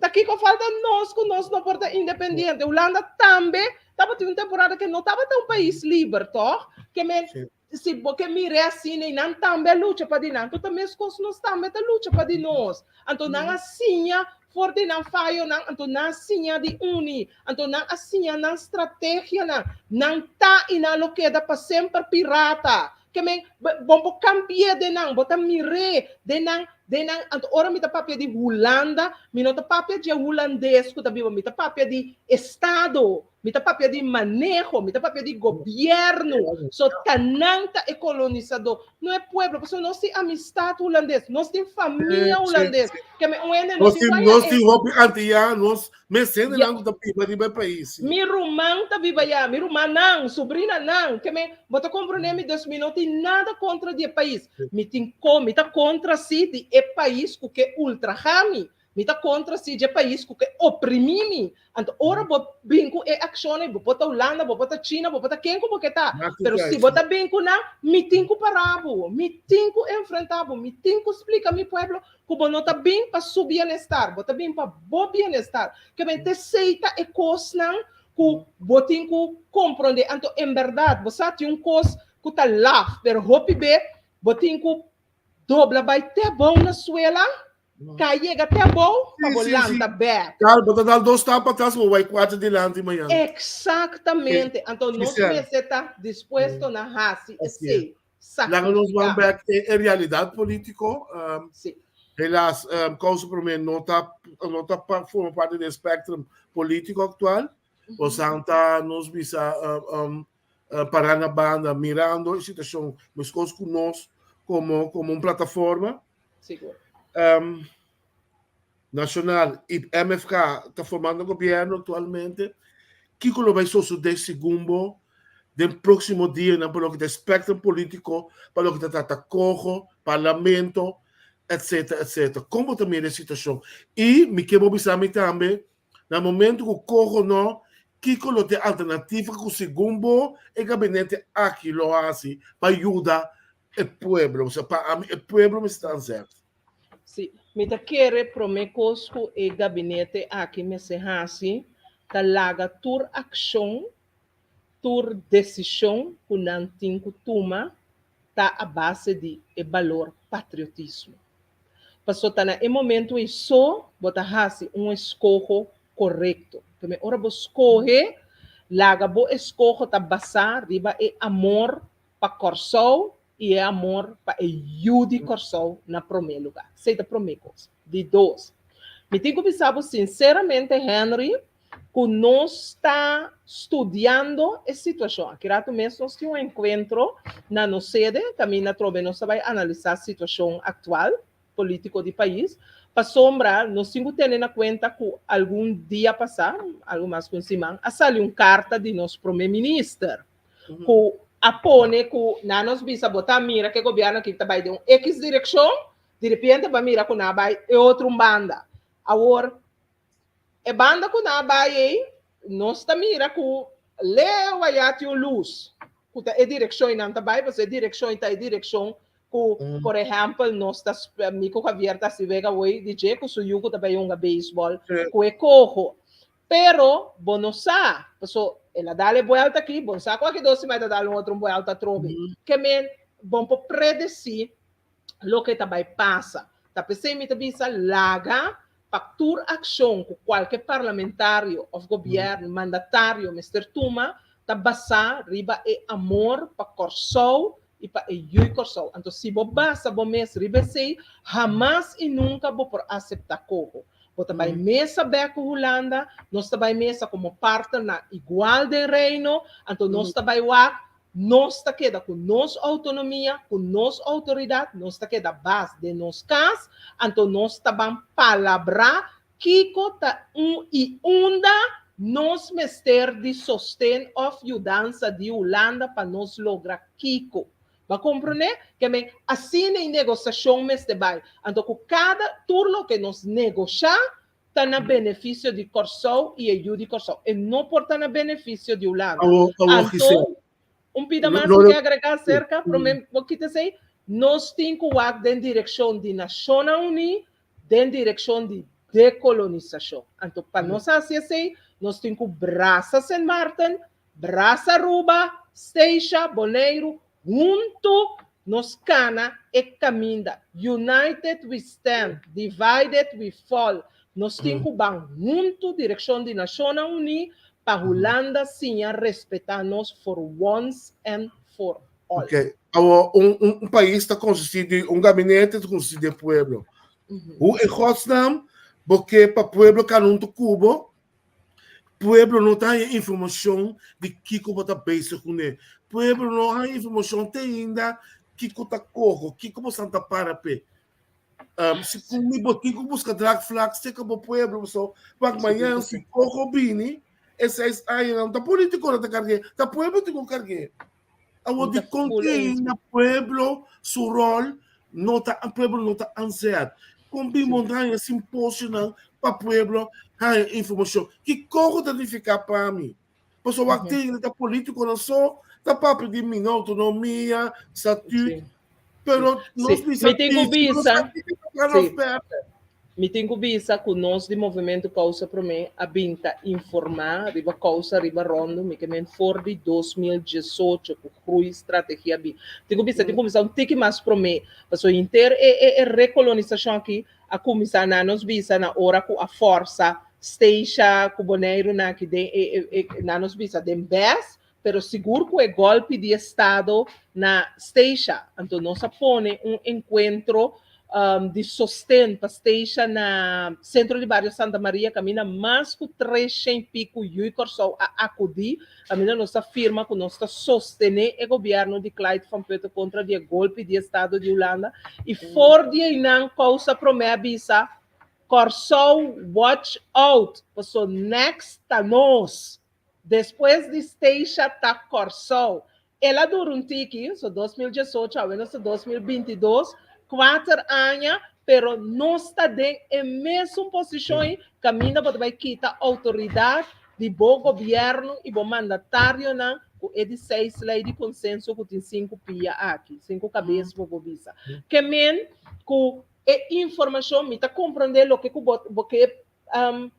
Ta kiko falta nos ku nos no por ta independiente? Hulanda tambe tabatin un temporada ke no tabata un pais liber, tòg? Ke men Si bo ke mir'é asina i nan tambe a lucha pa di nan, anto ta meskos nos tambe ta lucha pa di nos. Anto nan a siña for di nan fayonan, anto nan a siña di uni, anto nan a siña nan strategianan. Nan ta i nan lo keda pa semper pirata. Ke men, bo por kambi'é den nan, bo ta mir'é den nan, den nan. Anto ora mi ta papia di Hulanda, mi no ta papia dje hulandes ku ta biba, mi ta papia di estado. Mi ta papia di maneho, mi ta papia di gobièrnu. So ta nan ta e kolonisadó, no e pueblo. Pasobra nos tin amistat hulandes, nos tin famia hulandes. Ke mi un hende no Nos tin tin, ku nos haña tin e. hopi antianos, mes Ya, hendenan ku ta biba riba e pais. mi ruman ta biba ya, mi rumannan, subrinanan. Ke mi, bo ta komprendé mi? Dus mi no tin nada kontra di e pais. Mi tin ko, mi ta kontra sí di e pais ku ke ultrahá mi. Mi ta kontra si dje pais ku ke oprimí mi. Anto ora bo bin ku e akshonnan, bo por ta Hulanda, bo por ta China, bo por ta ken ku bo ke ta, pero si bo ta bin ku nan, mi tin ku para bo, mi tin ku enfrentá bo, mi tin ku splika mi pueblo ku bo no ta bin pa su bienestar, bo ta bin pa bo bienestar. Ke men t'esei ta e kosnan ku bo tin ku komprondé. Anto en bèrdat bo sa tin un kos ku ta laf, pero hopi be bo tin ku dobla bai te abou na suela Ka yega te abou pa bo lanta bek. Claro, bo ta dal dos stap patras, bo bai kuater dilanti mañana. Exactamente. Anto nos mester ta dispuesto na hasi esei. Laga nos ban bek e realidad politico. Helaas, Kousa Prome no ta no ta forma parti di e spectrum politico actual. Bosan ta nos bisa para na banda mirando e situacion meskos ku nos como como un plataforma. Sigur. Nacional y MFK ta formando gobierno actualmente. Kiko lo bay sosode segun bo den proximo dianan pa loke ta espectro politico, pa loke ta trata coho, parlamento? Etcetera, etcetera. Kon bo ta mira e situashon? I mi ke bo bisa mi tambe, na momento ku koho no, kiko lo ta e alternativa ku segun bo e gabinete aki lo hasi pa yuda e pueblo? Pasobra pa ami e pueblo mester ta anzet. Sí, mi ta kere promé kos ku e gabinete aki mester hasi ta laga tur akshon, tur desishon ku nan tin ku tuma ta a base di e balor patriotismo. Paso ta na e momento ei so bo ta hasi un eskoho korekto. Promé ora bo skohe, laga bo eskoho ta basá riba e amor pa Kòrsou i e amor pa e yu di Kòrsou na promé lugá. Esei ta promé kos. Di dos, mi tin ku bisa bo sinseramente Henry, ku nos ta studiando e situashon. Aki ratu mes nos tin un enkuentro na nos sede, kaminda atrobe nos ta bai analisá situashon aktual polítiko di pais, pasobra nos tin ku tene na kuenta ku algun dia pasá, algu mas ku un siman, a sali un karta di nos promé minister ku a pone ku nan nos bisa bo ta mira ku e gobièrnu aki ta bai den un ekis direkshon, diripiente bo a mira ku nan a bai e otro un banda. Awor, E banda ku nan a bai ei, nos ta mira ku leu ayá tin un lus, ku ta e direkshon ei nan ta bai, pasobra e direkshon ei ta e direkshon ku, por ehèmpel, nos ta, mi ku Javier ta hasi wega awor di dje ku su yu ku ta bai hunga beisbòl ku e koho. Pero bo no sa, pasobra el a dal e buèlta aki, bo no sa ku aki dos siman e ta dal un otro buèlta atrobe. Ke men, bo no por predesí loke ta bai pasa. Ta p'esei mi ta bisa laga pa tur akshon ku kualke parlamentario òf gobièrnu, mandatario mester tuma ta basá riba e amor pa Kòrsou i pa e yui Kòrsou. Anto si bo basa bo mes riba esei, hamas i nunka bo por aseptá koho. Bo ta bai mesa bèk ku Hulanda, nos ta bai mesa komo partnernan igual den Reino, anto nos ta bai wak Nos ta keda ku nos outonomia, ku nos outoridat, nos ta keda bas den nos kas, anto nos ta ban palabrá kiko ta un i unda nos mester di sosten òf yudansa di Hulanda pa nos logra kiko. Bo a komprondé? Ke men, asina e negosiashon mester bai. Anto ku kada tur loke nos negoshá ta na benefisio di Kòrsou i e yu di Kòrsou. E no por ta na benefisio di Hulanda. Anto, un pida mas mi ke agregá aserka, promé bo kita esei, nos tin ku wak den direkshon di Nashonnan Uní, den direkshon di dekolonisashon. Anto, pa nos hasi esei, nos tin ku brasa Sint Maarten, brasa Aruba, Statia, Boneiru, Huntu nos kana e kaminda. United we stand, divided we fall. Nos tin ku ban huntu direkshon di Nashonnan Uní pa Hulanda siña respetá nos for once and for all. Ok. Awor, un, un, un pais ta konsistí di un gabinete, ta konsistí di e pueblo. Hoe in godsnaam bo ke pa pueblo kana huntu ku bo Pueblo no ta haña informashon di kiko bo ta bezig kuné. Pueblo no haña informashon te ainda kiko ta koho, kiko bo san ta para p'e. Um, si kumi bo tin ku buska draagvlak seka bo pueblo so pak mañan si koho bini e seis añanan ta politikonan ta karg'é, ta pueblo tin ku karg'é. Awor di kon te ainda pueblo su rol no ta pueblo no ta anzet. Kon bin bo haña simposionan pa pueblo haña informashon. Kiko ta nifiká pa mi? Pasobra wak te ainda ta politikonan so ta papia di mini outonomia, statuut, pero nos bisa Mi tin ku bisa, sí. Mi tin ku bisa ku nos di Movementu Kousa Promé a bin ta informá riba kousa riba ròndu, mi ke men for di 2018 ku Groei Strategia bin. Tin ku bisa, tin kuminsá un tiki mas promé, pasobra henter e e e rekolonisashon aki a kuminsá na nos bisa na ora ku a fòrsa Statia ku Boneiru nan aki den e e e na nos bisa den bes, pero sigur ku e gòlpi di estado na Statia, anto nos a pone un enkuentro di sosten pa Statia na Sentro di Bario Santa Maria kaminda mas ku treshen piku yui Kòrsou a akudí, kaminda nos a firma ku nos ta sostené e gobièrnu di Clyde van Putten kontra di e golpi di estado di Hulanda i for di einan kousa promé a bisa Kòrsou watch out paso next ta nos. Despues di Statia ta Kòrsou. El a dura un tiki, so 2018, awe nos ta 2022, kuater aña, Pero nos ta den e mesun posishon ei kaminda bo ta bai kita outoridat di bo gobièrnu i bo mandatarionan ku e di seis lei di konsenso ku tin sinku pia aki, sinku kabes bo por bisa. Ke men ku e informashon mi ta komprondé loke ku bo bo ke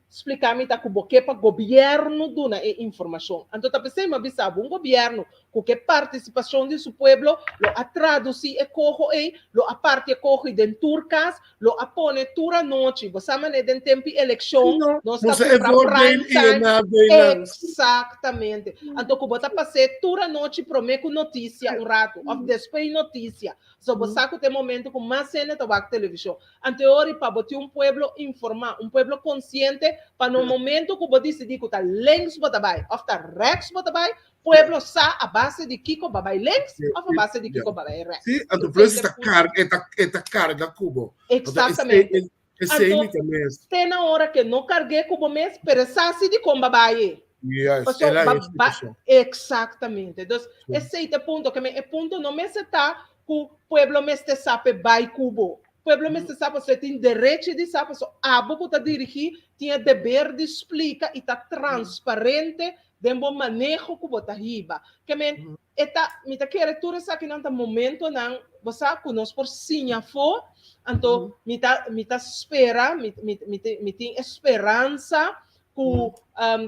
splika mi ta ku bo ke pa gobièrnu duna e informashon. Anto ta p'esei mi a bisa bo, un gobièrnu ku ke partisipashon di su pueblo lo a tradusí e koho ei, lo a parti e koho ei den tur kas, lo a pone tur anochi. Bo sa manera den tempu elekshon nos ta kumpra prime time. Eksaktamente. Anto ku bo ta pas'é tur anochi promé ku notisia un ratu òf despues notisia. So bo sa ku ta e momento ku mas hende ta wak televishon. Anteori pa bo tin un pueblo informá, un pueblo konsiente, pa na un momento ku bo disidí ku ta links bo ta bai òf ta rèks bo ta bai, pueblo sa a base di kiko bo a bai links òf a base di kiko bo a bai rèks. Sí, anto plus e ta karga, e ta, e ta karga ku bo. Eksaktamente. Esei Anto, mi ta mes. te na ora ke no karg'é ku bo mes, pero e sa si dikon bo a bai e. Yes, Paso, el a ba, e ba, splikashon. eksaktamente. Dus, esei ta e punto. Ke men e punto no mester ta ku pueblo mester sa p'e bai ku bo. Pueblo mester sa pasobra e tin derechi di sa pasobra abo ku ta dirigí tin e deber di splika i ta transparente den bo maneho ku bo ta hiba. Ke men e ta mi ta kere tur esakinan ta momentonan bo sa ku nos por siña afó anto mi ta mi ta spera mi mi mi mi tin e speransa ku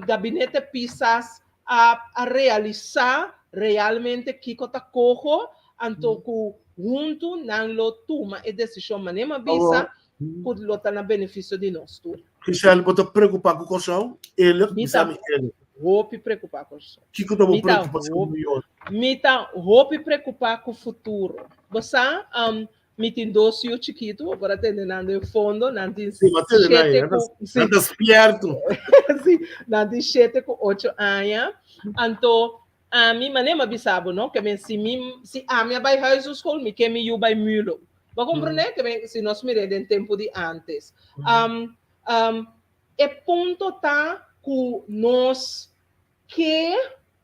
gabinete Pisas a a realisá realmente kiko ta koho, anto ku huntu nan lo tuma e desishon manera mi a bisa ku lo ta na benefisio di nos tur. Giselle, bo ta preokupá ku Kòrsou? Eerlijk, Mi bisa ta mi eerlijk. hopi preokupá ku Kòrsou. Kiko ta bo Mi ta preokupashon hopi, mayor? mi ta hopi preokupá ku futuro. Bo sa, Mi tin dos yu chikitu, bo por a tende nan den fondo, nan tin Sí, ma tende nan, shete nan ta, ku, sí, nan ta spierto. sí, nan tin shete ku ocho aña. Anto, ami, manera mi a bisa bo, no, ke men si mi, si ami a bai huishoudskol, mi ke mi yu bai mulo. Bo a komprendé? Ke men, si nos mir'é den tempu di antes. Um, um, e punto ta ku nos ke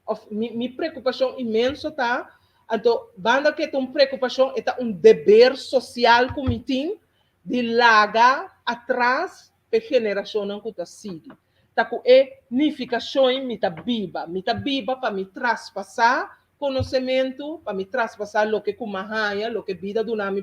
Of mi mi preokupashon inmenso ta, anto banda ku e ta un preokupashon e ta un deber sosial ku mi tin di laga atras pa e generashonnan ku ta sigui. Ta ku e nifikashon mi ta biba. Mi ta biba pa mi traspasá konosementu, pa mi traspasá loke ku m'a haña, loke bida duna mi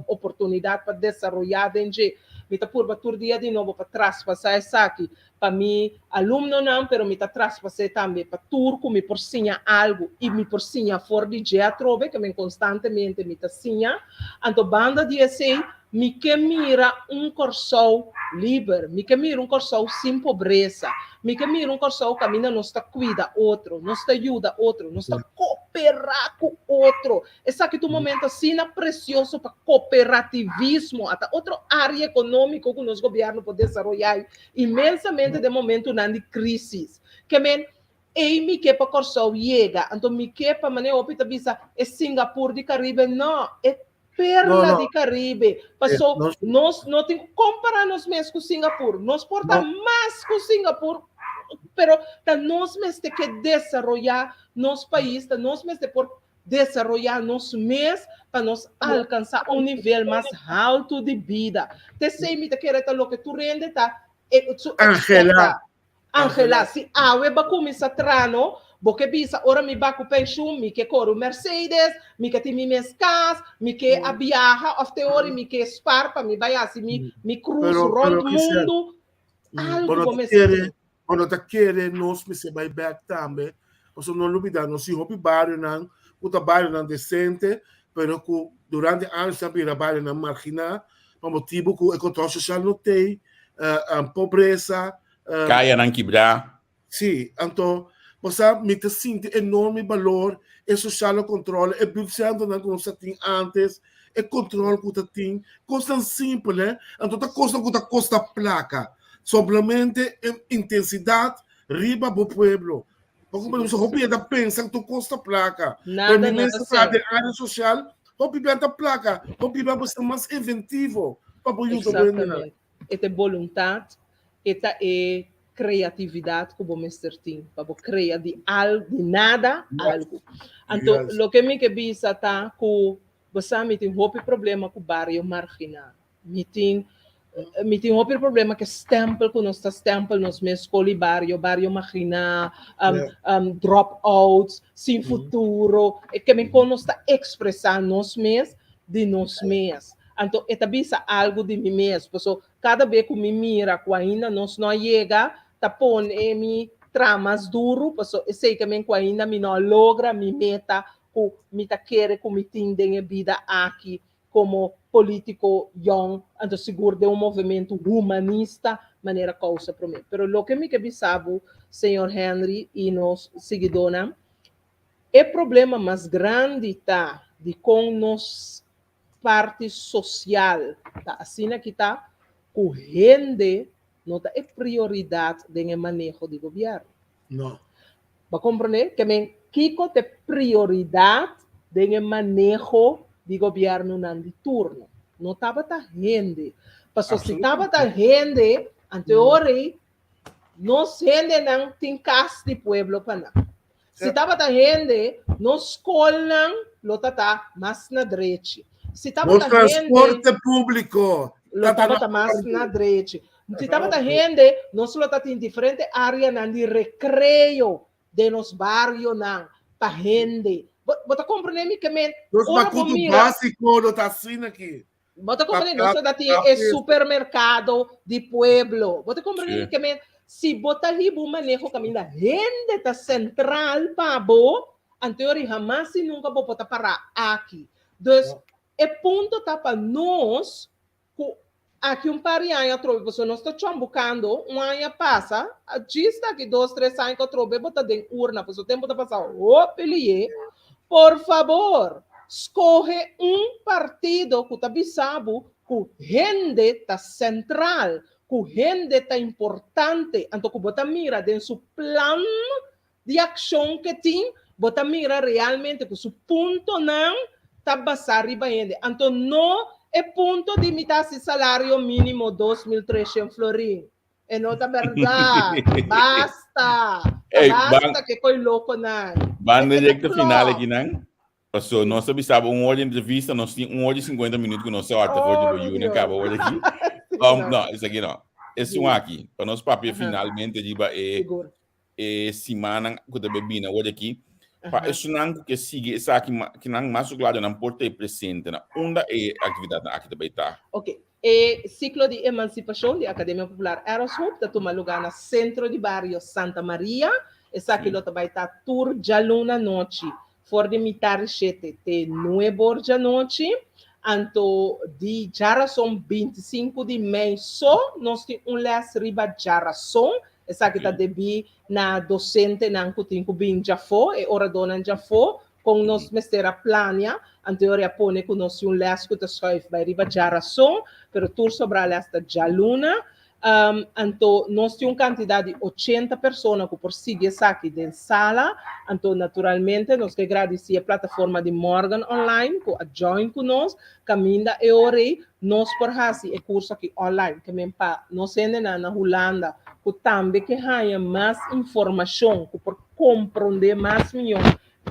oportunidat pa desaroyá den dje. Mi ta purba tur dia di nobo pa traspasá esaki pa mi alumnonan, pero mi ta traspas'é tambe pa tur ku mi por siña algu i mi por siña for di dje atrobe, ke men konstantemente mi ta siña. Anto banda di esei mi ke mira un Kòrsou liber, mi ke mira un Kòrsou sin pobresa, mi ke mira un Kòrsou kaminda nos ta kuida otro, nos ta yuda otro, nos ta koperá ku otro. Esaki ta un momento asina precioso pa cooperativismo, ata otro area economico cu nos gobierno por desaroya inmensamente den momentonan di crisis. Ke men, ey mi ke pa Corsou yega, anto mi ke pa manera hopi ta bisa e Singapur di Caribe, no, e perla di Caribe, paso nos no tin cu compara nos mes cu Singapur, nos por ta mas cu Singapur, pero ta nos mester ke desaroya nos pais, ta nos mester por desaroyá nos mes pa nos alkansá un nivel mas haltu di bida. T'esei mi ta kere ta loke tur hende ta su Angelá. ekspektá. Angelá, si awe bo a kuminsá traha no, bo ke bisa ora mi ba ku penshun mi ke kore un Mercedes, mi ke tin mi mes kas, mi ke a biaha òf te ora mi ke spar pa mi bai hasi mi mi cruise Pero, rònt pero Giselle, mundu. bo Algu no bo ta mester kere, tin. bo no ta kere nos mester bai bèk tambe, pasobra no lubidá nos tin hopi barionan ku ta barionan desente, pero ku durante años a bira barionan marginá pa motibu ku e kontròl sosial no t'ei, pobresa, Kayanan kibrá. Sí, anto bo sa mi ta sinti enorme balor e sociale controle, e buurtcentronan ku nos ta tin antes, e control ku ta tin, kosnan simpel eh, anto ta kosnan ku ta kosta plaka, solamente e intensidat riba bo pueblo. Bo comprende? Pasobra hopi hende ta pensa ku tur kos ta plaka, pero Nada mi no mes ta ta traha ser. den area sosial, hopi bia ta plaka, hopi bia bo ser mas inventivo pa bo yuda bo hendenan. Exactamente. E ta e boluntat, e ta e kreatividat ku bo mester tin pa bo krea di al di nada algu. Anto loke mi ke bisa ta ku bo sa mi tin hopi problema ku bario marginá. Mi tin mi tin hopi problema ku stempel ku nos ta stempel nos mes skol i bario, bario marginá, um, drop outs, sin futuro. E ke men kon nos ta ekspresá nos mes di nos mes. Anto e ta bisa algu di mi mes. Paso kada be ku mi mira ku ainda nos no a yega, ta pone mi tra mas duru, paso esei ke men ku ainda mi no a logra mi meta ku mi ta kere ku mi tin den e bida aki komo polítiko yòn, anto sigur den un movementu humanista manera Kousa Promé. Pero loke mi ke bisa bo, señor Henry i nos siguidónan, e problema mas grandi ta di kon nos parti sosial ta asina ki ta ku hende no ta e prioridat den e maneho di gobièrnu. No. Bo a komprendé? Ke men kiko ta e prioridat den e maneho di gobièrnunan di turno? No tabata hende. Paso si tabata hende, anto e ora ei nos hendenan tin kas di pueblo pa nan. Si tabata hende, nos skolnan lo ta ta mas na drechi. Si tabata Nos hende, transporte públiko lo tabata mas na drechi. Si tabata hende, nos lo ta tin diferente áreanan di rekreo den nos barionan pa hende. Bo, bo ta komprendé mi? Ke men, Nos ora bo makutu mira, básiko no ta asina aki. bo ta komprendé, Pa nos lo ta tin pa e fiesta. supermerkado di pueblo. Bo ta komprendé mi? Sí. Ke men, si bo ta hiba un maneho kaminda hende ta sentral pa bo, anteori hamas i nunka bo por ta pará aki. Dus, e punto ta pa nos ku aki un par di aña atrobe, pasobra nos ta chambukando, un aña pasa, djis ta aki dos, tres aña ku atrobe bo ta den urna, pasobra tempu ta pasa hopi lié. Por fabor, skohe un partido ku ta bisa bo ku hende ta sentral, ku hende ta importante, anto ku bo ta mira den su plan di akshon ke tin, bo ta mira realmente ku su puntonan ta basá riba hende. Anto no e punto di mi ta hasi salario mínimo 2300 florin. E no ta bèrdat. Basta! Ey, ban, Basta ke koi lokonan. ban E ta directo final klòp. aki nan. Paso nos a bisa bo un hora di entrevista, nos tin un hora di 50 minuut ku nos a wak for di Oh, bo mi yunan Dios. kaba ora aki. Sí, no. No, esaki no. Esun Sí. aki, pa nos papia finalmente riba e Sigur. e simannan ku ta be bini awor aki. Pa esunnan ku ke sigui esaki ma kinan mas klaro nan por ta e presente na unda e aktividatnan aki ta bai ta. Ok. E siklo di emansipashon di Akademia Popular Eros Hope ta tuma lugá na Sentro di Bario Santa Maria. Esaki lo ta bai ta tur djaluna nochi for di mitar di shete te nuebe or djanochi. Anto di djarason 25 di mei so nos tin un lès riba djarason. Esaki ta debí na dosentenan ku tin ku bin djafó, e oradónan djafó, kon nos mester a plania. Anto e ora a pone ku nos tin un lès ku ta schuif bai riba djarason, pero tur sobrá lès ta djaluna. Anto nos tin un kantidat di 80 persona ku por sigui esaki den sala. Anto naturalmente nos ke gradisí e plataforma di Morgan Online ku a join ku nos, kaminda e ora ei nos por hasi e kurso aki online. Ke men pa nos hendenan na Hulanda ku tambe ke haña mas informashon, ku por komprondé mas mihó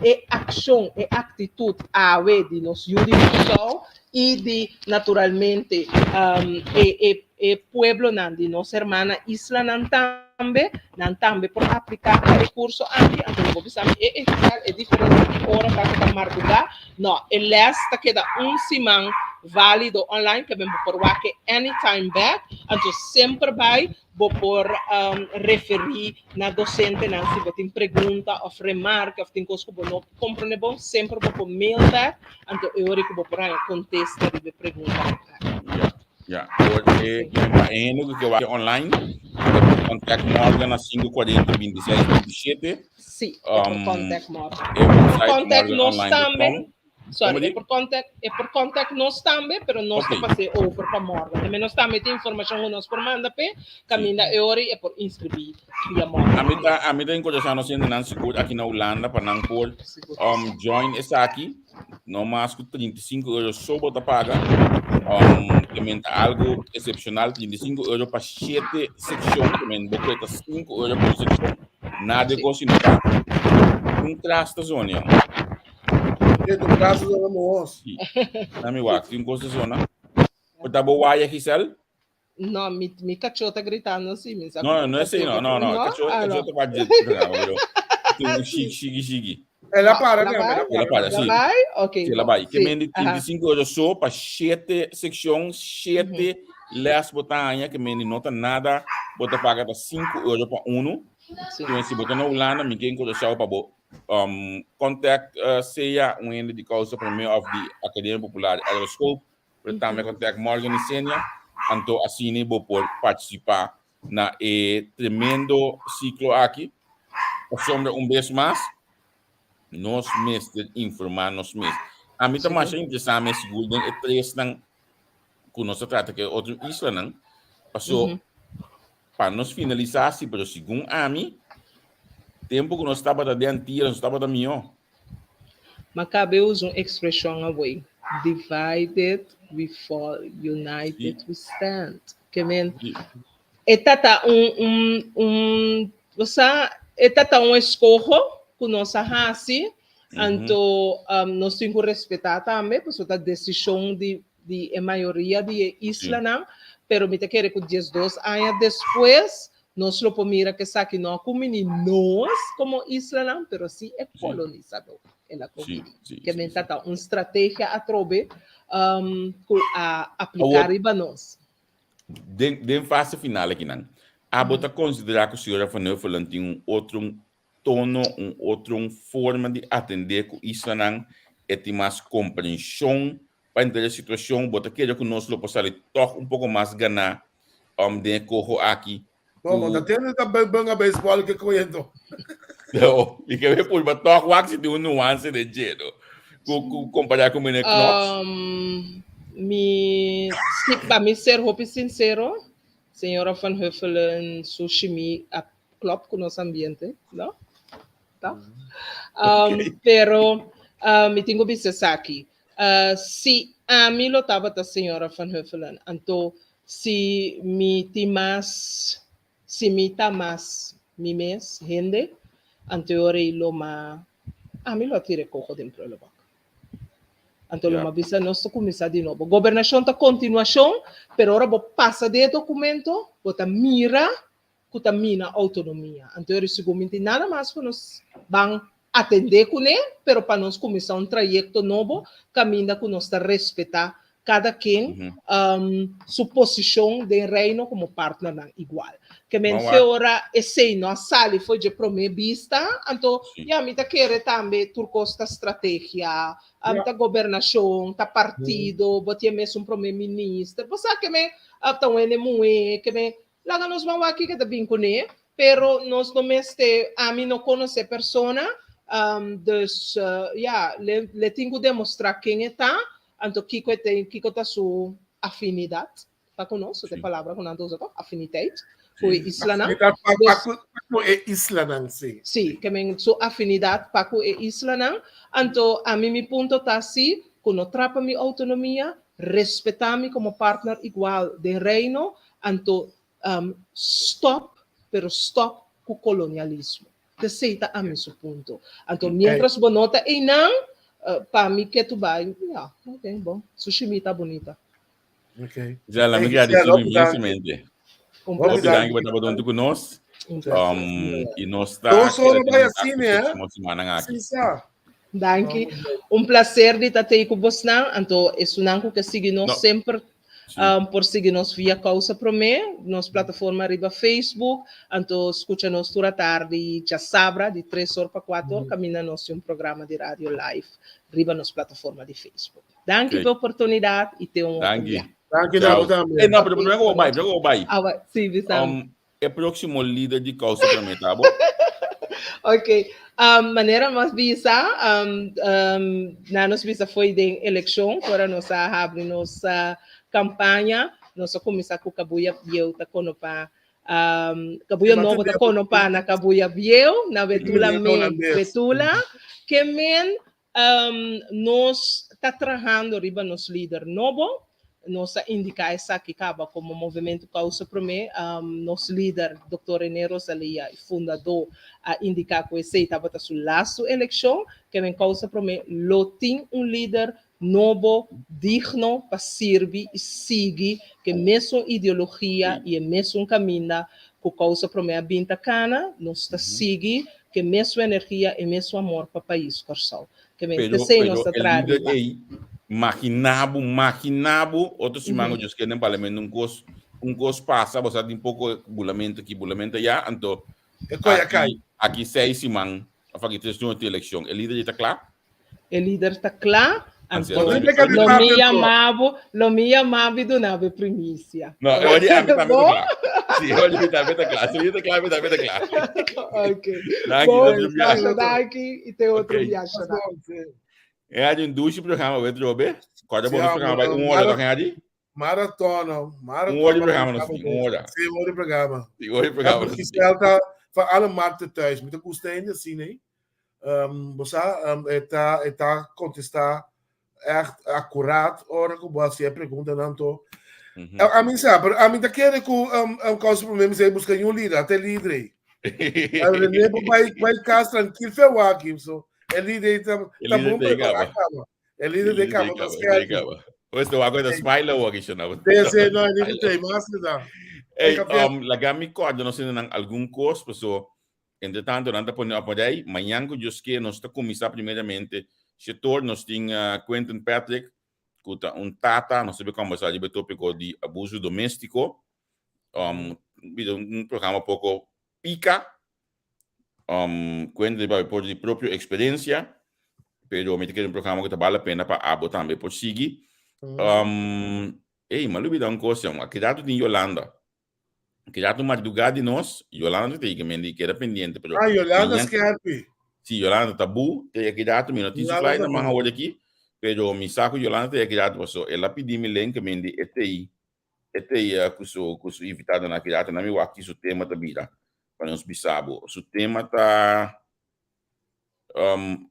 e akshon, e aktitut awe di nos yu di Kòrsou i di naturalmente e e e pueblonan di nos hermana islanan tambe, nan tambe por apliká pa e kurso aki. Anto lo bo bisa mi e e diferensia di ora ta ku ta mardugá. No, e lès ta keda un siman válido online, ke men bo por wak e anytime bèk. Anto semper bai Bo por referí na dosentenan si bo tin pregunta òf remarke òf tin kos ku bo no komprondé bon, semper bo por mail bèk, anto e ora ku bo por haña kontesta riba e preguntanan aki. Ya, ya. Awor e pa e hende ku ke wak online, e por contact Morgan na 540 26 27. Sí, e por contact Morgan. E website Contact nos tambe. morganonline.com. Sorry, e por contact, e por contact nos tambe, pero nos ta pas'é over pa Morgan. Tambe nos tambe tin informacion cu nos por manda p'e, caminda e ora y e por inscribí via Morgan. Ami ta encorajá nos hendenan sigur aki na Hulanda pa nan por join esaki. No mas cu 35 euro so bo ta paga. Te men ta algo excepcional, 35 euro pa 7 seccion, te men bo cuesta 5 euro por seccion. Nada de cos sino ta un tras ta zona. E tu caso zona mos. Sí. Dame wak, tin un cosa zona. Ta bo waya, Giselle? No, mi kachó ta gritando sí, mi sa. No, no, esei no, no, no. Kachó, ah, kachó ta pa pero tin un shigi, shigi, shigi. El a para, el a para. El a para, sí. Bai? Ok. Sí, el a bai. Ke men di 35 euro so pa 7 seccion, 7 les bo ta haña, ke men di no ta nada, bo ta paga ta 5 euro pa uno. Sí. Ke men si bo ta na Hulanda, mi ke enkurashao pa bo contact sea un hende di Causa Prome of di Academia Popular Elder School, Pero tambe contact Morgan y Senia, anto asina bo por participa na e tremendo ciclo aki. Pasobra un bes mas, nos mester informa nos mes. Ami ta masha interesa mes sigur den e tresnan cu nos ta trata cu e otro islanan, paso pa nos finalisa si, pero segun ami, tempo cu nos tabata den Antillas nos tabata miho. Ma cabe usa un expresion awey, divided we fall, united we stand. Ke men, e tata un, un, un, bo sa, e tata un escoho cu nos a haci, anto nos tin cu respeta tambe, pasobra ta decision di, di e mayoria di e islanan, pero mi ta kere cu 12 aña despues, Nos lo por mira ku esaki no a kumini nos komo islanan, pero sí e kolonisadó el a kumini. Ke men ta ta un strategia atrobe ku a apliká riba nos. Den fase final akinan, abo ta konsiderá ku señora Van Huffelen tin un otro tono, un otro forma di atendé ku islanan, e tin mas komprenshon pa henter e situashon, bo ta kere ku nos lo por sali tòg un poko mas ganá den e koho aki? Bo no ta tende ta benga beisbòl ke koyendo. No, mi ke be purba tòg wak si tin un nuanse den dje, no? Ku kompará ku meneer Knops. Mi, si, pa mi ser hopi sinsero, señora Van Huffelen su shimi a klop ku nos ambiente, no? Ta? Pero mi tin ku bisa esaki. Si ami lo tabata señora Van Huffelen, anto si mi tin mas, si mi ta mas mi mes hende, anto e ora ei lo ma, ami lo a tira e koho den prullenbak. Anto lo ma bisa nos ta kuminsá di nobo. Gobernashon ta kontinuashon, pero ora bo pasa den e dokumento, bo ta mira ku ta mina outonomia. Anto e risigo minti nada mas ku nos ban atendé kuné, pero pa nos kuminsá un trayekto nobo kaminda ku nos ta respetá kada ken su posishon den Reino komo partnernan igual. Ke men fe ora esei no a sali for dje promé bista, anto ya mi ta kere tambe tur kos ta strategia, ta gobernashon, ta partido, bo tin e mesun promé minister, bo sa ke men ta un hende muhé, ke men Laga nos ban wak kiko ta bin kuné, pero nos no mester, ami no konosé persona, dus ya, le tin ku demostrá ken e ta, anto kiko e tin, kiko ta su afinidat pa ku nos, ta e palabra ku nan ta usa to, afiniteit, ku e islanan. Afinidat pa ku e islanan, si. Si, ke men su afinidat pa ku e islanan, anto ami mi punto ta si, ku no trapa mi outonomia, respetá mi komo partner igual den Reino, Anto stop, pero stop ku kolonialismo. T'esei ta ami su punto. Anto mientras bo no ta einan, pa mi ke tu bai, ya, ok, bon, su shimi ta bunita. Ok. Gisela, mi gradisí bo inmensamente. Un Hopi placer. danki pa tabata huntu ku nos. Un placer. I nos ta Dos keda ora den bai kontakto asina, eh? próksimo simannan aki. Sí, sa. Danki. Un placer di ta tei ku bosnan. Anto esunnan ku ke sigui nos No. semper Sí. Por sigui nos via Causa Promé, nos plataforma riba Facebook, anto skucha nos tur atardi djasabra di tres or pa kuater or kaminda nos tin un programa di radio live riba nos plataforma di Facebook. Danki Ok. p'e oportunidat i te un otro Danki. bia. Danki na Ciao. bo tambe. Eh, no, pero promé ku bo bai, promé ku bo bai. Ah, wa- sí, bisa mi. E próksimo lider di Causa Promé ta bo? Ok. Manera nos bisa, na nos bisa foi den elekshon, ora nos a habri nos kampaña, nos a kuminsá ku Kabuya Bieu ta konopa, Kabuya Nobo ta konopa na Kabuya Bieu, na Betula me Betula. Ke men Nos ta trahando riba nos lider nobo. Nos a indiká esaki kaba komo Movementu Kousa Promé. Nos lider, Dòkter René Rosalia, e fundadó, a indiká ku esei tabata su lastu elekshon. Ke men Kousa Promé lo tin un lider. nobo digno pa sirbi i sigui ku e mesun ideologia i e mesun kaminda ku Kousa Promé a bin ta kana, nos ta sigui ku e mesun energia, e mesun amor pa pais Kòrsou. Ke men Pero, p'esei pero nos ta e traha lider riba. ei, maginá bo, maginá bo, otro siman ku Dios kere den parlamento un kos, un kos pasa, bo sa tin poko bulamentu aki, bulamentu aya, anto E koi a aki, kai. aki seis siman, òf aki tres luna tin elekshon. E lider ei ta kla? E lider ta kla, Anto, anto Bo tin lo mi papia yama bo, lo mi yama bo i duna bo e primisia. No, e ora di ami tambe ta Bo? kla. Si, e ora di mi tambe ta kla. Si e ta kla, mi tambe ta kla. Ok. Danki, Bon, otro biaha. masha danki i te otro Ok. biaha. E hadi un dushi programa we trobe. Korda Sí, bo nos programa bai un hora, toch Hadi? Maratona, maratona. Un hora di programa nos tin, un hora. Sí, un hora di programa. Sí, un hora di programa nos tin. Ta van alle markten thuis. Mi ta gusta hende asina, hè. Bo sa, e ta, e ta contesta echt accuraat ora ku bo hasi e preguntanan to. A mi sa, pero ami ta kere ku causa problema si busca un lider, ata e lider ei. René por bai, bai kas trankil fe wak, so. E lider ei ta, ta bon prepará kaba. E lider de kaba ta skerpi. Pues te wak ta smile awor aki shona. Sí, sí, no, e lider te mas da. Hey, laga mi korda nos nan algun kos, paso entre tanto nan ta pone op rij. Mañan ku Dios ke nos ta kuminsá primeramente shetor nos tin Quentin Patrick ku ta un tata, nos ta bai kombersá riba e topiko di abuso doméstiko. Un programa poko pika, Cuenta di papia por di propio experiencia, pero mi ta kere un programa cu ta bal la pena pa abo tambe por sigui. Ey, m'a lubida un cos, jong. Aki rato tin Yolanda. Aki rato marduga di nos, Yolanda ta yega, men di keda pendiente, pero Ah, Yolanda mañan Skerpi. Sí, Yolanda Tabu ta yega aki rato, mi no tin su Yolanda flyer na man Tabu. awor aki, pero mi sa cu Yolanda ta yega aki rato, paso el a pidi mi link, men di e t'ey E ta ya ku su ku su invitadonan aki rato. Na mi wak ki su tema ta bira pa nos bisa bo. Su tema ta um,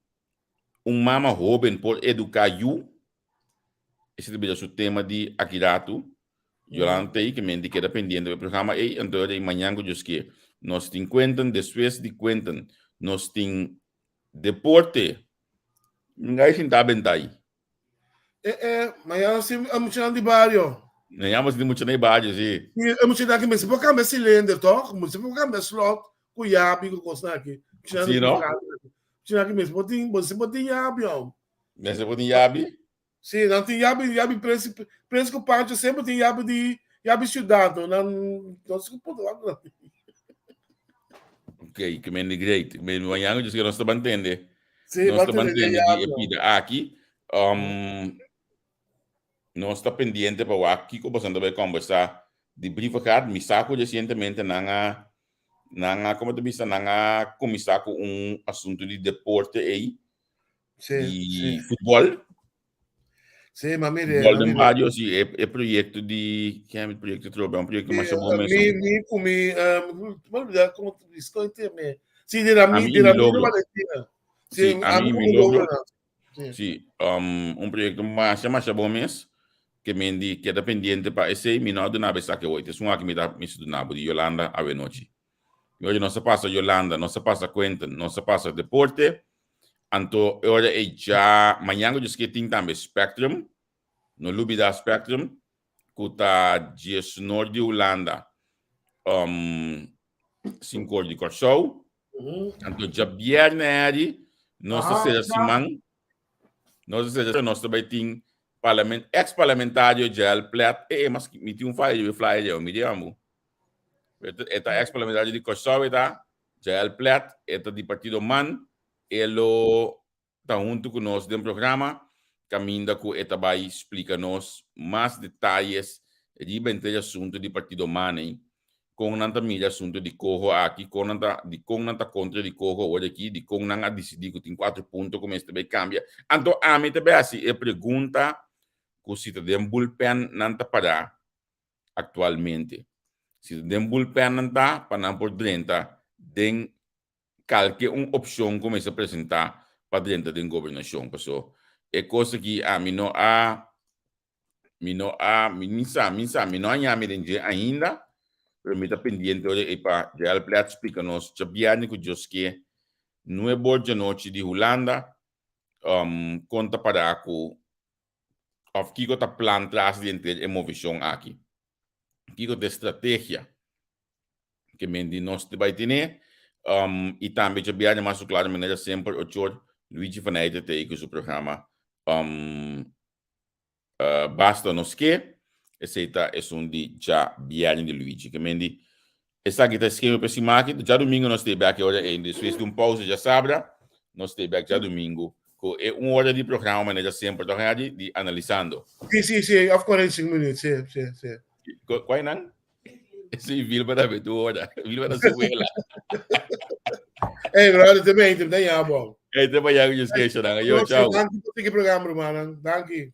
un mama hoben por eduká yu. Ese ta bira su tema di aki rato. Yolanda ta ei ke men di keda pendiente pa e programa ei. Anto e mañan ku Dios ke nos tin Quentin, despues di Quentin nos tin deporte. Ngai sinta bentai. Eh, eh, mañana sí, a muchanan di barrio. Mañana sí muchanan di barrio, sí. Sí, a muchanan aki, mester por cambia cilinder, toch? Mester por cambia slot, cu yabi, cu cosnan aki. Sí, no? Muchanan aki, mester por tin, mester por tin yabi, hom. Mester por tin yabi? Sí, nan tin yabi, yabi Prins, Prins cu Pancho semper tin yabi di, yabi ciudad, no? Nan, no sé cu por nan. Ok, que men di great. Men mañana yo sé que nos ta mantende. Sí, Nos ta bate mantende de di e pida aki. Nos ta pendiente pa wak kiko boso ta bai conversa di brievengaat. Mi sa ku recientemente nan a nan a como ta bisa nan a cuminsa ku un asunto di deporte ei Sí, di sí. futbol. Sí, ma mire, Futbol ma den mire. barrio, sí, e, e proyecto di ken e proyecto trobe, un proyecto Sí, masha bon mes. mi, mi, ku mi, ma olvidar como disco me. Sí, de Rami, A mi de mi Ramiro logro. Valentina. Sí, Sí, a a mi mi mi mi logro. logro. Sí. Sí, un proyecto masha masha bon mes. Ke men di keda pendiente pa esei, mi no a duna bo esaki hoy. Te esun aki mi ta mi duna bo di Yolanda awenochi. I ora nos a pasa Yolanda, nos a pasa Quentin, nos a pasa deporte. Anto e ora ei ja mañan ku dje tin tambe Spectrum. No lubida Spectrum ku ta 19 di Hulanda, 5 or di Kòrsou. Anto djabièrnè eri nos ta sera siman, nos ta sera nos ta bai tin parlament ex parlamentario Jael Plet, e e mas mi tin un faya riba e flyer dje, mi di ambu. E ta ex parlamentario di Kòrsou e ta, Jael Plet, e ta di partido man, e lo ta huntu ku nos den programa kaminda ku e ta bai splika nos mas detayes riba henter e asuntu di Partido Money, kon nan ta mira asuntu di koho aki, kon nan ta dikon nan ta kontra di koho awor aki, dikon nan a disidí ku tin kuater punto ku mester bai kambia. Anto ami ta bai hasi e pregunta ku si ta den bullpen nan ta pará aktualmente. Si ta den bullpen nan ta pa nan por drenta den kalke un opshon ku mester presentá pa drenta den gobernashon. Paso e kos aki ami no a mi no a mi ni sa mi sa mi no a ñami den dje ainda, pero mi ta pendiente ora ei pa Jael Plet splika nos djabièrnè ku Dios ke nuebor djanochi di Hulanda kon ta pará ku. Òf kiko ta plan tras di henter e movishon aki? Kiko ta e strategia ke men di nos ta bai tene? I tambe djabièrnè mas su klaro manera semper ochor Luigi van Eijden ta ei ku su programa Basta Nos Ke. Esei ta esun di djabièrnè di Luigi. Ke men di esaki ta e skema pa e siman aki. Djadumingu nos ta ei bèk e ora ei. Despues di un pausa djasabra nos ta ei bèk djadumingu Ku e un ora di programa manera semper toch Harry di analisando. Si si si of 45 minuut si si si. Kua nan? Si Vilma ta tu ora. Vilma ta su wela. Hey brother te mente, te ya bo. Hey te pa ya ku jus kesho nan. Yo ciao. Danki pa tiki programa rumannan. Danki.